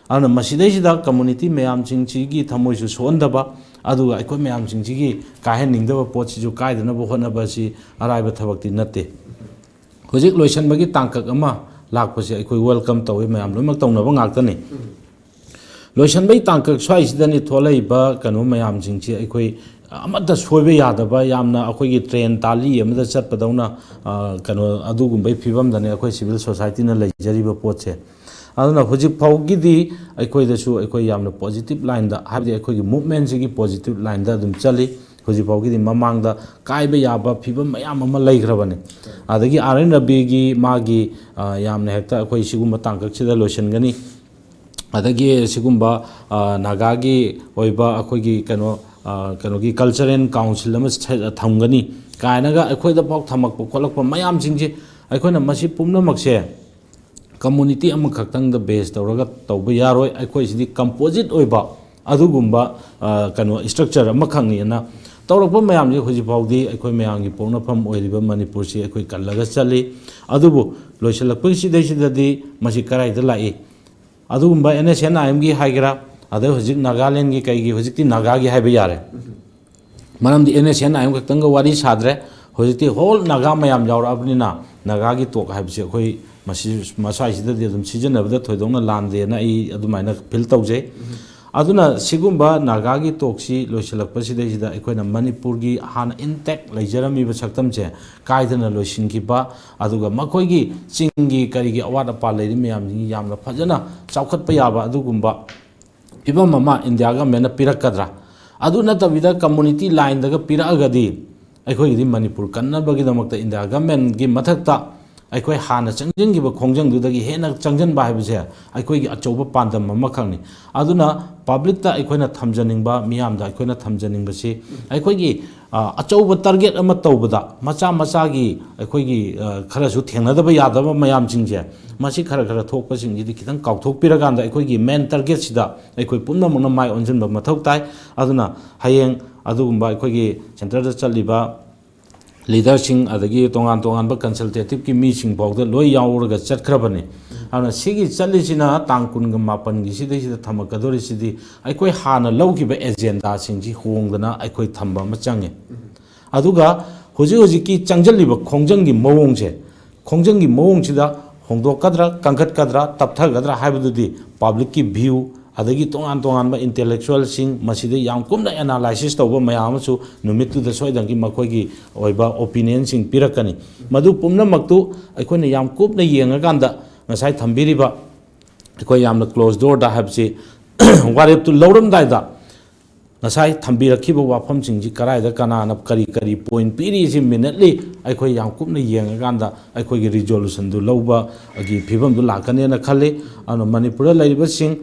ꯑꯗꯨꯅ ꯃꯁꯤꯗꯩꯁꯤꯗ ꯀꯝꯃꯨꯅꯤꯇꯤ ꯃꯌꯥꯝꯁꯤꯡꯁꯤꯒꯤ ꯊꯃꯣꯏꯁꯨ ꯁꯣꯛꯍꯟꯗꯕ, ꯑꯗꯨꯒ ꯑꯩꯈꯣꯏ ꯃꯌꯥꯝꯁꯤꯡꯁꯤꯒꯤ ꯀꯥꯏꯍꯟꯅꯤꯡꯗꯕ ꯄꯣꯠꯁꯤꯁꯨ ꯀꯥꯏꯗꯅꯕ ꯍꯣꯠꯅꯕ ꯑꯁꯤ ꯑꯔꯥꯏꯕ ꯊꯕꯛꯇꯤ ꯅꯠꯇꯦ꯫ ꯍꯧꯖꯤꯛ ꯂꯣꯏꯁꯤꯟꯕꯒꯤ ꯇꯥꯡꯀꯛ ꯑꯃ ꯂꯥꯛꯄꯁꯦ ꯑꯩꯈꯣꯏ ꯋꯦꯜꯀꯝ ꯇꯧꯋꯤ, ꯃꯌꯥꯝ ꯂꯣꯏꯅꯃꯛ ꯇꯧꯅꯕ ꯉꯥꯛꯇꯅꯤ꯫ ꯂꯣꯏꯁꯤꯟꯕꯒꯤ ꯇꯥꯡꯀꯛ ꯁ꯭ꯋꯥꯏꯁꯤꯗꯅꯤ ꯊꯣꯛꯂꯛꯏꯕ ꯀꯩꯅꯣ ꯃꯌꯥꯝꯁꯤꯡꯁꯤ ꯑꯩꯈꯣꯏ ꯑꯃꯠꯇ ꯁꯣꯏꯕ ꯌꯥꯗꯕ, ꯌꯥꯝꯅ ꯑꯩꯈꯣꯏꯒꯤ ꯇ꯭ꯔꯦꯟ ꯇꯥꯂꯤ ꯑꯃꯗ ꯆꯠꯄꯗꯧꯅ, ꯑ, ꯀꯩꯅꯣ ꯑꯗꯨꯒꯨꯝꯕꯒꯤ ꯐꯤꯕꯝꯗꯅꯦ ꯑꯩꯈꯣꯏ ꯁꯤꯚꯤꯜ ꯁꯣꯁꯥꯏꯇꯤꯅ ꯂꯩꯖꯔꯤꯕ ꯄꯣꯠꯁꯦ꯫ ꯑꯗꯨꯅ ꯍꯧꯖꯤꯛ ꯐꯥꯎꯒꯤꯗꯤ ꯑꯩꯈꯣꯏꯗꯁꯨ ꯑꯩꯈꯣꯏ ꯌꯥꯝꯅ ꯄꯣꯖꯤꯇꯤꯚ ꯂꯥꯏꯟꯗ, ꯍꯥꯏꯕꯗꯤ ꯑꯩꯈꯣꯏꯒꯤ ꯃꯨꯞꯃꯦꯟꯁꯤꯒꯤ ꯄꯣꯖꯤꯇꯤꯚ ꯂꯥꯏꯟꯗ ꯑꯗꯨꯝ ꯆꯠꯂꯤ꯫ ꯍꯧꯖꯤꯛ ꯐꯥꯎꯒꯤꯗꯤ ꯃꯃꯥꯡꯗ ꯀꯥꯏꯕ ꯌꯥꯕ ꯐꯤꯕꯝ ꯃꯌꯥꯝ ꯑꯃ ꯂꯩꯈ꯭ꯔꯕꯅꯤ꯫ ꯑꯗꯒꯤ ꯑꯥꯔ ꯑꯦꯟ ꯔꯕꯤꯒꯤ ꯃꯥꯒꯤ, ꯑ, ꯌꯥꯝꯅ ꯍꯦꯛꯇ ꯑꯩꯈꯣꯏ ꯁꯤꯒꯨꯝꯕ ꯇꯥꯡꯀꯛꯁꯤꯗ ꯂꯣꯏꯁꯤꯟꯒꯅꯤ꯫ ꯑꯗꯒꯤ ꯁꯤꯒꯨꯝꯕ, ꯑ, ꯅꯥꯒꯥꯒꯤ ꯑꯣꯏꯕ ꯑꯩꯈꯣꯏꯒꯤ ꯀꯩꯅꯣ, ꯑ, ꯀꯩꯅꯣꯒꯤ ꯀꯜꯆꯔꯦꯜ ꯀꯥꯎꯟꯁꯤꯜ ꯑꯃ ꯁꯦ-, ꯊꯝꯒꯅꯤ ꯀꯥꯏꯅꯒ ꯑꯩꯈꯣꯏꯗ ꯐꯥꯎ ꯊꯝꯃꯛꯄ ꯈꯣꯠꯂꯛꯄ ꯃꯌꯥꯝꯁꯤꯡꯁꯦ, ꯑꯩꯈꯣꯏꯅ ꯃꯁꯤ ꯄꯨꯝꯅꯃꯛꯁꯦ ꯀꯝꯃꯨꯅꯤꯇꯤ ꯑꯃꯈꯛꯇꯪꯗ ꯕꯦꯖ ꯇꯧꯔꯒ ꯇꯧꯕ ꯌꯥꯔꯣꯏ꯫ ꯑꯩꯈꯣꯏꯁꯤꯗꯤ ꯀꯝꯄꯣꯖꯤꯠ ꯑꯣꯏꯕ ꯑꯗꯨꯒꯨꯝꯕ, ꯑ, ꯀꯩꯅꯣ ꯏꯁꯇ꯭ꯔꯛꯆꯔ ꯑꯃꯈꯛꯅꯤꯅ ꯇꯧꯔꯛꯄ ꯃꯌꯥꯝꯁꯦ ꯍꯧꯖꯤꯛ ꯐꯥꯎꯗꯤ ꯑꯩꯈꯣꯏ ꯃꯌꯥꯝꯒꯤ ꯄꯣꯛꯅꯐꯝ ꯑꯣꯏꯔꯤꯕ ꯃꯅꯤꯄꯨꯔꯁꯤ ꯑꯩꯈꯣꯏ ꯀꯜꯂꯒ ꯆꯠꯂꯤ꯫ ꯑꯗꯨꯕꯨ ꯂꯣꯏꯁꯤꯜꯂꯛꯄꯁꯤꯗꯩꯁꯤꯗꯗꯤ ꯃꯁꯤ ꯀꯗꯥꯏꯗ ꯂꯥꯛꯏ? ꯑꯗꯨꯒꯨꯝꯕ ꯑꯦꯟ ꯑꯦꯁ ꯑꯦꯟ ꯑꯥꯏ ꯑꯦꯝꯒꯤ ꯍꯥꯏꯒꯦꯔꯥ, ꯑꯗꯩ ꯍꯧꯖꯤꯛ ꯅꯥꯒꯥꯂꯦꯟꯒꯤ ꯀꯩꯒꯤ, ꯍꯧꯖꯤꯛꯇꯤ ꯅꯥꯒꯥꯒꯤ ꯍꯥꯏꯕ ꯌꯥꯔꯦ꯫ ꯃꯔꯝꯗꯤ N S and I M ꯈꯛꯇꯪꯒ ꯋꯥꯔꯤ ꯁꯥꯗ꯭ꯔꯦ, ꯍꯧꯖꯤꯛꯇꯤ ꯍꯣꯜ ꯅꯥꯒꯥ ꯃꯌꯥꯝ ꯌꯥꯎꯔꯛꯑꯕꯅꯤꯅ ꯅꯥꯒꯥꯒꯤ ꯇꯣꯛ ꯍꯥꯏꯕꯁꯤ ꯑꯩꯈꯣꯏ ꯃꯁꯤ, ꯃꯁ꯭ꯋꯥꯏꯁꯤꯗꯗꯤ ꯑꯗꯨꯝ ꯁꯤꯖꯤꯟꯅꯕꯗ ꯊꯣꯏꯗꯣꯛꯅ ꯂꯥꯟꯗꯦꯅ ꯑꯩ ꯑꯗꯨꯃꯥꯏꯅ ꯐꯤꯜ ꯇꯧꯖꯩ꯫ ꯑꯗꯨꯅ ꯁꯤꯒꯨꯝꯕ ꯅꯥꯒꯥꯒꯤ ꯇꯣꯛꯁꯤ ꯂꯣꯏꯁꯤꯜꯂꯛꯄꯁꯤꯗꯩꯁꯤꯗ ꯑꯩꯈꯣꯏꯅ ꯃꯅꯤꯄꯨꯔꯒꯤ ꯍꯥꯟꯅ ꯏꯟꯇꯦꯛ ꯂꯩꯖꯔꯝꯃꯤꯕ ꯁꯛꯇꯝꯁꯦ ꯀꯥꯏꯗꯅ ꯂꯣꯏꯁꯤꯟꯈꯤꯕ, ꯑꯗꯨꯒ ꯃꯈꯣꯏꯒꯤ ꯆꯤꯡꯒꯤ ꯀꯔꯤꯒꯤ ꯑꯋꯥꯠ ꯑꯄꯥ ꯂꯩꯔꯤ ꯃꯌꯥꯝꯁꯤꯡ ꯌꯥꯝꯅ ꯐꯖꯅ ꯆꯥꯎꯈꯠꯄ ꯌꯥꯕ ꯑꯗꯨꯒꯨꯝꯕ ꯐꯤꯕꯝ ꯑꯃ ꯏꯟꯗꯤꯌꯥ ꯒꯃꯦꯟꯅ ꯄꯤꯔꯛꯀꯗ꯭ꯔꯥ? ꯑꯗꯨ ꯅꯠꯇꯕꯤꯗ ꯀꯝꯃꯨꯅꯤꯇꯤ ꯂꯥꯏꯟꯗꯒ ꯄꯤꯔꯛꯑꯒꯗꯤ ꯑꯩꯈꯣꯏꯒꯤꯗꯤ ꯃꯅꯤꯄꯨꯔ ꯀꯟꯅꯕꯒꯤꯗꯃꯛꯇ ꯏꯟꯗꯤꯌꯥ ꯒꯃꯦꯟꯒꯤ ꯃꯊꯛꯇ ꯑꯩꯈꯣꯏ ꯍꯥꯟꯅ ꯆꯪꯁꯤꯟꯈꯤꯕ ꯈꯣꯡꯖꯪꯗꯨꯗꯒꯤ ꯍꯦꯟꯅ ꯆꯪꯁꯤꯟꯕ ꯍꯥꯏꯕꯁꯦ ꯑꯩꯈꯣꯏꯒꯤ ꯑꯆꯧꯕ ꯄꯥꯟꯗꯝ ꯑꯃꯈꯛꯅꯤ꯫ ꯑꯗꯨꯅ ꯄꯕ꯭ꯂꯤꯛꯇ ꯑꯩꯈꯣꯏꯅ ꯊꯝꯖꯅꯤꯡꯕ, ꯃꯤꯌꯥꯝꯗ ꯑꯩꯈꯣꯏꯅ ꯊꯝꯖꯅꯤꯡꯕꯁꯤ, ꯑꯩꯈꯣꯏꯒꯤ, ꯑ, ꯑꯆꯧꯕ ꯇꯥꯔꯒꯦꯠ ꯑꯃ ꯇꯧꯕꯗ ꯃꯆꯥ ꯃꯆꯥꯒꯤ ꯑꯩꯈꯣꯏꯒꯤ, ꯑ, ꯈꯔꯁꯨ ꯊꯦꯡꯅꯗꯕ ꯌꯥꯗꯕ ꯃꯌꯥꯝꯁꯤꯡꯁꯦ, ꯃꯁꯤ ꯈꯔ ꯈꯔ ꯊꯣꯛꯄꯁꯤꯡꯁꯤꯗꯤ ꯈꯤꯇꯪ ꯀꯥꯎꯊꯣꯛꯄꯤꯔꯀꯥꯟꯗ ꯑꯩꯈꯣꯏꯒꯤ ꯃꯦꯟ ꯇꯥꯔꯒꯦꯠꯁꯤꯗ ꯑꯩꯈꯣꯏ ꯄꯨꯝꯅꯃꯛꯅ ꯃꯥꯏ ꯑꯣꯟꯁꯤꯟꯕ ꯃꯊꯧ ꯇꯥꯏ꯫ ꯑꯗꯨꯅ ꯍꯌꯦꯡ ꯑꯗꯨꯒꯨꯝꯕ ꯑꯩꯈꯣꯏꯒꯤ ꯁꯦꯟꯇꯔꯗ ꯆꯠꯂꯤꯕ ꯂꯤꯗꯔꯁꯤꯡ, ꯑꯗꯒꯤ ꯇꯣꯉꯥꯟ ꯇꯣꯉꯥꯟꯕ ꯀꯟꯁꯜꯇꯦꯇꯤꯞꯀꯤ ꯃꯤꯁꯤꯡ ꯐꯥꯎꯗ ꯂꯣꯏ ꯌꯥꯎꯔꯒ ꯆꯠꯈ꯭ꯔꯕꯅꯤ꯫ ꯑꯗꯨꯅ ꯁꯤꯒꯤ ꯆꯠꯂꯤꯁꯤꯅ ꯇꯥꯡ ꯀꯨꯟꯒ ꯃꯥꯄꯟꯒꯤ ꯁꯤꯗꯩꯁꯤꯗ ꯊꯝꯃꯛꯀꯗꯧꯔꯤꯁꯤꯗꯤ ꯑꯩꯈꯣꯏ ꯍꯥꯟꯅ ꯂꯧꯈꯤꯕ ꯑꯦꯖꯦꯟꯗꯥꯁꯤꯡꯁꯤ ꯍꯣꯡꯗꯅ ꯑꯩꯈꯣꯏ ꯊꯝꯕ ꯑꯃ ꯆꯪꯉꯦ꯫ ꯑꯗꯨꯒ ꯍꯧꯖꯤꯛ ꯍꯧꯖꯤꯛꯀꯤ ꯆꯪꯁꯤꯜꯂꯤꯕ ꯈꯣꯡꯖꯪꯒꯤ ꯃꯑꯣꯡꯁꯦ, ꯈꯣꯡꯖꯪꯒꯤ ꯃꯑꯣꯡꯁꯤꯗ ꯍꯣꯡꯗꯣꯛꯀꯗ꯭ꯔꯥ, ꯀꯟꯈꯠꯀꯗ꯭ꯔꯥ, ꯇꯞꯊꯒꯗ꯭ꯔꯥ ꯍꯥꯏꯕꯗꯨꯗꯤ ꯄꯕ꯭ꯂꯤꯛꯀꯤ ꯚ꯭ꯌꯨ, ꯑꯗꯒꯤ ꯇꯣꯉꯥꯟ ꯇꯣꯉꯥꯟꯕ ꯏꯟꯇꯦꯂꯦꯛꯆꯨꯋꯦꯜꯁꯤꯡ ꯃꯁꯤꯗ ꯌꯥꯝ ꯀꯨꯞꯅ ꯑꯦꯅꯥꯂꯥꯏꯁꯤꯁ ꯇꯧꯕ ꯃꯌꯥꯝ ꯑꯃꯁꯨ ꯅꯨꯃꯤꯠꯇꯨꯗ ꯁꯣꯏꯗꯅꯒꯤ ꯃꯈꯣꯏꯒꯤ ꯑꯣꯏꯕ ꯑꯣꯄꯤꯅꯤꯌꯟꯁꯤꯡ ꯄꯤꯔꯛꯀꯅꯤ꯫ ꯃꯗꯨ ꯄꯨꯝꯅꯃꯛꯇꯨ ꯑꯩꯈꯣꯏꯅ ꯌꯥꯝ ꯀꯨꯞꯅ ꯌꯦꯡꯉꯀꯥꯟꯗ ꯉꯁꯥꯏ ꯊꯝꯕꯤꯔꯤꯕ ꯑꯩꯈꯣꯏ ꯌꯥꯝꯅ ꯀ꯭ꯂꯣꯖ ꯗꯣꯔꯗ ꯍꯥꯏꯕꯁꯤ ꯋꯥꯔꯦꯞꯇꯨ ꯂꯧꯔꯝꯗꯥꯏꯗ ꯉꯁꯥꯏ ꯊꯝꯕꯤꯔꯛꯈꯤꯕ ꯋꯥꯐꯝꯁꯤꯡꯁꯤ ꯀꯗꯥꯏꯗ ꯀꯅꯥꯅ ꯀꯔꯤ ꯀꯔꯤ ꯄꯣꯏꯟ ꯄꯤꯔꯤꯁꯤ ꯃꯤꯅꯠꯂꯤ ꯑꯩꯈꯣꯏ ꯌꯥꯝ ꯀꯨꯞꯅ ꯌꯦꯡꯉꯀꯥꯟꯗ ꯑꯩꯈꯣꯏꯒꯤ ꯔꯤꯖꯣꯂꯨꯁꯟꯗꯨ ꯂꯧꯕꯒꯤ ꯐꯤꯕꯝꯗꯨ ꯂꯥꯛꯀꯅꯦꯅ ꯈꯜꯂꯤ꯫ ꯑꯗꯨꯅ ꯃꯅꯤꯄꯨꯔꯗ ꯂꯩꯔꯤꯕꯁꯤꯡ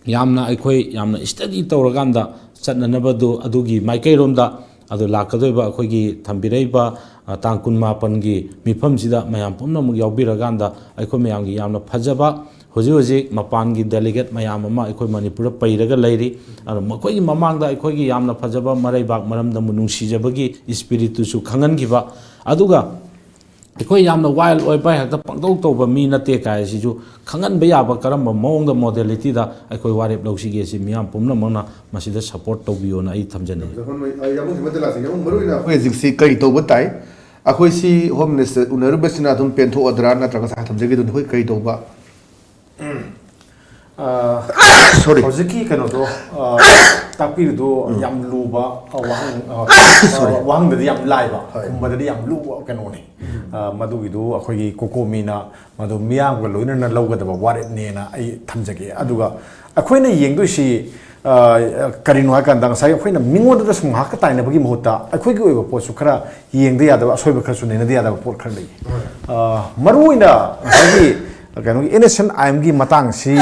ꯌꯥꯝꯅ ꯑꯩꯈꯣꯏ ꯌꯥꯝꯅ ꯁ꯭ꯇꯗꯤ ꯇꯧꯔꯀꯥꯟꯗ ꯆꯠꯅꯅꯕꯗꯨ ꯑꯗꯨꯒꯤ ꯃꯥꯏꯀꯩꯔꯣꯝꯗ ꯑꯗꯨ ꯂꯥꯛꯀꯗꯣꯏꯕ ꯑꯩꯈꯣꯏꯒꯤ ꯊꯝꯕꯤꯔꯛꯏꯕ, ꯑ, ꯇꯥꯡ ꯀꯨꯟꯃꯥꯄꯟꯒꯤ ꯃꯤꯐꯝꯁꯤꯗ ꯃꯌꯥꯝ ꯄꯨꯝꯅꯃꯛ ꯌꯥꯎꯕꯤꯔꯀꯥꯟꯗ ꯑꯩꯈꯣꯏ ꯃꯌꯥꯝꯒꯤ ꯌꯥꯝꯅ ꯐꯖꯕ ꯍꯧꯖꯤꯛ ꯍꯧꯖꯤꯛ ꯃꯄꯥꯟꯒꯤ ꯗꯦꯂꯤꯒꯦꯠ ꯃꯌꯥꯝ ꯑꯃ ꯑꯩꯈꯣꯏ ꯃꯅꯤꯄꯨꯔꯗ ꯄꯩꯔꯒ ꯂꯩꯔꯤ꯫ ꯑꯗꯣ ꯃꯈꯣꯏꯒꯤ ꯃꯃꯥꯡꯗ ꯑꯩꯈꯣꯏꯒꯤ ꯌꯥꯝꯅ ꯐꯖꯕ ꯃꯔꯩꯕꯥꯛ ꯃꯔꯝꯗꯝꯕꯨ ꯅꯨꯡꯁꯤꯖꯕꯒꯤ ꯏꯁꯄꯤꯔꯤꯠꯇꯨꯁꯨ ꯈꯪꯍꯟꯈꯤꯕ, ꯑꯗꯨꯒ ꯑꯩꯈꯣꯏ ꯌꯥꯝꯅ ꯋꯥꯏꯜ ꯑꯣꯏꯕ ꯍꯦꯛꯇ ꯄꯪꯇꯧ ꯇꯧꯕ ꯃꯤ ꯅꯠꯇꯦ ꯀꯥꯏ ꯁꯤꯁꯨ ꯈꯪꯍꯟꯕ ꯌꯥꯕ ꯀꯔꯝꯕ ꯃꯑꯣꯡꯗ ꯃꯣꯗꯦꯂꯤꯇꯤꯗ ꯑꯩꯈꯣꯏ ꯋꯥꯔꯦꯞ ꯂꯧꯁꯤꯒꯦ ꯁꯤ ꯃꯤꯌꯥꯝ ꯄꯨꯝꯅꯃꯛꯅ ꯃꯁꯤꯗ ꯁꯄꯣꯔꯠ ꯇꯧꯕꯤꯌꯣꯅ ꯑꯩ ꯊꯝꯖꯅꯤꯡꯉꯤ꯫ ꯌꯥꯝ ꯃꯔꯨ ꯑꯣꯏꯅ ꯑꯩꯈꯣꯏ ꯍꯧꯖꯤꯛꯁꯤ ꯀꯔꯤ ꯇꯧꯕ ꯇꯥꯏ? ꯑꯩꯈꯣꯏ ꯁꯤ ꯍꯣꯝ ꯃꯤꯅꯤꯁꯇꯔ ꯎꯅꯔꯨꯕꯁꯤꯅ ꯑꯗꯨꯝ ꯄꯦꯟꯊꯣꯛꯑꯗ꯭ꯔꯥ, ꯅꯠꯇ꯭ꯔꯒ ꯉꯁꯥꯏ ꯊꯝꯖꯈꯤꯗꯨꯅ ꯑꯩꯈꯣꯏ ꯀꯔꯤ ꯇꯧꯕ? ꯑ, Sorry. ꯍꯧꯖꯤꯛꯀꯤ ꯀꯩꯅꯣꯗꯣ, ꯑ, ꯇꯥꯛꯄꯤꯔꯤꯗꯣ ꯌꯥꯝ ꯂꯨꯕ, ꯑ, ꯋꯥꯍꯪ, ꯑ, ꯑ, Sorry. ꯋꯥꯍꯪꯗꯗꯤ ꯌꯥꯝ ꯂꯥꯏꯕ, ꯍꯣꯏ꯫ ꯈꯨꯝꯕꯗꯗꯤ ꯌꯥꯝ ꯂꯨꯕ ꯀꯩꯅꯣꯅꯤ꯫ ꯑ, ꯃꯗꯨꯒꯤꯗꯨ ꯑꯩꯈꯣꯏꯒꯤ ꯀꯣꯀꯣꯃꯤꯅ ꯃꯗꯨ ꯃꯤꯌꯥꯝꯒ ꯂꯣꯏꯅꯅ ꯂꯧꯒꯗꯕ ꯋꯥꯔꯦꯞꯅꯦꯅ ꯑꯩ ꯊꯝꯖꯒꯦ꯫ ꯑꯗꯨꯒ ꯑꯩꯈꯣꯏꯅ ꯌꯦꯡꯗꯣꯏꯁꯤ, ꯑ, ꯀꯔꯤꯅꯣ ꯍꯥꯏꯀꯥꯟꯗ ꯉꯁꯥꯏ ꯑꯩꯈꯣꯏꯅ ꯃꯤꯉꯣꯟꯗꯗ ꯁꯨꯝ ꯉꯥꯏꯍꯥꯛꯀ ꯇꯥꯏꯅꯕꯒꯤ ꯃꯍꯨꯠꯇ ꯑꯩꯈꯣꯏꯒꯤ ꯑꯣꯏꯕ ꯄꯣꯠꯁꯨ ꯈꯔ ꯌꯦꯡꯗ ꯌꯥꯗꯕ, ꯑꯁꯣꯏꯕ ꯈꯔꯁꯨ ꯅꯩꯅꯗ ꯌꯥꯗꯕ ꯄꯣꯠ ꯈꯔ ꯂꯩ꯫ ꯑ, ꯃꯔꯨꯑꯣꯏꯅ ꯉꯁꯥꯏꯒꯤ ꯀꯩꯅꯣꯒꯤ ꯑꯦꯟ ꯑꯦꯁ ꯑꯦꯟ ꯑꯥꯏ ꯑꯦꯝꯒꯤ ꯃꯇꯥꯡꯁꯤ,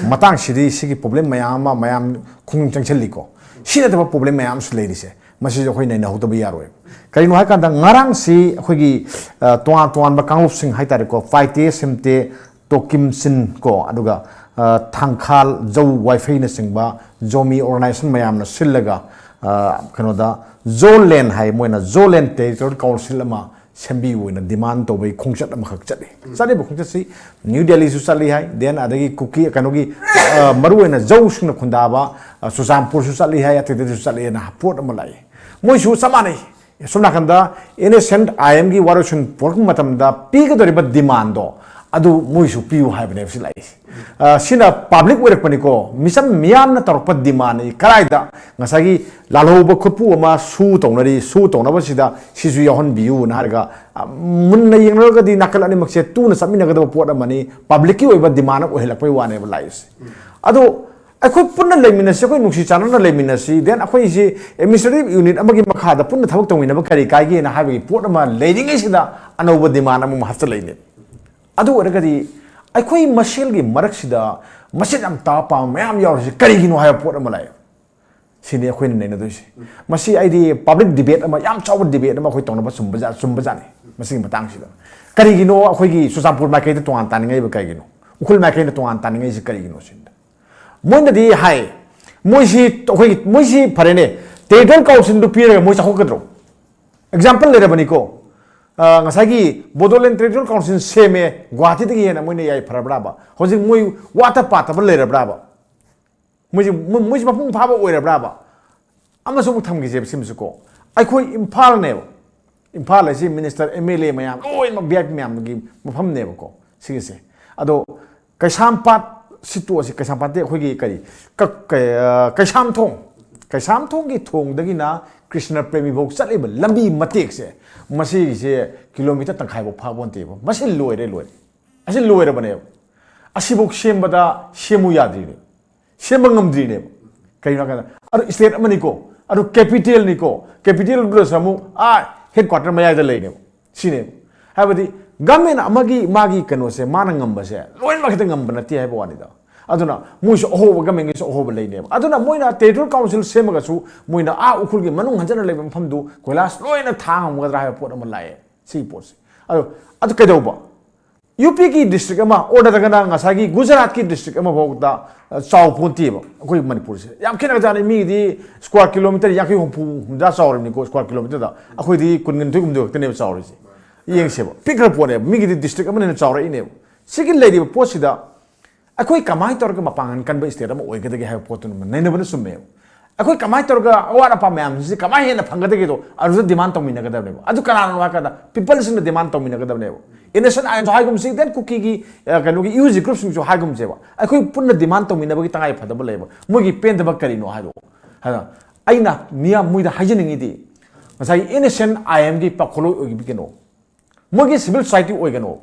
ꯃꯇꯥꯡꯁꯤꯗꯤ ꯁꯤꯒꯤ ꯄ꯭ꯔꯣꯕ꯭ꯂꯦꯝ ꯃꯌꯥꯝ ꯑꯃ ꯃꯌꯥꯝ ꯈꯣꯡꯅꯤꯡ ꯆꯪꯁꯤꯜꯂꯤꯀꯣ꯫ ꯁꯤ ꯅꯠꯇꯕ ꯄ꯭ꯔꯣꯕ꯭ꯂꯦꯝ ꯃꯌꯥꯝ ꯑꯃꯁꯨ ꯂꯩꯔꯤꯁꯦ꯫ ꯃꯁꯤꯁꯨ ꯑꯩꯈꯣꯏ ꯅꯩꯅꯍꯧꯗꯕ ꯌꯥꯔꯣꯏ꯫ ꯀꯔꯤꯅꯣ ꯍꯥꯏꯀꯥꯟꯗ ꯉꯔꯥꯡꯁꯤ ꯑꯩꯈꯣꯏꯒꯤ, ꯑ, ꯇꯣꯉꯥꯟ ꯇꯣꯉꯥꯟꯕ ꯀꯥꯡꯂꯨꯞꯁꯤꯡ ꯍꯥꯏꯇꯥꯔꯦꯀꯣ, ꯐꯥꯏꯇꯦ, ꯁꯤꯝꯇꯦ, ꯇꯣꯀꯤꯝꯁꯤꯟ ꯀꯣ, ꯑꯗꯨꯒ, ꯑ, ꯊꯥꯡꯈꯥꯜ, ꯖꯧ, ꯋꯥꯏꯐꯩꯅꯆꯤꯡꯕ ꯖꯣꯃꯤ ꯑꯣꯔꯒꯅꯥꯏꯖꯦꯁꯟ ꯃꯌꯥꯝꯅ ꯁꯤꯜꯂꯒ, ꯑ, ꯀꯩꯅꯣꯗ ꯖꯣꯂꯦꯟ ꯍꯥꯏ, ꯃꯣꯏꯅ ꯖꯣꯂꯦꯟ ꯇꯦꯔꯤꯇꯣꯔꯤꯌꯦꯜ ꯀꯥꯎꯟꯁꯤꯜ ꯑꯃ ꯁꯦꯝꯕꯤꯌꯨ ꯑꯣꯏꯅ ꯗꯤꯃꯥꯟ ꯇꯧꯕꯒꯤ ꯈꯣꯡꯆꯠ ꯑꯃꯈꯛ ꯆꯠꯂꯤ꯫ ꯆꯠꯂꯤꯕ ꯈꯣꯡꯆꯠꯁꯤ ꯅ꯭ꯌꯨ ꯗꯦꯜꯂꯤꯁꯨ ꯆꯠꯂꯤ ꯍꯥꯏ, ꯗꯦꯟ ꯑꯗꯒꯤ ꯀꯨꯀꯤ ꯀꯩꯅꯣꯒꯤ, ꯑ, ꯃꯔꯨꯑꯣꯏꯅ ꯖꯧꯁꯤꯡꯅ ꯈꯨꯟꯗꯥꯕ, ꯑ, ꯆꯨꯔꯆꯥꯟꯄꯨꯔꯁꯨ ꯆꯠꯂꯤ ꯍꯥꯏ, ꯑꯇꯩꯗꯁꯨ ꯆꯠꯂꯤ ꯍꯥꯏꯅ ꯄꯣꯠ ꯑꯃ ꯂꯥꯛꯏ꯫ ꯃꯣꯏꯁꯨ ꯆꯞ ꯃꯥꯟꯅꯩ꯫ ꯁꯣꯝ ꯅꯥꯀꯟꯗ ꯑꯦꯟ ꯑꯦꯁ ꯑꯦꯟ ꯑꯥꯏ ꯑꯦꯝꯒꯤ ꯋꯥꯔꯣꯏꯁꯤꯟ ꯄꯨꯔꯛꯄ ꯃꯇꯝꯗ ꯄꯤꯒꯗꯧꯔꯤꯕ ꯗꯤꯃꯥꯟꯗꯣ ꯑꯗꯨ ꯃꯣꯏꯁꯨ ꯄꯤꯌꯨ ꯍꯥꯏꯕꯅꯦꯕ ꯁꯤ ꯂꯥꯛꯏꯁꯦ꯫ ꯑ, ꯁꯤꯅ ꯄꯕ꯭ꯂꯤꯛ ꯑꯣꯏꯔꯛꯄꯅꯤꯀꯣ, ꯃꯤꯆꯝ ꯃꯤꯌꯥꯝꯅ ꯇꯧꯔꯛꯄ ꯗꯤꯃꯥꯟꯅꯤ꯫ ꯀꯗꯥꯏꯗ ꯉꯁꯥꯏꯒꯤ ꯂꯥꯜꯍꯧꯕ ꯈꯨꯠꯄꯨ ꯑꯃ ꯁꯨ ꯇꯧꯅꯔꯤ, ꯁꯨ ꯇꯧꯅꯕꯁꯤꯗ ꯁꯤꯁꯨ ꯌꯥꯎꯍꯟꯕꯤꯌꯨꯅ ꯍꯥꯏꯔꯒ, ꯑ, ꯃꯨꯟꯅ ꯌꯦꯡꯅꯔꯒꯗꯤ ꯅꯥꯀꯜ ꯑꯅꯤꯃꯛꯁꯦ ꯇꯨꯅ ꯆꯠꯃꯤꯟꯅꯒꯗꯕ ꯄꯣꯠ ꯑꯃꯅꯤ, ꯄꯕ꯭ꯂꯤꯛꯀꯤ ꯑꯣꯏꯕ ꯗꯤꯃꯥꯟ ꯑꯃ ꯑꯣꯏꯍꯜꯂꯛꯄꯩ ꯋꯥꯅꯦꯕ ꯂꯥꯛꯏꯁꯦ꯫ ꯑꯗꯣ ꯑꯩꯈꯣꯏ ꯄꯨꯟꯅ ꯂꯩꯃꯤꯟꯅꯁꯤ, ꯑꯩꯈꯣꯏ ꯅꯨꯡꯁꯤ ꯆꯥꯟꯅꯅ ꯂꯩꯃꯤꯟꯅꯁꯤ, ꯗꯦꯟ ꯑꯩꯈꯣꯏꯁꯤ ꯑꯦꯗꯃꯤꯅꯤꯁꯇ꯭ꯔꯦꯇꯤꯚ ꯌꯨꯅꯤꯠ ꯑꯃꯒꯤ ꯃꯈꯥꯗ ꯄꯨꯟꯅ ꯊꯕꯛ ꯇꯧꯃꯤꯟꯅꯕ ꯀꯔꯤ ꯀꯥꯏꯒꯦꯅ ꯍꯥꯏꯕꯒꯤ ꯄꯣꯠ ꯑꯃ ꯂꯩꯔꯤꯉꯩꯁꯤꯗ ꯑꯅꯧꯕ ꯗꯤꯃꯥꯟ ꯑꯃꯃꯨꯛ ꯍꯥꯞꯆꯤꯜꯂꯛꯏꯅꯦ꯫ ꯑꯗꯨ ꯑꯣꯏꯔꯒꯗꯤ ꯑꯩꯈꯣꯏ ꯃꯁꯦꯜꯒꯤ ꯃꯔꯛꯁꯤꯗ ꯃꯆꯤꯟ ꯌꯥꯝ ꯇꯥꯕ ꯄꯥꯝꯕ ꯃꯌꯥꯝ ꯌꯥꯎꯔꯤꯁꯤ ꯀꯔꯤꯒꯤꯅꯣ ꯍꯥꯏꯕ ꯄꯣꯠ ꯑꯃ ꯂꯥꯛꯑꯦ꯫ ꯁꯤꯅꯤ ꯑꯩꯈꯣꯏꯅ ꯅꯩꯅꯗꯣꯏꯁꯦ꯫ ꯃꯁꯤ ꯑꯩꯗꯤ ꯄꯕ꯭ꯂꯤꯛ ꯗꯤꯕꯦꯠ ꯑꯃ, ꯌꯥꯝ ꯆꯥꯎꯕ ꯗꯤꯕꯦꯠ ꯑꯃ ꯑꯩꯈꯣꯏ ꯇꯧꯅꯕ ꯆꯨꯝꯕꯖꯥ-, ꯆꯨꯝꯕꯖꯥꯠꯅꯤ꯫ ꯃꯁꯤꯒꯤ ꯃꯇꯥꯡꯁꯤꯗ ꯀꯔꯤꯒꯤꯅꯣ ꯑꯩꯈꯣꯏꯒꯤ ꯆꯨꯔꯆꯥꯟꯄꯨꯔ ꯃꯥꯏꯀꯩꯗ ꯇꯣꯉꯥꯟ ꯇꯥꯅꯤꯡꯉꯛꯏꯕ ꯀꯩꯒꯤꯅꯣ? ꯎꯈ꯭ꯔꯨꯜ ꯃꯥꯏꯀꯩꯗ ꯇꯣꯉꯥꯟ ꯇꯥꯅꯤꯡꯉꯛꯏꯁꯤ ꯀꯔꯤꯒꯤꯅꯣ ꯁꯤꯅꯤꯗ꯫ ꯃꯣꯏꯅꯗꯤ ꯍꯥꯏ, ꯃꯣꯏꯁꯤ ꯑꯩꯈꯣꯏꯒꯤ, ꯃꯣꯏꯁꯤ ꯐꯔꯦꯅꯦ, ꯇꯦꯔꯤꯇꯣꯔꯤꯌꯦꯜ ꯀꯥꯎꯟꯁꯤꯜꯗꯨ ꯄꯤꯔꯒ ꯃꯣꯏ ꯆꯥꯎꯈꯠꯀꯗ꯭ꯔꯣ? ꯑꯦꯛꯖꯥꯝꯄꯜ ꯂꯩꯔꯕꯅꯤꯀꯣ꯫ ꯑ, ꯉꯁꯥꯏꯒꯤ ꯕꯣꯗꯣꯂꯦꯟ ꯇꯦꯔꯤꯇꯣꯔꯤꯌꯦꯜ ꯀꯥꯎꯟꯁꯤꯜ ꯁꯦꯝꯃꯦ, ꯒꯨꯍꯥꯇꯤꯗꯒꯤ ꯍꯦꯟꯅ ꯃꯣꯏꯅ ꯌꯥꯏꯐꯔꯕ꯭ꯔꯥꯕ? ꯍꯧꯖꯤꯛ ꯃꯣꯏ ꯋꯥꯠꯇ ꯄꯥꯠꯇꯕ ꯂꯩꯔꯕ꯭ꯔꯥꯕ? ꯃꯣꯏꯁꯤ, ꯃꯣꯏ-, ꯃꯣꯏꯁꯤ ꯃꯄꯨꯡ ꯐꯥꯕ ꯑꯣꯏꯔꯕ꯭ꯔꯥꯕ? ꯑꯃꯁꯨ ꯑꯃꯨꯛ ꯊꯝꯈꯤꯁꯦꯕ ꯁꯤꯃꯁꯨꯀꯣ꯫ ꯑꯩꯈꯣꯏ ꯏꯝꯐꯥꯜꯅꯦꯕ, ꯏꯝꯐꯥꯜ ꯍꯥꯏꯁꯤ ꯃꯤꯅꯤꯁꯇꯔ, ꯑꯦꯝ ꯑꯦꯜ ꯑꯦ ꯃꯌꯥꯝ, ꯂꯣꯏꯅꯃꯛ ꯚꯤ ꯑꯥꯏ ꯄꯤ ꯃꯌꯥꯝꯒꯤ ꯃꯐꯝꯅꯦꯕꯀꯣ ꯁꯤꯒꯤꯁꯦ꯫ ꯑꯗꯣ ꯀꯩꯁꯥꯝꯄꯥꯠ ꯁꯤ ꯇꯣꯛꯑꯁꯤ, ꯀꯩꯁꯥꯝꯄꯥꯠꯇꯤ ꯑꯩꯈꯣꯏꯒꯤ ꯀꯔꯤ, ꯀꯛ-, ꯀꯩ-, ꯑ, ꯀꯩꯁꯥꯝꯊꯣꯡ, ꯀꯩꯁꯥꯝꯊꯣꯡꯒꯤ ꯊꯣꯡꯗꯒꯤꯅ ꯀ꯭ꯔꯤꯁꯅ ꯄ꯭ꯔꯦꯃꯤꯐꯥꯎ ꯆꯠꯂꯤꯕ ꯂꯝꯕꯤ ꯃꯇꯦꯛꯁꯦ, ꯃꯁꯤꯒꯤꯁꯦ ꯀꯤꯂꯣꯃꯤꯇꯔ ꯇꯪꯈꯥꯏꯐꯥꯎ ꯐꯥꯕ ꯅꯠꯇꯦꯕ꯫ ꯃꯁꯤ ꯂꯣꯏꯔꯦ, ꯂꯣꯏꯔꯦ꯫ ꯑꯁꯤ ꯂꯣꯏꯔꯕꯅꯦꯕ꯫ ꯑꯁꯤꯐꯥꯎ ꯁꯦꯝꯕꯗ ꯁꯦꯝꯃꯨ ꯌꯥꯗ꯭ꯔꯤꯅꯦ꯫ ꯁꯦꯝꯕ ꯉꯝꯗ꯭ꯔꯤꯅꯦꯕ꯫ ꯀꯩꯒꯤꯅꯣ ꯍꯥꯏ ꯀꯥꯟꯗ, ꯑꯗꯨ ꯁ꯭ꯇꯦꯠ ꯑꯃꯅꯤꯀꯣ, ꯑꯗꯨ ꯀꯦꯄꯤꯇꯦꯜꯅꯤꯀꯣ, ꯀꯦꯄꯤꯇꯦꯜꯗꯨꯗꯁꯨ ꯑꯃꯨꯛ ꯑꯥ ꯍꯦꯗ ꯀ꯭ꯋꯥꯇꯔ ꯃꯌꯥꯏꯗ ꯂꯩꯅꯦꯕ꯫ ꯁꯤꯅꯦꯕ꯫ ꯍꯥꯏꯕꯗꯤ ꯒꯃꯦꯟ ꯑꯃꯒꯤ ꯃꯥꯒꯤ ꯀꯩꯅꯣꯁꯦ ꯃꯥꯅ ꯉꯝꯕꯁꯦ ꯂꯣꯏꯅꯃꯛ ꯍꯦꯛꯇ ꯉꯝꯕ ꯅꯠꯇꯦ ꯍꯥꯏꯕ ꯋꯥꯅꯤꯗ꯫ ꯑꯗꯨꯅ ꯃꯣꯏꯁꯨ ꯑꯍꯣꯕ, ꯒꯃꯦꯟꯒꯤꯁꯨ ꯑꯍꯣꯕ ꯂꯩꯅꯦꯕ꯫ ꯑꯗꯨꯅ ꯃꯣꯏꯅ ꯇꯦꯔꯤꯇꯣꯔꯤꯌꯦꯜ ꯀꯥꯎꯟꯁꯤꯜ ꯁꯦꯝꯃꯒꯁꯨ ꯃꯣꯏꯅ ꯑꯥ ꯎꯈ꯭ꯔꯨꯜꯒꯤ ꯃꯅꯨꯡ ꯍꯟꯖꯟꯅ ꯂꯩꯕ ꯃꯐꯝꯗꯨ ꯀꯣꯏꯂꯥꯁ ꯂꯣꯏꯅ ꯊꯥ ꯉꯝꯒꯗ꯭ꯔꯥ ꯍꯥꯏꯕ ꯄꯣꯠ ꯑꯃ ꯂꯥꯛꯑꯦ꯫ ꯁꯤꯒꯤ ꯄꯣꯠꯁꯦ꯫ ꯑꯗꯣ, ꯑꯗꯨ ꯀꯩꯗꯧꯕ? ꯌꯨ ꯄꯤꯒꯤ ꯗꯤꯁꯇ꯭ꯔꯤꯛ ꯑꯃ ꯑꯣꯔ ꯅꯠꯇ꯭ꯔꯒꯅ ꯉꯁꯥꯏꯒꯤ ꯒꯨꯖꯔꯥꯠꯀꯤ ꯗꯤꯁꯇ꯭ꯔꯤꯛ ꯑꯃꯐꯥꯎꯗ ꯑ, ꯆꯥꯎ ꯄꯣꯟꯇꯦꯕ ꯑꯩꯈꯣꯏ ꯃꯅꯤꯄꯨꯔꯁꯦ꯫ ꯌꯥꯝ ꯈꯦꯠꯅꯒꯖꯥꯠꯅꯤ꯫ ꯃꯤꯒꯤꯗꯤ ꯁ꯭ꯀ꯭ꯋꯥꯔ ꯀꯤꯂꯣꯃꯤꯇꯔ ꯌꯥꯡꯈꯩ ꯍꯨꯝꯐꯨ ꯍꯨꯝꯗ꯭ꯔꯥ ꯆꯥꯎꯔꯤꯕꯅꯤꯀꯣ ꯁ꯭ꯀ꯭ꯋꯥꯔ ꯀꯤꯂꯣꯃꯤꯇꯔꯗ꯫ ꯑꯩꯈꯣꯏꯗꯤ ꯀꯨꯟꯒ ꯅꯤꯊꯣꯏ ꯍꯨꯝꯗꯣꯏ ꯈꯛꯇꯅꯦꯕ ꯆꯥꯎꯔꯤꯁꯦ꯫ ꯌꯦꯡꯁꯦꯕ, ꯄꯤꯛꯈ꯭ꯔ ꯄꯣꯠꯅꯦꯕ꯫ ꯃꯤꯒꯤꯗꯤ ꯗꯤꯁꯇ꯭ꯔꯤꯛ ꯑꯃꯅ ꯍꯦꯟꯅ ꯆꯥꯎꯔꯛꯏꯅꯦꯕ꯫ ꯁꯤꯒꯤ ꯂꯩꯔꯤꯕ ꯄꯣꯠꯁꯤꯗ ꯑꯩꯈꯣꯏ ꯀꯃꯥꯏꯅ ꯇꯧꯔꯒ ꯃꯄꯥꯡꯒꯜ ꯀꯟꯕ ꯏꯁꯇꯦꯠ ꯑꯃ ꯑꯣꯏꯒꯗꯒꯦ ꯍꯥꯏꯕ ꯄꯣꯠꯇꯨꯅ ꯅꯩꯅꯕꯅ ꯆꯨꯝꯃꯦꯕ꯫ ꯑꯩꯈꯣꯏ ꯀꯃꯥꯏꯅ ꯇꯧꯔꯒ ꯑꯋꯥꯠ ꯑꯄꯥ ꯃꯌꯥꯝꯁꯤ ꯀꯃꯥꯏꯅ ꯍꯦꯟꯅ ꯐꯪꯒꯗꯒꯦꯗꯣ ꯑꯗꯨꯗ ꯗꯤꯃꯥꯟ ꯇꯧꯃꯤꯟꯅꯒꯗꯕꯅꯦꯕ꯫ ꯑꯗꯨ ꯀꯅꯥꯅꯣ ꯍꯥꯏ ꯀꯥꯟꯗ ꯄꯤꯄꯜꯁꯤꯡꯅ ꯗꯤꯃꯥꯟ ꯇꯧꯃꯤꯟꯅꯒꯗꯕꯅꯦꯕ꯫ ꯑꯦꯟ ꯑꯦꯁ ꯑꯦꯟ ꯑꯥꯏ ꯑꯦꯝꯁꯨ ꯍꯥꯏꯒꯨꯝꯁꯤ, ꯏꯚꯟ ꯀꯨꯀꯤꯒꯤ ꯑ, ꯀꯩꯅꯣꯒꯤ ꯌꯨ ꯖꯤ ꯒ꯭ꯔꯨꯞꯁꯤꯡꯁꯨ ꯍꯥꯏꯒꯨꯝꯁꯦꯕ꯫ ꯑꯩꯈꯣꯏ ꯄꯨꯟꯅ ꯗꯤꯃꯥꯟ ꯇꯧꯃꯤꯟꯅꯕꯒꯤ ꯇꯉꯥꯏ ꯐꯗꯕ ꯂꯩꯕ꯫ ꯃꯣꯏꯒꯤ ꯄꯦꯟꯗꯕ ꯀꯔꯤꯅꯣ ꯍꯥꯏꯗꯣ꯫ ꯑꯗ ꯑꯩꯅ ꯃꯤꯌꯥꯝ ꯃꯣꯏꯗ ꯍꯥꯏꯖꯅꯤꯡꯉꯤꯗꯤ, ꯉꯁꯥꯏꯒꯤ ꯑꯦꯟ ꯑꯦꯁ ꯑꯦꯟ ꯑꯥꯏ ꯑꯦꯝꯒꯤ ꯄꯥꯈꯣꯜꯂꯣꯏ ꯑꯣꯏꯕꯤꯒꯅꯣ, ꯃꯣꯏꯒꯤ ꯁꯤꯚꯤꯜ ꯁꯣꯁꯥꯏꯇꯤ ꯑꯣꯏꯒꯅꯣ꯫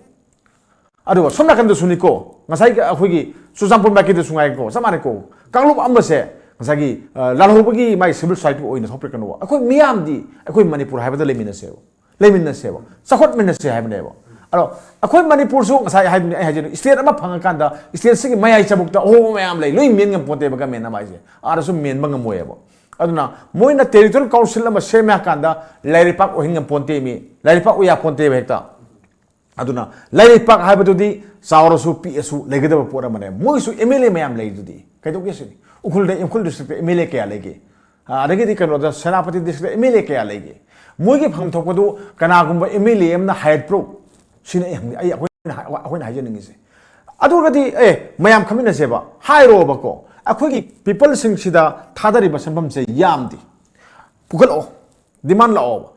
ꯑꯗꯨꯒ ꯁꯣꯝ ꯅꯥꯀꯟꯗꯁꯨꯅꯤꯀꯣ, ꯉꯁꯥꯏꯒꯤ ꯑꯩꯈꯣꯏꯒꯤ ꯆꯨꯔꯆꯥꯟꯄꯨꯔ ꯃꯥꯏꯀꯩꯗꯁꯨ ꯉꯥꯏꯀꯣ, ꯆꯞ ꯃꯥꯟꯅꯩꯀꯣ, ꯀꯥꯡꯂꯨꯞ ꯑꯃꯁꯦ ꯉꯁꯥꯏꯒꯤ ꯑ, ꯂꯥꯜꯍꯧꯕꯒꯤ ꯃꯥꯒꯤ ꯁꯤꯚꯤꯜ ꯁꯣꯁꯥꯏꯇꯤ ꯑꯣꯏꯅ ꯊꯣꯛꯄꯤꯔꯛꯀꯅꯣ꯫ ꯑꯩꯈꯣꯏ ꯃꯤꯌꯥꯝꯗꯤ ꯑꯩꯈꯣꯏ ꯃꯅꯤꯄꯨꯔ ꯍꯥꯏꯕꯗ ꯂꯩꯃꯤꯟꯅꯁꯦꯕ, ꯂꯩꯃꯤꯟꯅꯁꯦꯕ, ꯆꯥꯎꯈꯠꯃꯤꯟꯅꯁꯦ ꯍꯥꯏꯕꯅꯦꯕ꯫ ꯑꯗꯣ ꯑꯩꯈꯣꯏ ꯃꯅꯤꯄꯨꯔꯁꯨ ꯉꯁꯥꯏ ꯍꯥꯏꯕꯅꯤ, ꯑꯩ ꯍꯥꯏꯖꯅꯤꯡ, ꯏꯁꯇꯦꯠ ꯑꯃ ꯐꯪꯉꯀꯥꯟꯗ ꯏꯁꯇꯦꯠꯁꯤꯒꯤ ꯃꯌꯥꯏ ꯆꯕꯨꯛꯇ ꯑꯍꯣꯕ ꯃꯌꯥꯝ ꯂꯩ, ꯂꯣꯏ ꯃꯦꯟ ꯉꯝꯄꯣꯠꯇꯦꯕ ꯒꯃꯦꯟ ꯑꯃ ꯍꯥꯏꯁꯦ꯫ ꯑꯥꯗꯁꯨ ꯃꯦꯟꯕ ꯉꯝꯃꯣꯏꯑꯕ꯫ ꯑꯗꯨꯅ ꯃꯣꯏꯅ ꯇꯦꯔꯤꯇꯣꯔꯤꯌꯦꯜ ꯀꯥꯎꯟꯁꯤꯜ ꯑꯃ ꯁꯦꯝꯃꯦ ꯍꯥꯏ ꯀꯥꯟꯗ ꯂꯥꯏꯔꯩꯄꯥꯛ ꯑꯣꯏꯍꯟ ꯉꯝꯄꯣꯟꯇꯦ ꯃꯤ, ꯂꯥꯏꯔꯩꯄꯥꯛ ꯑꯣꯏ ꯌꯥꯄꯣꯟꯇꯦꯕ ꯍꯦꯛꯇ꯫ ꯑꯗꯨꯅ ꯂꯥꯏꯔꯩꯄꯥꯛ ꯍꯥꯏꯕꯗꯨꯗꯤ ꯆꯥꯎꯔꯁꯨ ꯄꯤꯛꯑꯁꯨ ꯂꯩꯒꯗꯕ ꯄꯣꯠ ꯑꯃꯅꯦ꯫ ꯃꯣꯏꯁꯨ ꯑꯦꯝ ꯑꯦꯜ ꯑꯦ ꯃꯌꯥꯝ ꯂꯩꯗꯨꯗꯤ, ꯀꯩꯗꯧꯒꯦ ꯁꯤꯅꯤ? ꯎꯈ꯭ꯔꯨꯜꯗ, ꯏꯝꯐꯥꯜ ꯗꯤꯁꯇ꯭ꯔꯤꯛꯇ ꯑꯦꯝ ꯑꯦꯜ ꯑꯦ ꯀꯌꯥ ꯂꯩꯒꯦ? ꯑ, ꯑꯗꯒꯤꯗꯤ ꯀꯩꯅꯣꯗ, ꯁꯦꯅꯥꯄꯇꯤ ꯗꯤꯁꯇ꯭ꯔꯤꯛꯇ ꯑꯦꯝ ꯑꯦꯜ ꯑꯦ ꯀꯌꯥ ꯂꯩꯒꯦ? ꯃꯣꯏꯒꯤ ꯐꯪ ꯊꯣꯛꯄꯗꯨ ꯀꯅꯥꯒꯨꯝꯕ ꯑꯦꯝ ꯑꯦꯜ ꯑꯦ ꯑꯃꯅ ꯍꯥꯏꯔꯛꯄ꯭ꯔꯣ? ꯁꯤꯅꯤ ꯑꯩ ꯍꯪꯅꯤꯡ-, ꯑꯩ, ꯑꯩꯈꯣꯏꯅ ꯍꯥꯏ-, ꯑꯩꯈꯣꯏꯅ ꯍꯥꯏꯖꯅꯤꯡꯉꯤꯁꯦ꯫ ꯑꯗꯨꯒꯗꯤ, ꯑꯦ, ꯃꯌꯥꯝ ꯈꯪꯃꯤꯟꯅꯁꯦꯕ, ꯍꯥꯏꯔꯣꯕꯀꯣ, ꯑꯩꯈꯣꯏꯒꯤ ꯄꯤꯄꯜꯁꯤꯡꯁꯤꯗ ꯊꯥꯗꯔꯤꯕ ꯁꯦꯟꯐꯝꯁꯦ ꯌꯥꯝꯗꯦ, ꯄꯨꯈꯠꯂꯛꯑꯣ, ꯗꯤꯃꯥꯟ ꯂꯥꯛꯑꯣꯕ꯫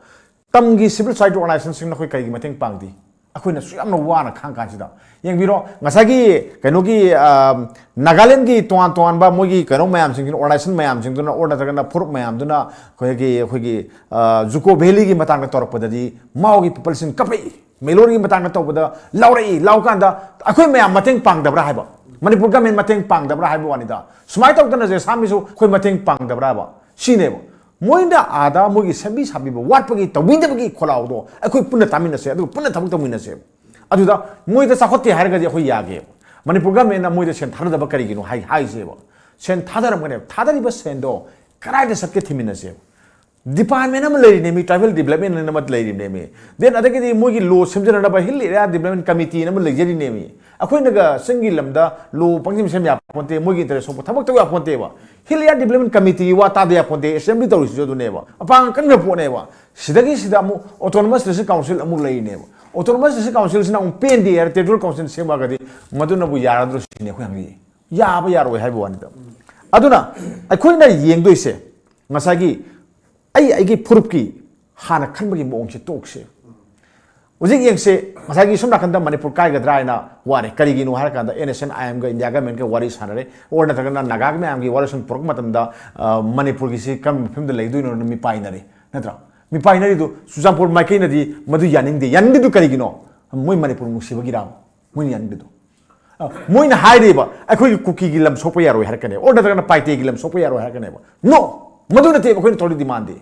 ꯇꯝꯒꯤ ꯁꯤꯚꯤꯜ ꯁꯣꯁꯥꯏꯇꯤ ꯑꯣꯔꯒꯅꯥꯏꯖꯦꯁꯟꯁꯤꯡꯅ ꯑꯩꯈꯣꯏ ꯀꯔꯤꯒꯤ ꯃꯇꯦꯡ ꯄꯥꯡꯗꯦ? ꯑꯩꯈꯣꯏꯅ ꯁꯨꯛ ꯌꯥꯝꯅ ꯋꯥꯅ ꯈꯥꯡ ꯀꯥꯟꯁꯤꯗ꯫ ꯌꯦꯡꯕꯤꯔꯣ, ꯉꯁꯥꯏꯒꯤ ꯀꯩꯅꯣꯒꯤ, ꯑ, ꯅꯥꯒꯥꯂꯦꯟꯒꯤ ꯇꯣꯉꯥꯟ ꯇꯣꯉꯥꯟꯕ ꯃꯣꯏꯒꯤ ꯀꯩꯅꯣ ꯃꯌꯥꯝꯁꯤꯡꯁꯤꯅ, ꯑꯣꯔꯒꯅꯥꯏꯖꯦꯁꯟ ꯃꯌꯥꯝꯁꯤꯡꯗꯨꯅ, ꯑꯣꯔ ꯅꯠꯇ꯭ꯔꯒꯅ ꯐꯨꯔꯨꯞ ꯃꯌꯥꯝꯗꯨꯅ ꯑꯩꯈꯣꯏꯒꯤ, ꯑꯩꯈꯣꯏꯒꯤ, ꯑ, ꯖꯨꯀꯣ ꯚꯦꯂꯤꯒꯤ ꯃꯇꯥꯡꯗ ꯇꯧꯔꯛꯄꯗꯗꯤ ꯃꯥꯎꯒꯤ ꯄꯤꯄꯜꯁꯤꯡ ꯀꯞꯄꯛꯏ꯫ ꯃꯦꯂꯣꯔꯒꯤ ꯃꯇꯥꯡꯗ ꯇꯧꯕꯗ ꯂꯥꯎꯔꯛꯏ꯫ ꯂꯥꯎ ꯀꯥꯟꯗ ꯑꯩꯈꯣꯏ ꯃꯌꯥꯝ ꯃꯇꯦꯡ ꯄꯥꯡꯗꯕ꯭ꯔꯥ ꯍꯥꯏꯕ? ꯃꯅꯤꯄꯨꯔ ꯒꯃꯦꯟ ꯃꯇꯦꯡ ꯄꯥꯡꯗꯕ꯭ꯔꯥ ꯍꯥꯏꯕ ꯋꯥꯅꯤꯗ꯫ ꯁꯨꯃꯥꯏꯅ ꯇꯧꯗꯅ ꯖꯦꯁꯥꯃꯤꯁꯨ ꯑꯩꯈꯣꯏ ꯃꯇꯦꯡ ꯄꯥꯡꯗꯕ꯭ꯔꯥ ꯍꯥꯏꯕ? ꯁꯤꯅꯦꯕ꯫ ꯃꯣꯏꯅ ꯑꯥꯗ ꯃꯣꯏꯒꯤ ꯁꯦꯝꯕꯤ ꯁꯥꯕꯤꯕ ꯋꯥꯠꯄꯒꯤ, ꯇꯧꯕꯤꯗꯕꯒꯤ ꯈꯣꯜꯂꯥꯎꯗꯣ ꯑꯩꯈꯣꯏ ꯄꯨꯟꯅ ꯇꯥꯃꯤꯟꯅꯁꯦ, ꯑꯗꯨꯒ ꯄꯨꯟꯅ ꯊꯕꯛ ꯇꯧꯃꯤꯟꯅꯁꯦꯕ꯫ ꯑꯗꯨꯗ ꯃꯣꯏꯗ ꯆꯥꯎꯈꯠꯇꯦ ꯍꯥꯏꯔꯒꯗꯤ ꯑꯩꯈꯣꯏ ꯌꯥꯒꯦꯕ꯫ ꯃꯅꯤꯄꯨꯔ ꯒꯃꯦꯟꯅ ꯃꯣꯏꯗ ꯁꯦꯟ ꯊꯥꯗꯗꯕ ꯀꯔꯤꯒꯤꯅꯣ ꯍꯥꯏ-, ꯍꯥꯏꯁꯦꯕ꯫ ꯁꯦꯟ ꯊꯥꯗꯔꯝꯒꯅꯦꯕ꯫ ꯊꯥꯗꯔꯤꯕ ꯁꯦꯟꯗꯣ ꯀꯗꯥꯏꯗ ꯆꯠꯀꯦ ꯊꯤꯃꯤꯟꯅꯁꯦꯕ꯫ ꯗꯤꯄꯥꯔꯠꯃꯦꯟ ꯑꯃ ꯂꯩꯔꯤꯅꯦꯃꯤ, ꯇ꯭ꯔꯥꯏꯕꯦꯜ ꯗꯤꯕꯂꯞꯃꯦꯟ ꯑꯃ ꯂꯩꯔꯤꯅꯦꯃꯤ꯫ ꯗꯦꯟ ꯑꯗꯒꯤꯗꯤ ꯃꯣꯏꯒꯤ ꯂꯣ ꯁꯦꯝꯖꯅꯅꯕ ꯍꯤꯜ ꯑꯦꯔꯤꯌꯥ ꯗꯤꯕꯂꯞꯃꯦꯟ ꯀꯃꯤꯇꯤ ꯑꯃ ꯂꯩꯖꯔꯤꯅꯦꯃꯤ꯫ ꯑꯩꯈꯣꯏꯅꯒ ꯆꯤꯡꯒꯤ ꯂꯝꯗ ꯂꯣ ꯄꯪꯁꯦꯝ ꯁꯦꯝ ꯌꯥꯄꯣꯟꯇꯦ, ꯃꯣꯏꯒꯤ ꯏꯟꯇꯔꯦꯁ ꯁꯣꯛꯄ ꯊꯕꯛ ꯇꯧ ꯌꯥꯄꯣꯟꯇꯦꯕ꯫ ꯍꯤꯜ ꯑꯦꯔꯤꯌꯥ ꯗꯤꯕꯂꯞꯃꯦꯟ ꯀꯃꯤꯇꯤꯒꯤ ꯋꯥ ꯇꯥꯗ ꯌꯥꯄꯣꯟꯇꯦ, ꯑꯦꯁꯦꯝꯕ꯭ꯂꯤ ꯇꯧꯔꯤꯁꯤꯁꯨ ꯑꯗꯨꯅꯦꯕ꯫ ꯑꯄꯥꯡ ꯀꯟꯈ꯭ꯔ ꯄꯣꯠꯅꯦꯕ꯫ ꯁꯤꯗꯒꯤ ꯁꯤꯗ ꯑꯃꯨꯛ ꯑꯣꯇꯣꯅꯣꯃꯁ ꯗꯤꯁꯇ꯭ꯔꯤꯛ ꯀꯥꯎꯟꯁꯤꯜ ꯑꯃꯨꯛ ꯂꯩꯔꯤꯅꯦꯕ꯫ ꯑꯣꯇꯣꯅꯣꯃꯁ ꯗꯤꯁꯇ꯭ꯔꯤꯛ ꯀꯥꯎꯟꯁꯤꯜꯁꯤꯅ ꯑꯃꯨꯛ ꯄꯦꯟꯗꯦ ꯍꯥꯏꯔ ꯇꯦꯔꯤꯇꯣꯔꯤꯌꯦꯜ ꯀꯥꯎꯟꯁꯤꯜ ꯁꯦꯝꯃꯛꯑꯒꯗꯤ ꯃꯗꯨꯅꯕꯨ ꯌꯥꯔꯗ꯭ꯔꯣ ꯁꯤꯅꯤ ꯑꯩꯈꯣꯏ ꯍꯪꯉꯤꯁꯦ꯫ ꯌꯥꯕ ꯌꯥꯔꯣꯏ ꯍꯥꯏꯕ ꯋꯥꯅꯤꯗ꯫ ꯑꯗꯨꯅ ꯑꯩꯈꯣꯏꯅ ꯌꯦꯡꯗꯣꯏꯁꯦ ꯉꯁꯥꯏꯒꯤ ꯑꯩ ꯑꯩꯒꯤ ꯐꯨꯔꯨꯞꯀꯤ ꯍꯥꯟꯅ ꯈꯟꯕꯒꯤ ꯃꯑꯣꯡꯁꯦ ꯇꯣꯛꯁꯦ꯫ ꯍꯧꯖꯤꯛ ꯌꯦꯡꯁꯦ, ꯉꯁꯥꯏꯒꯤ ꯁꯣꯝ ꯅꯥꯀꯟꯗ ꯃꯅꯤꯄꯨꯔ ꯀꯥꯏꯒꯗ꯭ꯔꯥ ꯍꯥꯏꯅ ꯋꯥꯔꯦ꯫ ꯀꯔꯤꯒꯤꯅꯣ ꯍꯥꯏꯔꯀꯥꯟꯗ ꯑꯦꯟ ꯑꯦꯁ ꯑꯦꯟ ꯑꯥꯏ ꯑꯦꯝꯒ ꯏꯟꯗꯤꯌꯥ ꯒꯃꯦꯟꯒ ꯋꯥꯔꯤ ꯁꯥꯟꯅꯔꯦ, ꯑꯣꯔ ꯅꯠꯇ꯭ꯔꯒꯅ ꯅꯥꯒꯥꯒꯤ ꯃꯌꯥꯝꯒꯤ ꯋꯥꯔꯣꯏꯁꯤꯟ ꯄꯨꯔꯛꯄ ꯃꯇꯝꯗ ꯑ, ꯃꯅꯤꯄꯨꯔꯒꯤꯁꯤ ꯀꯔꯝꯕ ꯐꯤꯕꯝꯗ ꯂꯩꯗꯣꯏꯅꯣꯅ ꯃꯤꯄꯥꯏꯅꯔꯦ, ꯅꯠꯇ꯭ꯔꯥ? ꯃꯤꯄꯥꯏꯅꯔꯤꯗꯨ ꯆꯨꯔꯆꯥꯟꯄꯨꯔ ꯃꯥꯏꯀꯩꯅꯗꯤ ꯃꯗꯨ ꯌꯥꯅꯤꯡꯗꯦ꯫ ꯌꯥꯅꯤꯡꯗ꯭ꯔꯤꯗꯨ ꯀꯔꯤꯒꯤꯅꯣ? ꯃꯣꯏ ꯃꯅꯤꯄꯨꯔ ꯅꯨꯡꯁꯤꯕꯒꯤꯔꯥ ꯃꯣꯏꯅ ꯌꯥꯅꯤꯡꯗ꯭ꯔꯤꯗꯣ? ꯑ, ꯃꯣꯏꯅ ꯍꯥꯏꯔꯤꯕ ꯑꯩꯈꯣꯏꯒꯤ ꯀꯨꯀꯤꯒꯤ ꯂꯝ ꯁꯣꯛꯄ ꯌꯥꯔꯣꯏ ꯍꯥꯏꯔꯛꯀꯅꯦꯕ, ꯑꯣꯔ ꯅꯠꯇ꯭ꯔꯒꯅ ꯄꯥꯏꯇꯦꯒꯤ ꯂꯝ ꯁꯣꯛꯄ ꯌꯥꯔꯣꯏ ꯍꯥꯏꯔꯛꯀꯅꯦꯕ꯫ ꯅꯣ, ꯃꯗꯨ ꯅꯠꯇꯦꯕ ꯑꯩꯈꯣꯏꯅ ꯇꯧꯔꯤ ꯗꯤꯃꯥꯟꯗꯤ꯫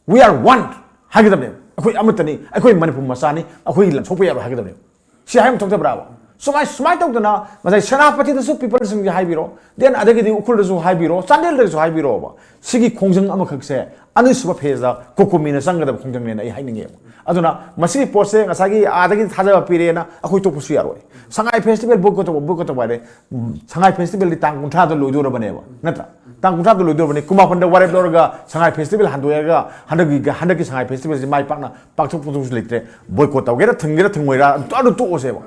We are one ꯍꯥꯏꯒꯗꯕꯅꯦꯕ꯫ ꯑꯩꯈꯣꯏ ꯑꯃꯠꯇꯅꯤ, ꯑꯩꯈꯣꯏ ꯃꯅꯤꯄꯨꯔ ꯃꯆꯥꯅꯤ, ꯑꯩꯈꯣꯏꯒꯤ ꯂꯝ ꯁꯣꯛꯄ ꯌꯥꯔꯣꯏ ꯍꯥꯏꯒꯗꯕꯅꯦꯕ꯫ ꯁꯤ ꯍꯥꯏꯕ ꯊꯣꯛꯇꯕ꯭ꯔꯥꯕ? ꯁꯨꯃꯥꯏ ꯁꯨꯃꯥꯏꯅ ꯇꯧꯗꯅ ꯉꯁꯥꯏ ꯁꯦꯅꯥꯄꯇꯤꯗꯁꯨ ꯄꯤꯄꯜꯁꯤꯡꯁꯦ ꯍꯥꯏꯕꯤꯔꯣ, ꯗꯦꯟ ꯑꯗꯒꯤꯗꯤ ꯎꯈ꯭ꯔꯨꯜꯗꯁꯨ ꯍꯥꯏꯕꯤꯔꯣ, ꯆꯥꯟꯗꯦꯜꯗꯁꯨ ꯍꯥꯏꯕꯤꯔꯣꯕ꯫ ꯁꯤꯒꯤ ꯈꯣꯡꯖꯪ ꯑꯃꯈꯛꯁꯦ ꯑꯅꯤꯁꯨꯕ ꯐꯦꯖꯇ ꯀꯣꯀꯣꯃꯤꯅ ꯆꯪꯒꯗꯕ ꯈꯣꯡꯖꯪꯅꯦꯅ ꯑꯩ ꯍꯥꯏꯅꯤꯡꯉꯦꯕ꯫ ꯑꯗꯨꯅ ꯃꯁꯤꯒꯤ ꯄꯣꯠꯁꯦ ꯉꯁꯥꯏꯒꯤ ꯑꯥꯗꯒꯤ ꯊꯥꯖꯕ ꯄꯤꯔꯦꯅ ꯑꯩꯈꯣꯏ ꯇꯣꯛꯄꯁꯨ ꯌꯥꯔꯣꯏ꯫ ꯁꯉꯥꯏ ꯐꯦꯁꯇꯤꯚꯦꯜ ꯕꯣꯏꯀꯣꯠ ꯇꯧꯕ, ꯕꯣꯏꯀꯣꯠ ꯇꯧꯕ ꯍꯥꯏꯔꯦ꯫ ꯎꯝ, ꯁꯉꯥꯏ ꯐꯦꯁꯇꯤꯚꯦꯜꯗꯤ ꯇꯥꯡ ꯀꯨꯟꯊ꯭ꯔꯥꯗ ꯂꯣꯏꯗꯣꯔꯕꯅꯦꯕ, ꯅꯠꯇ꯭ꯔꯥ? ꯇꯥꯡ ꯀꯨꯟꯊ꯭ꯔꯥꯗ ꯂꯣꯏꯗꯣꯔꯕꯅꯤ꯫ ꯀꯨꯟꯃꯥꯄꯟꯗ ꯋꯥꯔꯦꯞ ꯂꯧꯔꯒ ꯁꯉꯥꯏ ꯐꯦꯁꯇꯤꯚꯦꯜ ꯍꯟꯗꯣꯛꯑꯒ ꯍꯟꯗꯛꯀꯤ, ꯍꯟꯗꯛꯀꯤ ꯁꯉꯥꯏ ꯐꯦꯁꯇꯤꯚꯦꯜꯁꯤ ꯃꯥꯏ ꯄꯥꯛꯅ ꯄꯥꯡꯊꯣꯛ ꯄꯥꯡꯊꯣꯛꯁꯨ ꯂꯩꯇ꯭ꯔꯦ꯫ ꯕꯣꯏꯀꯣꯠ ꯇꯧꯒꯦꯔꯥ ꯊꯤꯡꯒꯦꯔꯥ ꯊꯤꯡꯉꯣꯏꯔꯥ ꯑꯗꯨ ꯇꯣꯛꯑꯁꯦꯕ꯫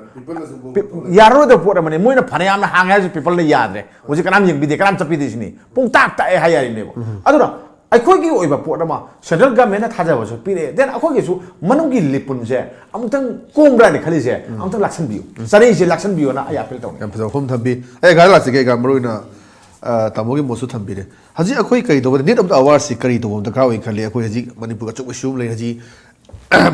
ꯄꯤ-, ꯌꯥꯔꯔꯣꯏꯗꯕ ꯄꯣꯠ ꯑꯃꯅꯤ꯫ ꯃꯣꯏꯅ ꯐꯅꯌꯥꯝꯅ ꯍꯥꯡꯉꯦ ꯍꯥꯏꯔꯁꯨ ꯄꯤꯄꯜꯅ ꯌꯥꯗ꯭ꯔꯦ꯫ ꯍꯧꯖꯤꯛ ꯀꯅꯥꯝ ꯌꯦꯡꯕꯤꯗꯦ, ꯀꯅꯥꯝ ꯆꯠꯄꯤꯗꯦ ꯁꯤꯅꯤ꯫ ꯄꯨꯡ ꯇꯥꯛ ꯇꯥꯛꯑꯦ ꯍꯥꯏ ꯌꯥꯔꯤꯅꯦꯕ꯫ ꯑꯗꯨꯅ ꯑꯩꯈꯣꯏꯒꯤ ꯑꯣꯏꯕ ꯄꯣꯠ ꯑꯃ ꯁꯦꯟꯇ꯭ꯔꯦꯜ ꯒꯃꯦꯟꯅ ꯊꯥꯖꯕꯁꯨ ꯄꯤꯔꯛꯑꯦ, ꯗꯦꯟ ꯑꯩꯈꯣꯏꯒꯤꯁꯨ ꯃꯅꯨꯡꯒꯤ ꯂꯤꯄꯨꯟꯁꯦ ꯑꯃꯨꯛꯇꯪ ꯀꯣꯝꯕ꯭ꯔꯥꯅ ꯈꯜꯂꯤꯁꯦ ꯑꯃꯨꯛꯇꯪ ꯂꯥꯛꯁꯟꯕꯤꯌꯨ, ꯆꯔꯩꯁꯦ ꯂꯥꯛꯁꯟꯕꯤꯌꯨꯅ ꯑꯩ ꯑꯄꯤꯜ ꯇꯧꯅꯤ꯫ ꯌꯥꯝ ꯐꯖꯕ ꯋꯥꯐꯝ ꯊꯝꯕꯤ꯫ ꯑꯩ ꯒꯥꯔꯤ ꯂꯥꯛꯆꯒꯦ, ꯃꯔꯨ ꯑꯣꯏꯅ, ꯑ, ꯇꯥꯃꯣꯒꯤ ꯃꯣꯠꯁꯨ ꯊꯝꯕꯤꯔꯦ꯫ ꯍꯧꯖꯤꯛ ꯑꯩꯈꯣꯏ ꯀꯔꯤ ꯇꯧꯕ, Need of the Hour ꯁꯤ ꯀꯔꯤ ꯇꯧꯕ ꯑꯃ ꯗꯔꯀꯥꯔ ꯑꯣꯏ ꯈꯜꯂꯤ? ꯑꯩꯈꯣꯏ ꯍꯧꯖꯤꯛ ꯃꯅꯤꯄꯨꯔ ꯑꯆꯧꯕ ꯏꯁꯨ ꯑꯃ ꯂꯩ꯫ ꯍꯧꯖꯤꯛ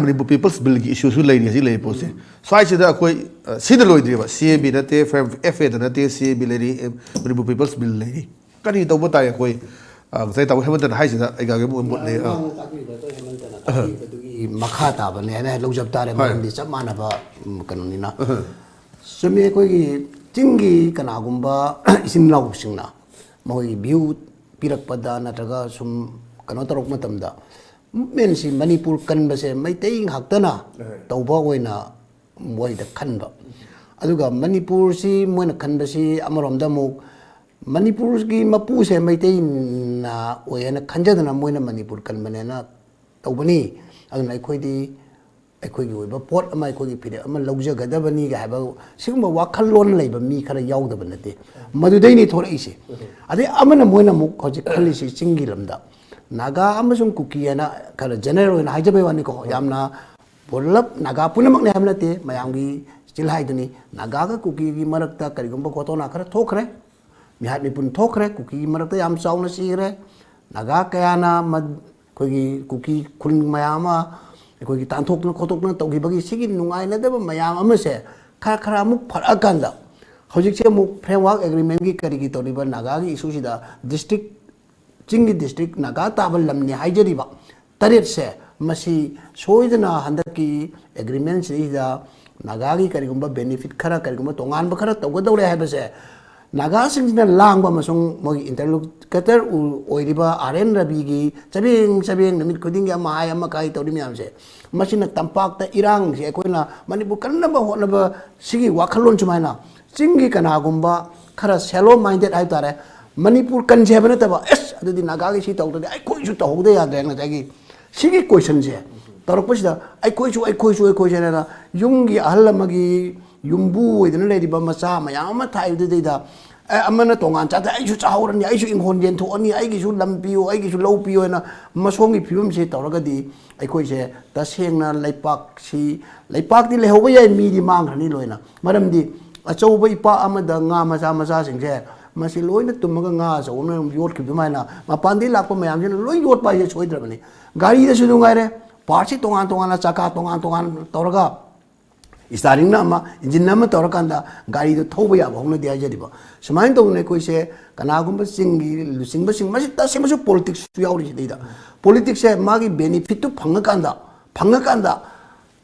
ꯃꯅꯤꯄꯨꯔ ꯄꯤꯄꯜꯁ ꯕꯤꯜꯒꯤ ꯏꯁꯨꯁꯨ ꯂꯩꯔꯤ, ꯍꯧꯖꯤꯛ ꯂꯩꯔꯤꯕ ꯄꯣꯠꯁꯦ꯫ ꯁ꯭ꯋꯥꯏꯁꯤꯗ ꯑꯩꯈꯣꯏ, ꯑ, ꯁꯤꯅ ꯂꯣꯏꯗ꯭ꯔꯤꯕ, ꯁꯤ ꯑꯦ ꯕꯤ ꯅꯠꯇꯦ, ꯑꯦꯐ ꯑꯦꯗ ꯅꯠꯇꯦ, ꯁꯤ ꯑꯦ ꯕꯤ ꯂꯩꯔꯤ, ꯑꯦꯝ, ꯃꯅꯤꯄꯨꯔ ꯄꯤꯄꯜꯁ ꯕꯤꯜ ꯂꯩꯔꯤ꯫ ꯀꯔꯤ ꯇꯧꯕ ꯇꯥꯏ ꯑꯩꯈꯣꯏ? ꯑ, ꯉꯁꯥꯏ ꯇꯥꯃꯣ ꯍꯦꯃꯟꯇꯅ ꯍꯥꯏꯁꯤꯗ ꯑꯩ ꯒꯥꯔꯤ ꯑꯃꯨꯛ ꯃꯨꯠꯂꯦ꯫ ꯑ꯫ ꯑꯉꯥꯡꯅ ꯇꯥꯛꯄꯤꯕꯗꯣ ꯍꯦꯃꯟꯇꯅ ꯇꯥꯛꯄꯤꯕꯗꯨꯒꯤ ꯃꯈꯥ ꯇꯥꯕꯅꯦ ꯍꯥꯏꯅ ꯂꯧꯖꯕ ꯇꯥꯔꯦ꯫ ꯍꯣꯏ꯫ ꯃꯔꯝꯗꯤ ꯆꯞ ꯃꯥꯟꯅꯕ, ꯎꯝ, ꯀꯩꯅꯣꯅꯤꯅ꯫ ꯑꯍ꯫ ꯆꯨꯝꯃꯤ, ꯑꯩꯈꯣꯏꯒꯤ ꯆꯤꯡꯒꯤ ꯀꯅꯥꯒꯨꯝꯕ ꯏꯆꯤꯟ ꯏꯅꯥꯎꯁꯤꯡꯅ ꯃꯈꯣꯏꯒꯤ ꯚ꯭ꯌꯨ ꯄꯤꯔꯛꯄꯗ ꯅꯠꯇ꯭ꯔꯒ ꯁꯨꯝ ꯀꯩꯅꯣ ꯇꯧꯔꯛꯄ ꯃꯇꯝꯗ, ꯃꯨꯞꯃꯦꯟꯁꯤ ꯃꯅꯤꯄꯨꯔ ꯀꯟꯕꯁꯦ ꯃꯩꯇꯩ ꯉꯥꯛꯇꯅ ꯇꯧꯕ ꯑꯣꯏꯅ ꯃꯣꯏꯗ ꯈꯟꯕ꯫ ꯑꯗꯨꯒ ꯃꯅꯤꯄꯨꯔꯁꯤ ꯃꯣꯏꯅ ꯈꯟꯕꯁꯤ ꯑꯃꯔꯣꯝꯗ ꯑꯃꯨꯛ ꯃꯅꯤꯄꯨꯔꯒꯤ ꯃꯄꯨꯁꯦ ꯃꯩꯇꯩꯅ ꯑꯣꯏ ꯍꯥꯏꯅ ꯈꯟꯖꯗꯅ ꯃꯣꯏꯅ ꯃꯅꯤꯄꯨꯔ ꯀꯟꯕꯅꯦꯅ ꯇꯧꯕꯅꯤ꯫ ꯑꯗꯨꯅ ꯑꯩꯈꯣꯏꯗꯤ ꯑꯩꯈꯣꯏꯒꯤ ꯑꯣꯏꯕ ꯄꯣꯠ ꯑꯃ, ꯑꯩꯈꯣꯏꯒꯤ ꯐꯤꯔꯦꯞ ꯑꯃ ꯂꯧꯖꯒꯗꯕꯅꯤꯒ ꯍꯥꯏꯕ ꯁꯤꯒꯨꯝꯕ ꯋꯥꯈꯜꯂꯣꯟ ꯂꯩꯕ ꯃꯤ ꯈꯔ ꯌꯥꯎꯗꯕ ꯅꯠꯇꯦ꯫ ꯃꯗꯨꯗꯩꯅꯤ ꯊꯣꯛꯂꯛꯏꯁꯦ꯫ ꯑꯗꯩ ꯑꯃꯅ, ꯃꯣꯏꯅ ꯑꯃꯨꯛ ꯍꯧꯖꯤꯛ ꯈꯜꯂꯤꯁꯤ ꯆꯤꯡꯒꯤ ꯂꯝꯗ ꯅꯥꯒꯥ ꯑꯃꯁꯨꯡ ꯀꯨꯀꯤ ꯍꯥꯏꯅ ꯈꯔ ꯖꯦꯅꯔꯦꯜ ꯑꯣꯏꯅ ꯍꯥꯏꯖꯕꯩ ꯋꯥꯅꯤꯀꯣ, ꯌꯥꯝꯅ ꯄꯨꯂꯞ ꯅꯥꯒꯥ ꯄꯨꯝꯅꯃꯛꯅꯤ ꯍꯥꯏꯕ ꯅꯠꯇꯦ, ꯃꯌꯥꯝꯒꯤ ꯁ꯭ꯇꯤꯜ ꯍꯥꯏꯗꯨꯅꯤ꯫ ꯅꯥꯒꯥꯒ ꯀꯨꯀꯤꯒꯤ ꯃꯔꯛꯇ ꯀꯔꯤꯒꯨꯝꯕ ꯒꯣꯊꯣꯅꯥ ꯈꯔ ꯊꯣꯛꯈ꯭ꯔꯦ, ꯃꯤꯍꯥꯠ ꯃꯤꯄꯨꯟ ꯊꯣꯛꯈ꯭ꯔꯦ, ꯀꯨꯀꯤꯒꯤ ꯃꯔꯛꯇ ꯌꯥꯝ ꯆꯥꯎꯅ ꯁꯤꯈ꯭ꯔꯦ꯫ ꯅꯥꯒꯥ ꯀꯌꯥꯅ ꯃ-, ꯑꯩꯈꯣꯏꯒꯤ ꯀꯨꯀꯤ ꯈꯨꯟ ꯃꯌꯥꯝ ꯑꯃ ꯑꯩꯈꯣꯏꯒꯤ ꯇꯥꯟꯊꯣꯛꯇꯅ ꯈꯣꯠꯇꯣꯛꯇꯅ ꯇꯧꯈꯤꯕꯒꯤ ꯁꯤꯒꯤ ꯅꯨꯡꯉꯥꯏꯅꯗꯕ ꯃꯌꯥꯝ ꯑꯃꯁꯦ ꯈꯔ ꯈꯔ ꯑꯃꯨꯛ ꯐꯔꯛꯑꯀꯥꯟꯗ, ꯍꯧꯖꯤꯛꯁꯦ ꯑꯃꯨꯛ ꯐ꯭ꯔꯦꯝꯋꯥꯔꯛ ꯑꯦꯒ꯭ꯔꯤꯃꯦꯟꯒꯤ ꯀꯔꯤꯒꯤ ꯇꯧꯔꯤꯕ ꯅꯥꯒꯥꯒꯤ ꯏꯁꯨꯁꯤꯗ ꯗꯤꯁꯇ꯭ꯔꯤꯛ, ꯆꯤꯡꯒꯤ ꯗꯤꯁꯇ꯭ꯔꯤꯛ ꯅꯥꯒꯥ ꯇꯥꯕ ꯂꯝꯅꯤ ꯍꯥꯏꯖꯔꯤꯕ ꯇꯔꯦꯠꯁꯦ, ꯃꯁꯤ ꯁꯣꯏꯗꯅ ꯍꯟꯗꯛꯀꯤ ꯑꯦꯒ꯭ꯔꯤꯃꯦꯟꯁꯤꯗꯩꯁꯤꯗ ꯅꯥꯒꯥꯒꯤ ꯀꯔꯤꯒꯨꯝꯕ ꯕꯦꯅꯤꯐꯤꯠ ꯈꯔ, ꯀꯔꯤꯒꯨꯝꯕ ꯇꯣꯉꯥꯟꯕ ꯈꯔ ꯇꯧꯒꯗꯧꯔꯦ ꯍꯥꯏꯕꯁꯦ ꯅꯥꯒꯥꯁꯤꯡꯁꯤꯅ ꯂꯥꯡꯕ ꯑꯃꯁꯨꯡ ꯃꯣꯏꯒꯤ ꯏꯟꯇꯔꯂꯣꯀꯨꯇꯔ ꯑꯣꯏꯔꯤꯕ ꯑꯥꯔ ꯑꯦꯟ ꯔꯕꯤꯒꯤ ꯆꯕꯦꯡ ꯆꯕꯦꯡ ꯅꯨꯃꯤꯠ ꯈꯨꯗꯤꯡꯒꯤ ꯑꯃ ꯍꯥꯏ ꯑꯃ ꯀꯥꯏ ꯇꯧꯔꯤ ꯃꯌꯥꯝꯁꯦ, ꯃꯁꯤꯅ ꯇꯝꯄꯥꯛꯇ ꯏꯔꯥꯡꯁꯦ ꯑꯩꯈꯣꯏꯅ ꯃꯅꯤꯄꯨꯔ ꯀꯟꯅꯕ ꯍꯣꯠꯅꯕ ꯁꯤꯒꯤ ꯋꯥꯈꯜꯂꯣꯟ ꯁꯨꯃꯥꯏꯅ ꯆꯤꯡꯒꯤ ꯀꯅꯥꯒꯨꯝꯕ ꯈꯔ shallow minded ꯍꯥꯏꯕ ꯇꯥꯔꯦ, ꯃꯅꯤꯄꯨꯔ ꯀꯟꯁꯦ ꯍꯥꯏꯕ ꯅꯠꯇꯕ, ꯑꯦꯁ, ꯑꯗꯨꯗꯤ ꯅꯥꯒꯥꯒꯤ ꯁꯤ ꯇꯧꯗ꯭ꯔꯗꯤ ꯑꯩꯈꯣꯏꯁꯨ ꯇꯧꯍꯧꯗ ꯌꯥꯗ꯭ꯔꯦ꯫ ꯉꯁꯥꯏꯒꯤ ꯁꯤꯒꯤ ꯀꯣꯏꯁꯟꯁꯦ ꯇꯧꯔꯛꯄꯁꯤꯗ ꯑꯩꯈꯣꯏꯁꯨ, ꯑꯩꯈꯣꯏꯁꯨ, ꯑꯩꯈꯣꯏꯁꯨ ꯍꯥꯏꯅ ꯌꯨꯝꯒꯤ ꯑꯍꯜ ꯑꯃꯒꯤ ꯌꯨꯝꯕꯨ ꯑꯣꯏꯗꯅ ꯂꯩꯔꯤꯕ ꯃꯆꯥ ꯃꯌꯥꯝ ꯑꯃ ꯊꯥꯛꯏꯗꯨꯗꯩꯗ, ꯑꯦ, ꯑꯃꯅ ꯇꯣꯉꯥꯟ ꯆꯥꯊꯣꯛ, "ꯑꯩꯁꯨ ꯆꯥꯍꯧꯔꯅꯤ, ꯑꯩꯁꯨ ꯏꯪꯈꯣꯜ ꯌꯦꯟꯊꯣꯛꯑꯅꯤ, ꯑꯩꯒꯤꯁꯨ ꯂꯝ ꯄꯤꯌꯨ, ꯑꯩꯒꯤꯁꯨ ꯂꯧ ꯄꯤꯌꯨ" ꯍꯥꯏꯅ ꯃꯁꯣꯝꯒꯤ ꯐꯤꯕꯝꯁꯦ ꯇꯧꯔꯒꯗꯤ ꯑꯩꯈꯣꯏꯁꯦ ꯇꯁꯦꯡꯅ ꯂꯩꯄꯥꯛꯁꯤ, ꯂꯩꯄꯥꯛꯇꯤ ꯂꯩꯍꯧꯕ ꯌꯥꯏ, ꯃꯤꯗꯤ ꯃꯥꯡꯈ꯭ꯔꯅꯤ ꯂꯣꯏꯅ꯫ ꯃꯔꯝꯗꯤ ꯑꯆꯧꯕ ꯏꯄꯥꯛ ꯑꯃꯗ ꯉꯥ ꯃꯆꯥ ꯃꯆꯥꯁꯤꯡꯁꯦ ꯃꯁꯤ ꯂꯣꯏꯅ ꯇꯨꯝꯃꯒ ꯉꯥ ꯑꯆꯧꯕ ꯑꯃꯅ ꯌꯣꯠꯈꯤꯕ ꯑꯗꯨꯃꯥꯏꯅ ꯃꯄꯥꯟꯗꯒꯤ ꯂꯥꯛꯄ ꯃꯌꯥꯝꯁꯤꯅ ꯂꯣꯏ ꯌꯣꯠꯄ ꯍꯥꯏꯁꯦ ꯁꯣꯏꯗ꯭ꯔꯕꯅꯤ꯫ ꯒꯥꯔꯤꯗꯁꯨ ꯅꯨꯡꯉꯥꯏꯔꯦ, ꯄꯥꯔꯠꯁꯤ ꯇꯣꯉꯥꯟ ꯇꯣꯉꯥꯟꯅ, ꯆꯀꯥ ꯇꯣꯉꯥꯟ ꯇꯣꯉꯥꯟ ꯇꯧꯔꯒ ꯏꯁꯇꯥꯔꯤꯡꯅ ꯑꯃ, ꯏꯟꯖꯤꯟ ꯑꯃ ꯇꯧꯔꯀꯥꯟꯗ ꯒꯥꯔꯤꯗꯣ ꯊꯧꯕ ꯌꯥꯕ ꯍꯧꯅꯗꯦ ꯍꯥꯏꯖꯔꯤꯕ꯫ ꯁꯨꯃꯥꯏꯅ ꯇꯧꯗꯅ ꯑꯩꯈꯣꯏꯁꯦ ꯀꯅꯥꯒꯨꯝꯕ ꯆꯤꯡꯒꯤ ꯂꯨꯆꯤꯡꯕꯁꯤꯡ, ꯃꯁꯤ ꯇꯁꯦꯡꯕꯁꯨ ꯄꯣꯂꯤꯇꯤꯛꯁꯁꯨ ꯌꯥꯎꯔꯤ ꯁꯤꯗꯩꯗ꯫ ꯄꯣꯂꯤꯇꯤꯛꯁꯁꯦ ꯃꯥꯒꯤ ꯕꯦꯅꯤꯐꯤꯠꯇꯨ ꯐꯪꯉꯀꯥꯟꯗ, ꯐꯪꯉꯀꯥꯟꯗ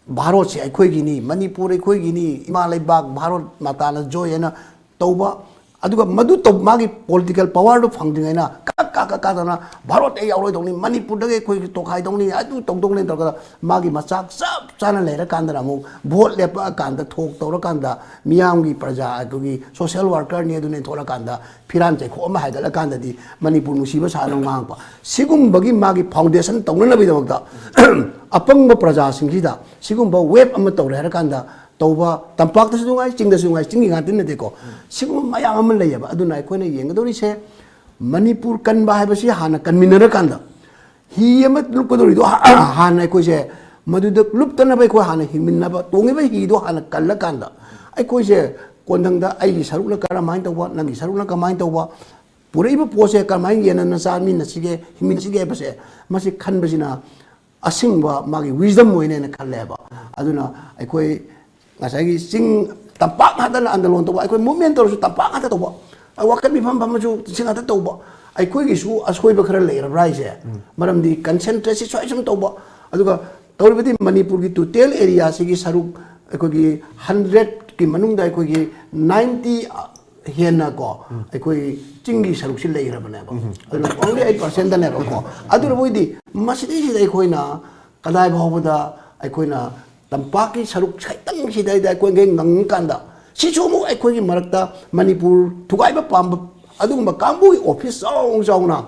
ꯚꯥꯔꯣꯠꯁꯦ ꯑꯩꯈꯣꯏꯒꯤꯅꯤ, ꯃꯅꯤꯄꯨꯔ ꯑꯩꯈꯣꯏꯒꯤꯅꯤ, ꯏꯃꯥ ꯂꯩꯕꯥꯛ ꯚꯥꯔꯣꯠ ꯃꯥꯇꯥꯅ ꯖꯣꯏ ꯍꯥꯏꯅ ꯇꯧꯕ ꯑꯗꯨꯒ ꯃꯗꯨ ꯇꯧ, ꯃꯥꯒꯤ ꯄꯣꯂꯤꯇꯤꯀꯦꯜ ꯄꯋꯥꯔꯗꯨ ꯐꯪꯗ꯭ꯔꯤꯉꯩꯅ ꯀꯛ ꯀꯛ ꯀꯛ ꯀꯛꯇꯅ ꯚꯥꯔꯠ ꯑꯩ ꯌꯥꯎꯔꯣꯏꯗꯧꯅꯤ, ꯃꯅꯤꯄꯨꯔꯗꯒꯤ ꯑꯩꯈꯣꯏ ꯇꯣꯈꯥꯏꯗꯧꯅꯤ, ꯑꯗꯨ ꯇꯧꯗꯧꯅꯤ ꯇꯧꯔꯒ ꯃꯥꯒꯤ ꯃꯆꯥꯛ ꯆꯞ ꯆꯥꯅ ꯂꯩꯔꯀꯥꯟꯗꯅ ꯑꯃꯨꯛ ꯚꯣꯠ ꯂꯦꯞꯄꯛꯑꯀꯥꯟꯗ ꯊꯣꯛ ꯇꯧꯔꯀꯥꯟꯗ ꯃꯤꯌꯥꯝꯒꯤ ꯄ꯭ꯔꯖꯥ ꯑꯩꯈꯣꯏꯒꯤ ꯁꯣꯁꯤꯌꯦꯜ ꯋꯥꯔꯀꯔꯅꯤ ꯑꯗꯨꯅꯤ ꯊꯣꯛꯂꯀꯥꯟꯗ ꯐꯤꯔꯥꯟ ꯆꯩꯈꯣꯛ ꯑꯃ ꯍꯥꯏꯒꯠꯂꯀꯥꯟꯗꯗꯤ ꯃꯅꯤꯄꯨꯔ ꯅꯨꯡꯁꯤꯕ ꯁꯥꯅ ꯉꯥꯡꯉꯛꯄ꯫ ꯁꯤꯒꯨꯝꯕꯒꯤ ꯃꯥꯒꯤ ꯐꯥꯎꯟꯗꯦꯁꯟ ꯇꯧꯅꯅꯕꯒꯤꯗꯃꯛꯇ ꯑꯄꯪꯕ ꯄ꯭ꯔꯖꯥꯁꯤꯡꯁꯤꯗ ꯁꯤꯒꯨꯝꯕ ꯋꯦꯕ ꯑꯃ ꯇꯧꯔꯦ ꯍꯥꯏꯔꯀꯥꯟꯗ ꯇꯧꯕ, ꯇꯝꯄꯥꯛꯇꯁꯨ ꯅꯨꯡꯉꯥꯏ, ꯆꯤꯡꯗꯁꯨ ꯅꯨꯡꯉꯥꯏ, ꯆꯤꯡꯒꯤ ꯉꯥꯛꯇ ꯅꯠꯇꯦꯀꯣ, ꯁꯤꯒꯨꯝꯕ ꯃꯌꯥꯝ ꯑꯃ ꯂꯩꯌꯦꯕ꯫ ꯑꯗꯨꯅ ꯑꯩꯈꯣꯏꯅ ꯌꯦꯡꯒꯗꯧꯔꯤꯁꯦ ꯃꯅꯤꯄꯨꯔ ꯀꯟꯕ ꯍꯥꯏꯕꯁꯤ ꯍꯥꯟꯅ ꯀꯟꯃꯤꯟꯅꯔꯀꯥꯟꯗ ꯍꯤ ꯑꯃ ꯂꯨꯞꯀꯗꯧꯔꯤꯗꯣ ꯍꯥ-, ꯍꯥꯟꯅ ꯑꯩꯈꯣꯏꯁꯦ ꯃꯗꯨꯗ ꯂꯨꯞꯇꯅꯕ ꯑꯩꯈꯣꯏ ꯍꯥꯟꯅ ꯍꯤꯡꯃꯤꯟꯅꯕ, ꯇꯣꯡꯉꯤꯕ ꯍꯤꯗꯣ ꯍꯥꯟꯅ ꯀꯜꯂꯀꯥꯟꯗ ꯑꯩꯈꯣꯏꯁꯦ ꯀꯣꯟꯊꯪꯗ ꯑꯩꯒꯤ ꯁꯔꯨꯛꯅ ꯀꯔꯝꯍꯥꯏꯅ ꯇꯧꯕ, ꯅꯪꯒꯤ ꯁꯔꯨꯛꯅ ꯀꯃꯥꯏꯅ ꯇꯧꯕ, ꯄꯨꯔꯛꯏꯕ ꯄꯣꯠꯁꯦ ꯀꯔꯝꯍꯥꯏꯅ ꯌꯦꯟꯅꯅ ꯆꯥꯃꯤꯟꯅꯁꯤꯒꯦ, ꯍꯤꯡꯃꯤꯟꯅꯁꯤꯒꯦ ꯍꯥꯏꯕꯁꯦ, ꯃꯁꯤ ꯈꯟꯕꯁꯤꯅ ꯑꯁꯦꯡꯕ ꯃꯥꯒꯤ wisdom ꯑꯣꯏꯅꯦꯅ ꯈꯜꯂꯦꯕ꯫ ꯑꯗꯨꯅ ꯑꯩꯈꯣꯏ ꯉꯁꯥꯏꯒꯤ ꯆꯤꯡ, ꯇꯝꯄꯥꯛ ꯉꯥꯛꯇꯅ ꯑꯟꯗꯂꯣꯟ ꯇꯧꯕ, ꯑꯩꯈꯣꯏ movement ꯇꯧꯔꯁꯨ ꯇꯝꯄꯥꯛ ꯉꯥꯛꯇ ꯇꯧꯕ, ꯋꯥꯀꯠ ꯃꯤꯐꯝ ꯐꯝꯃꯁꯨ ꯁꯤ ꯉꯥꯛꯇ ꯇꯧꯕ, ꯑꯩꯈꯣꯏꯒꯤꯁꯨ ꯑꯁꯣꯏꯕ ꯈꯔ ꯂꯩꯔꯕ꯭ꯔꯥ ꯍꯥꯏꯁꯦ? ꯃꯔꯝꯗꯤ concentrate ꯁꯤ ꯁ꯭ꯋꯥꯏ ꯁꯨꯝ ꯇꯧꯕ, ꯑꯗꯨꯒ ꯇꯧꯔꯤꯕꯗꯤ ꯃꯅꯤꯄꯨꯔꯒꯤ total area ꯁꯤꯒꯤ ꯁꯔꯨꯛ ꯑꯩꯈꯣꯏꯒꯤ hundred ꯀꯤ ꯃꯅꯨꯡꯗ ꯑꯩꯈꯣꯏꯒꯤ ninety ꯍꯦꯟꯅ ꯀꯣ, ꯑꯩꯈꯣꯏ ꯆꯤꯡꯒꯤ ꯁꯔꯨꯛꯁꯤ ꯂꯩꯈ꯭ꯔꯕꯅꯦꯕ꯫ ꯑꯗꯨꯅ only eight percent ꯅꯦꯕꯀꯣ꯫ ꯑꯗꯨꯅ ꯃꯣꯏꯗꯤ ꯃꯁꯤꯗꯩꯁꯤꯗ ꯑꯩꯈꯣꯏꯅ ꯀꯗꯥꯏ ꯐꯥꯎꯕꯗ ꯑꯩꯈꯣꯏꯅ ꯇꯝꯄꯥꯛꯀꯤ ꯁꯔꯨꯛ ꯈꯤꯇꯪꯁꯤꯗꯩꯗ ꯑꯩꯈꯣꯏ ꯉꯪꯉꯀꯥꯟꯗ, ꯁꯤꯁꯨ ꯑꯃꯨꯛ ꯑꯩꯈꯣꯏꯒꯤ ꯃꯔꯛꯇ ꯃꯅꯤꯄꯨꯔ ꯊꯨꯒꯥꯏꯕ ꯄꯥꯝꯕ ꯑꯗꯨꯒꯨꯝꯕ ꯀꯥꯡꯕꯨꯒꯤ office ꯆꯥꯎ ꯆꯥꯎꯅ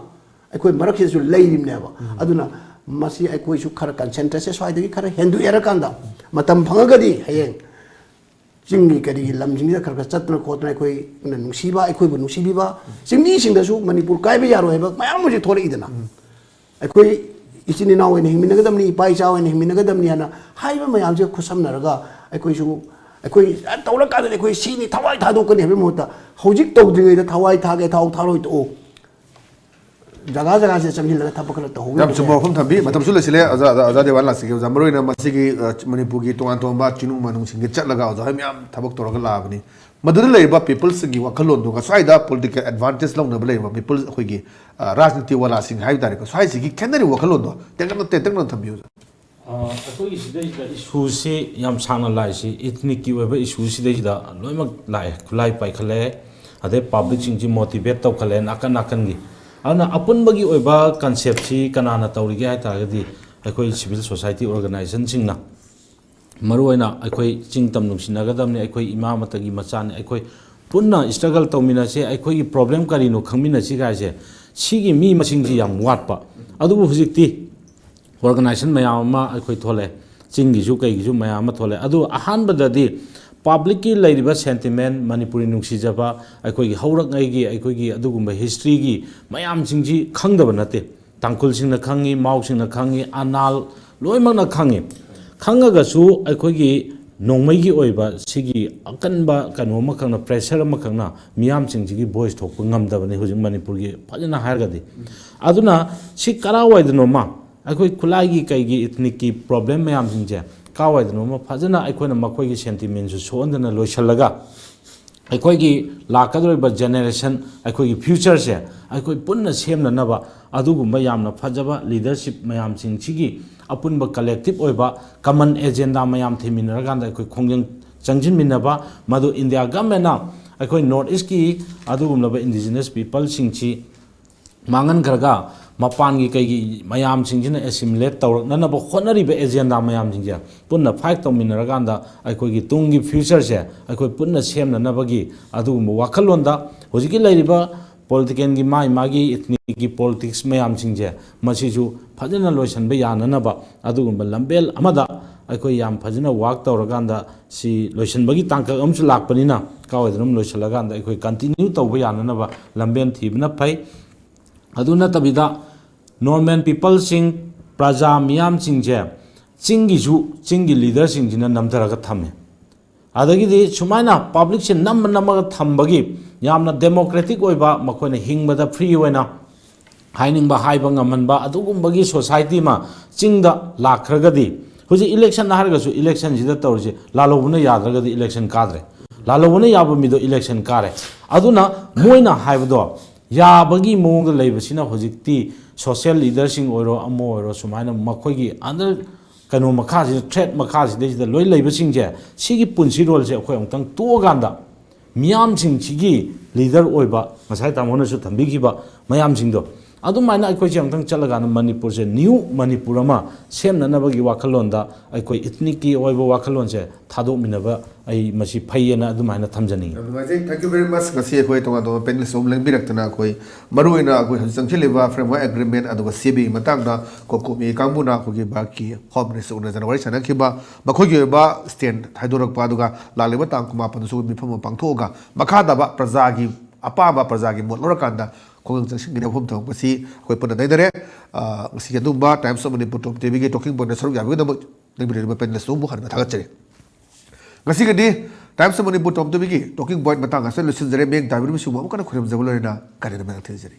ꯑꯩꯈꯣꯏ ꯃꯔꯛꯁꯤꯗꯁꯨ ꯂꯩꯔꯤꯕꯅꯦꯕ꯫ ꯑꯗꯨꯅ ꯃꯁꯤ ꯑꯩꯈꯣꯏꯁꯨ ꯈꯔ concentrate ꯁꯦ ꯁ꯭ꯋꯥꯏꯗꯒꯤ ꯈꯔ ꯍꯦꯟꯗꯣꯛꯑꯦꯔꯀꯥꯟꯗ, ꯃꯇꯝ ꯐꯪꯉꯒꯗꯤ ꯍꯌꯦꯡ ꯆꯤꯡꯒꯤ ꯀꯔꯤꯒꯤ ꯂꯝꯁꯤꯡꯁꯤꯗ ꯈꯔ ꯈꯔ ꯆꯠꯇꯅ ꯈꯣꯠꯇꯅ ꯑꯩꯈꯣꯏꯅ ꯅꯨꯡꯁꯤꯕ, ꯑꯩꯈꯣꯏꯕꯨ ꯅꯨꯡꯁꯤꯕꯤꯕ ꯆꯤꯡꯃꯤꯁꯤꯡꯗꯁꯨ ꯃꯅꯤꯄꯨꯔ ꯀꯥꯏꯕ ꯌꯥꯔꯣꯏ ꯍꯥꯏꯕ ꯃꯌꯥꯝ ꯑꯃꯁꯨ ꯊꯣꯛꯂꯛꯏꯗꯅ꯫ ꯑꯩꯈꯣꯏ ꯏꯆꯤꯟ ꯏꯅꯥꯎ ꯑꯣꯏꯅ ꯍꯤꯡꯃꯤꯟꯅꯒꯗꯕꯅꯤ, ꯏꯄꯥ ꯏꯆꯥ ꯑꯣꯏꯅ ꯍꯤꯡꯃꯤꯟꯅꯒꯗꯕꯅꯤ ꯍꯥꯏꯅ ꯍꯥꯏꯕ ꯃꯌꯥꯝꯁꯦ ꯈꯨꯠꯁꯝꯅꯔꯒ ꯑꯩꯈꯣꯏꯁꯨ, ꯑꯩꯈꯣꯏ ꯇꯧꯔꯀꯥꯟꯗꯗꯤ ꯑꯩꯈꯣꯏ ꯁꯤꯅꯤ ꯊꯋꯥꯏ ꯊꯥꯗꯣꯛꯀꯅꯤ ꯍꯥꯏꯕꯒꯤ ꯃꯍꯨꯠꯇ ꯍꯧꯖꯤꯛ ꯇꯧꯗ꯭ꯔꯤꯉꯩꯗ ꯊꯋꯥꯏ ꯊꯥꯒꯦ ꯊꯥꯎ ꯊꯥꯔꯣꯏ ꯇꯣꯛꯑꯣ꯫ ꯖꯒꯥ ꯖꯒꯥꯁꯤꯗ ꯆꯪꯁꯤꯜꯂꯒ ꯊꯕꯛ ꯈꯔ ꯇꯧꯍꯧꯕ ꯌꯥꯝ ꯆꯨꯝꯕ ꯌꯥꯏ꯫ ꯋꯥꯐꯝ ꯊꯝꯕꯤ꯫ ꯃꯇꯝꯁꯨ ꯂꯣꯏꯁꯤꯜꯂꯦ꯫ ꯑꯣꯖꯥ, ꯑꯣꯖꯥ, ꯑꯣꯖꯥ ꯗꯦꯋꯥꯟ ꯂꯥꯛꯆꯒꯦ꯫ ꯑꯣꯖꯥ, ꯃꯔꯨꯑꯣꯏꯅ ꯃꯁꯤꯒꯤ, ꯑ, ꯃꯅꯤꯄꯨꯔꯒꯤ ꯇꯣꯉꯥꯟ ꯇꯣꯉꯥꯟꯕ ꯆꯤꯡꯅꯨꯡ ꯃꯥꯅꯨꯡꯁꯤꯡꯗ ꯆꯠꯂꯒ ꯑꯣꯖꯥ ꯍꯣꯏ ꯃꯌꯥꯝ ꯊꯕꯛ ꯇꯧꯔꯒ ꯂꯥꯛꯑꯕꯅꯤ꯫ ꯃꯗꯨꯗ ꯂꯩꯔꯤꯕ ꯄꯤꯄꯜꯁꯤꯡꯒꯤ ꯋꯥꯈꯜꯂꯣꯟꯗꯨꯒ ꯁ꯭ꯋꯥꯏꯗ political advantage ꯂꯧꯅꯕ ꯂꯩꯔꯤꯕ ꯄꯤꯄꯜ ꯑꯩꯈꯣꯏꯒꯤ, ꯑ, ꯔꯥꯖꯅꯤꯇꯤ ꯋꯥꯂꯥꯁꯤꯡ ꯍꯥꯏꯕ ꯇꯥꯔꯦꯀꯣ, ꯁ꯭ꯋꯥꯏꯁꯤꯒꯤ ꯈꯦꯠꯅꯔꯤꯕ ꯋꯥꯈꯜꯂꯣꯟꯗꯣ ꯇꯦꯟꯇꯛꯅ, ꯇꯦꯟꯇꯛꯅ ꯊꯝꯕꯤꯌꯨ, ꯑꯣꯖꯥ꯫ ꯑ, ꯑꯩꯈꯣꯏꯒꯤ ꯁꯤꯗꯩꯁꯤꯗ ꯏꯁꯨꯁꯤ ꯌꯥꯝ ꯁꯥꯡꯅ ꯂꯥꯛꯏꯁꯤ, ꯏꯊꯅꯤꯛꯀꯤ ꯑꯣꯏꯕ ꯏꯁꯨ ꯁꯤꯗꯩꯁꯤꯗ ꯂꯣꯏꯅꯃꯛ ꯂꯥꯛꯑꯦ, ꯈꯨꯠꯂꯥꯏ ꯄꯥꯏꯈꯠꯂꯛꯑꯦ꯫ ꯑꯗꯩ ꯄꯕ꯭ꯂꯤꯛꯁꯤꯡꯁꯤ ꯃꯣꯇꯤꯚꯦꯠ ꯇꯧꯈꯠꯂꯦ ꯅꯥꯀꯟ ꯅꯥꯀꯟꯒꯤ꯫ ꯑꯗꯨꯅ ꯑꯄꯨꯟꯕꯒꯤ ꯑꯣꯏꯕ ꯀꯟꯁꯦꯞꯁꯤ ꯀꯅꯥꯅ ꯇꯧꯔꯤꯒꯦ ꯍꯥꯏ ꯇꯥꯔꯒꯗꯤ ꯑꯩꯈꯣꯏ ꯁꯤꯚꯤꯜ ꯁꯣꯁꯥꯏꯇꯤ ꯑꯣꯔꯒꯅꯥꯏꯖꯦꯁꯟꯁꯤꯡꯅ ꯃꯔꯨꯑꯣꯏꯅ ꯑꯩꯈꯣꯏ ꯆꯤꯡ ꯇꯝ ꯅꯨꯡꯁꯤꯅꯒꯗꯕꯅꯤ, ꯑꯩꯈꯣꯏ ꯏꯃꯥ ꯑꯃꯠꯇꯒꯤ ꯃꯆꯥꯅꯤ, ꯑꯩꯈꯣꯏ ꯄꯨꯟꯅ ꯏꯁꯇ꯭ꯔꯒꯜ ꯇꯧꯃꯤꯟꯅꯁꯦ, ꯑꯩꯈꯣꯏꯒꯤ ꯄ꯭ꯔꯣꯕ꯭ꯂꯦꯝ ꯀꯔꯤꯅꯣ ꯈꯪꯃꯤꯟꯅꯁꯤ ꯀꯥꯏꯁꯦ, ꯁꯤꯒꯤ ꯃꯤ ꯃꯁꯤꯡꯁꯤ ꯌꯥꯝ ꯋꯥꯠꯄ꯫ ꯑꯗꯨꯕꯨ ꯍꯧꯖꯤꯛꯇꯤ ꯑꯣꯔꯒꯅꯥꯏꯖꯦꯁꯟ ꯃꯌꯥꯝ ꯑꯃ ꯑꯩꯈꯣꯏ ꯊꯣꯛꯂꯛꯑꯦ, ꯆꯤꯡꯒꯤꯁꯨ ꯀꯩꯒꯤꯁꯨ ꯃꯌꯥꯝ ꯑꯃ ꯊꯣꯛꯂꯛꯑꯦ꯫ ꯑꯗꯨ ꯑꯍꯥꯟꯕꯗꯗꯤ ꯄꯕ꯭ꯂꯤꯛꯀꯤ ꯂꯩꯔꯤꯕ ꯁꯦꯟꯇꯤꯃꯦꯟ, ꯃꯅꯤꯄꯨꯔꯤ ꯅꯨꯡꯁꯤꯖꯕ, ꯑꯩꯈꯣꯏꯒꯤ ꯍꯧꯔꯛꯉꯩꯒꯤ ꯑꯩꯈꯣꯏꯒꯤ ꯑꯗꯨꯒꯨꯝꯕ ꯍꯤꯁꯇ꯭ꯔꯤꯒꯤ ꯃꯌꯥꯝꯁꯤꯡꯁꯤ ꯈꯪꯗꯕ ꯅꯠꯇꯦ꯫ ꯇꯥꯡꯈꯨꯜꯁꯤꯡꯅ ꯈꯪꯉꯤ, ꯃꯥꯎꯁꯤꯡꯅ ꯈꯪꯉꯤ, ꯑꯅꯥꯜ ꯂꯣꯏꯅꯃꯛꯅ ꯈꯪꯉꯤ꯫ ꯈꯪꯉꯒꯁꯨ ꯑꯩꯈꯣꯏꯒꯤ ꯅꯣꯡꯃꯩꯒꯤ ꯑꯣꯏꯕ ꯁꯤꯒꯤ ꯑꯀꯟꯕ ꯀꯩꯅꯣ ꯑꯃꯈꯛꯅ, ꯄ꯭ꯔꯦꯁꯔ ꯑꯃꯈꯛꯅ ꯃꯤꯌꯥꯝꯁꯤꯡꯁꯤꯒꯤ ꯚꯣꯏꯁ ꯊꯣꯛꯄ ꯉꯝꯗꯕꯅꯤ ꯍꯧꯖꯤꯛ ꯃꯅꯤꯄꯨꯔꯒꯤ ꯐꯖꯅ ꯍꯥꯏꯔꯒꯗꯤ꯫ ꯑꯗꯨꯅ ꯁꯤ ꯀꯔꯥꯏꯋꯥꯏꯗꯅꯣꯃ ꯑꯩꯈꯣꯏ ꯈꯨꯠꯂꯥꯏꯒꯤ ꯀꯩꯒꯤ ꯏꯊꯅꯤꯛꯀꯤ ꯄ꯭ꯔꯣꯕ꯭ꯂꯦꯝ ꯃꯌꯥꯝꯁꯤꯡꯁꯦ ꯀꯥꯏꯋꯥꯏꯗꯅꯣꯃ ꯐꯖꯅ ꯑꯩꯈꯣꯏꯅ ꯃꯈꯣꯏꯒꯤ ꯁꯦꯟꯇꯤꯃꯦꯟꯁꯨ ꯁꯣꯛꯍꯟꯗꯅ ꯂꯣꯏꯁꯤꯜꯂꯒ ꯑꯩꯈꯣꯏꯒꯤ ꯂꯥꯛꯀꯗꯧꯔꯤꯕ ꯖꯦꯅꯦꯔꯦꯁꯟ, ꯑꯩꯈꯣꯏꯒꯤ ꯐ꯭ꯌꯨꯆꯔꯁꯦ ꯑꯩꯈꯣꯏ ꯄꯨꯟꯅ ꯁꯦꯝꯅꯅꯕ ꯑꯗꯨꯒꯨꯝꯕ ꯌꯥꯝꯅ ꯐꯖꯕ ꯂꯤꯗꯔꯁꯤꯞ ꯃꯌꯥꯝꯁꯤꯡꯁꯤꯒꯤ ꯑꯄꯨꯟꯕ ꯀꯂꯦꯛꯇꯤꯞ ꯑꯣꯏꯕ ꯀꯃꯟ ꯑꯦꯖꯦꯟꯗꯥ ꯃꯌꯥꯝ ꯊꯤꯃꯤꯟꯅꯔꯀꯥꯟꯗ ꯑꯩꯈꯣꯏ ꯈꯣꯡꯖꯪ ꯆꯪꯁꯤꯟꯃꯤꯟꯅꯕ, ꯃꯗꯨ ꯏꯟꯗꯤꯌꯥ ꯒꯃꯦꯟꯅ ꯑꯩꯈꯣꯏ ꯅꯣꯔꯠ ꯏꯁꯀꯤ ꯑꯗꯨꯒꯨꯝꯂꯕ ꯏꯟꯗꯤꯖꯤꯅꯁ ꯄꯤꯄꯜꯁꯤꯡꯁꯤ ꯃꯥꯡꯍꯟꯈ꯭ꯔꯒ ꯃꯄꯥꯟꯒꯤ ꯀꯩꯒꯤ ꯃꯌꯥꯝꯁꯤꯡꯁꯤꯅ ꯑꯦꯁꯤꯃꯤꯂꯦꯠ ꯇꯧꯔꯛꯅꯅꯕ ꯍꯣꯠꯅꯔꯤꯕ ꯑꯦꯖꯦꯟꯗꯥ ꯃꯌꯥꯝꯁꯤꯡꯁꯦ ꯄꯨꯟꯅ ꯐꯥꯏꯠ ꯇꯧꯃꯤꯟꯅꯔꯀꯥꯟꯗ ꯑꯩꯈꯣꯏꯒꯤ ꯇꯨꯡꯒꯤ ꯐ꯭ꯌꯨꯆꯔꯁꯦ ꯑꯩꯈꯣꯏ ꯄꯨꯟꯅ ꯁꯦꯝꯅꯅꯕꯒꯤ ꯑꯗꯨꯒꯨꯝꯕ ꯋꯥꯈꯜꯂꯣꯟꯗ ꯍꯧꯖꯤꯛꯀꯤ ꯂꯩꯔꯤꯕ ꯄꯣꯂꯤꯇꯤꯀꯦꯜꯒꯤ ꯃꯥꯒꯤ ꯃꯥꯒꯤ ꯏꯊꯅꯤꯛꯀꯤ ꯄꯣꯂꯤꯇꯤꯛꯁ ꯃꯌꯥꯝꯁꯤꯡꯁꯦ ꯃꯁꯤꯁꯨ ꯐꯖꯅ ꯂꯣꯏꯁꯤꯟꯕ ꯌꯥꯅꯅꯕ ꯑꯗꯨꯒꯨꯝꯕ ꯂꯝꯕꯦꯜ ꯑꯃꯗ ꯑꯩꯈꯣꯏ ꯌꯥꯝ ꯐꯖꯅ ꯋꯥꯛ ꯇꯧꯔꯀꯥꯟꯗ ꯁꯤ ꯂꯣꯏꯁꯤꯟꯕꯒꯤ ꯇꯥꯡꯀꯛ ꯑꯃꯁꯨ ꯂꯥꯛꯄꯅꯤꯅ ꯀꯥꯏꯋꯥꯏꯗꯅꯣ ꯂꯣꯏꯁꯤꯜꯂꯀꯥꯟꯗ ꯑꯩꯈꯣꯏ ꯀꯟꯇꯤꯅ꯭ꯌꯨ ꯇꯧꯕ ꯌꯥꯅꯅꯕ ꯂꯝꯕꯦꯜ ꯊꯤꯕꯅ ꯐꯩ꯫ ꯑꯗꯨ ꯅꯠꯇꯕꯤꯗ ꯅꯣꯔꯃꯦꯜ ꯄꯤꯄꯜꯁꯤꯡ, ꯄ꯭ꯔꯖꯥ ꯃꯤꯌꯥꯝꯁꯤꯡꯁꯦ ꯆꯤꯡꯒꯤꯁꯨ, ꯆꯤꯡꯒꯤ ꯂꯤꯗꯔꯁꯤꯡꯁꯤꯅ ꯅꯝꯊꯔꯒ ꯊꯝꯃꯦ꯫ ꯑꯗꯒꯤꯗꯤ ꯁꯨꯃꯥꯏꯅ ꯄꯕ꯭ꯂꯤꯛꯁꯦ ꯅꯝꯃ ꯅꯝꯃꯒ ꯊꯝꯕꯒꯤ ꯌꯥꯝꯅ ꯗꯦꯃꯣꯀ꯭ꯔꯦꯇꯤꯛ ꯑꯣꯏꯕ, ꯃꯈꯣꯏꯅ ꯍꯤꯡꯕꯗ ꯐ꯭ꯔꯤ ꯑꯣꯏꯅ ꯍꯥꯏꯅꯤꯡꯕ ꯍꯥꯏꯕ ꯉꯝꯍꯟꯕ ꯑꯗꯨꯒꯨꯝꯕꯒꯤ ꯁꯣꯁꯥꯏꯇꯤ ꯑꯃ ꯆꯤꯡꯗ ꯂꯥꯛꯈ꯭ꯔꯒꯗꯤ, ꯍꯧꯖꯤꯛ ꯏꯂꯦꯛꯁꯟ ꯍꯥꯏꯔꯒꯁꯨ ꯏꯂꯦꯛꯁꯟꯁꯤꯗ ꯇꯧꯔꯤꯁꯦ ꯂꯥꯜꯍꯧꯕꯅ ꯌꯥꯗ꯭ꯔꯒꯗꯤ ꯏꯂꯦꯛꯁꯟ ꯀꯥꯗ꯭ꯔꯦ, ꯂꯥꯜꯍꯧꯕꯅ ꯌꯥꯕ ꯃꯤꯗꯣ ꯏꯂꯦꯛꯁꯟ ꯀꯥꯔꯦ꯫ ꯑꯗꯨꯅ ꯃꯣꯏꯅ ꯍꯥꯏꯕꯗꯣ ꯌꯥꯕꯒꯤ ꯃꯑꯣꯡꯗ ꯂꯩꯕꯁꯤꯅ ꯍꯧꯖꯤꯛꯇꯤ ꯁꯣꯁꯤꯌꯦꯜ ꯂꯤꯗꯔꯁꯤꯡ ꯑꯣꯏꯔꯣ ꯑꯃ ꯑꯣꯏꯔꯣ ꯁꯨꯃꯥꯏꯅ ꯃꯈꯣꯏꯒꯤ ꯑꯟꯗꯔ ꯀꯩꯅꯣ ꯃꯈꯥꯁꯤꯗ, ꯊ꯭ꯔꯦꯠ ꯃꯈꯥꯁꯤꯗꯩꯁꯤꯗ ꯂꯣꯏ ꯂꯩꯕꯁꯤꯡꯁꯦ ꯁꯤꯒꯤ ꯄꯨꯟꯁꯤꯔꯣꯜꯁꯦ ꯑꯩꯈꯣꯏ ꯑꯃꯨꯛꯇꯪ ꯇꯣꯛꯑꯀꯥꯟꯗ ꯃꯤꯌꯥꯝꯁꯤꯡꯁꯤꯒꯤ ꯂꯤꯗꯔ ꯑꯣꯏꯕ, ꯉꯁꯥꯏ ꯇꯥꯃꯣꯅꯁꯨ ꯊꯝꯕꯤꯈꯤꯕ ꯃꯌꯥꯝꯁꯤꯡꯗꯣ, ꯑꯗꯨꯃꯥꯏꯅ ꯑꯩꯈꯣꯏꯁꯦ ꯑꯃꯨꯛꯇꯪ ꯆꯠꯂꯀꯥꯟꯗ ꯃꯅꯤꯄꯨꯔꯁꯦ ꯅ꯭ꯌꯨ ꯃꯅꯤꯄꯨꯔ ꯑꯃ ꯁꯦꯝꯅꯅꯕꯒꯤ ꯋꯥꯈꯜꯂꯣꯟꯗ ꯑꯩꯈꯣꯏ ꯏꯊꯅꯤꯛꯀꯤ ꯑꯣꯏꯕ ꯋꯥꯈꯜꯂꯣꯟꯁꯦ ꯊꯥꯗꯣꯛꯃꯤꯟꯅꯕ ꯑꯩ ꯃꯁꯤ ꯐꯩꯌꯦꯅ ꯑꯗꯨꯃꯥꯏꯅ ꯊꯝꯖꯅꯤꯡꯉꯤ꯫ ꯌꯥꯝ ꯅꯨꯡꯉꯥꯏꯖꯩ꯫ Thank you very much꯫ ꯉꯁꯤ ꯑꯩꯈꯣꯏ ꯇꯣꯉꯥꯟ ꯇꯣꯉꯥꯟꯕ ꯄꯦꯅꯦꯂꯤꯁ ꯑꯍꯨꯝ ꯂꯦꯡꯕꯤꯔꯛꯇꯅ ꯑꯩꯈꯣꯏ ꯃꯔꯨꯑꯣꯏꯅ ꯑꯩꯈꯣꯏ ꯍꯧꯖꯤꯛ ꯆꯪꯁꯤꯜꯂꯤꯕ ꯐ꯭ꯔꯦꯝꯋꯥꯔꯛ ꯑꯦꯒ꯭ꯔꯤꯃꯦꯟ ꯑꯗꯨꯒ ꯁꯤꯕꯤꯒꯤ ꯃꯇꯥꯡꯗ ꯀꯣꯀꯣꯃꯤ ꯀꯥꯡꯕꯨꯅ ꯑꯩꯈꯣꯏꯒꯤ ꯚꯥꯔꯠꯀꯤ ꯍꯣꯝ ꯃꯤꯅꯤꯁꯇꯔ ꯎꯅꯗꯅ ꯋꯥꯔꯤ ꯁꯥꯟꯅꯈꯤꯕ, ꯃꯈꯣꯏꯒꯤ ꯑꯣꯏꯕ ꯁ꯭ꯇꯦꯟ ꯍꯥꯏꯗꯣꯔꯛꯄ, ꯑꯗꯨꯒ ꯂꯥꯛꯂꯤꯕ ꯇꯥꯡ ꯀꯨꯟꯃꯥꯄꯟꯗꯁꯨ ꯃꯤꯐꯝ ꯑꯃ ꯄꯥꯡꯊꯣꯛꯑꯒ ꯃꯈꯥ ꯇꯥꯕ ꯄ꯭ꯔꯖꯥꯒꯤ ꯑꯄꯥꯝꯕ, ꯄ꯭ꯔꯖꯥꯒꯤ ꯃꯣꯠ ꯂꯧꯔꯀꯥꯟꯗ ꯈꯣꯡꯖꯪ ꯆꯪꯁꯤꯟꯒꯅꯤ ꯍꯥꯏꯕ ꯋꯥꯐꯝ ꯊꯝꯃꯛꯄꯁꯤ ꯑꯩꯈꯣꯏ ꯄꯨꯟꯅ ꯅꯩꯅꯔꯦ꯫ ꯑ, ꯉꯁꯤꯒꯤ ꯑꯗꯨꯒꯨꯝꯕ Times of Manipur Tom ꯇꯤꯚꯤꯒꯤ ꯇꯣꯀꯤꯡ ꯄꯣꯏꯟꯠꯇ ꯁꯔꯨꯛ ꯌꯥꯕꯤꯒꯤꯗꯃꯛ ꯂꯦꯡꯕꯤꯔꯛꯂꯤꯕ ꯄꯦꯅꯦꯂꯤꯁ ꯑꯍꯨꯝꯕꯨ ꯍꯟꯅ ꯊꯥꯒꯠꯆꯔꯤ꯫ ꯉꯁꯤꯒꯤꯗꯤ Times of Manipur Tom ꯇꯤꯚꯤꯒꯤ ꯇꯣꯀꯤꯡ ꯄꯣꯏꯟꯠ ꯃꯇꯥꯡ ꯑꯁꯤꯗ ꯂꯣꯏꯁꯤꯟꯖꯔꯦ꯫ ꯃꯤꯠꯌꯦꯡ ꯇꯥꯕꯤꯔꯤꯕꯁꯤꯡꯕꯨ ꯑꯃꯨꯛ ꯍꯟꯅ ꯈꯨꯔꯨꯝꯖꯕ ꯂꯣꯏꯅꯅ ꯀꯥꯏꯅꯅ ꯊꯤꯟꯖꯔꯤ꯫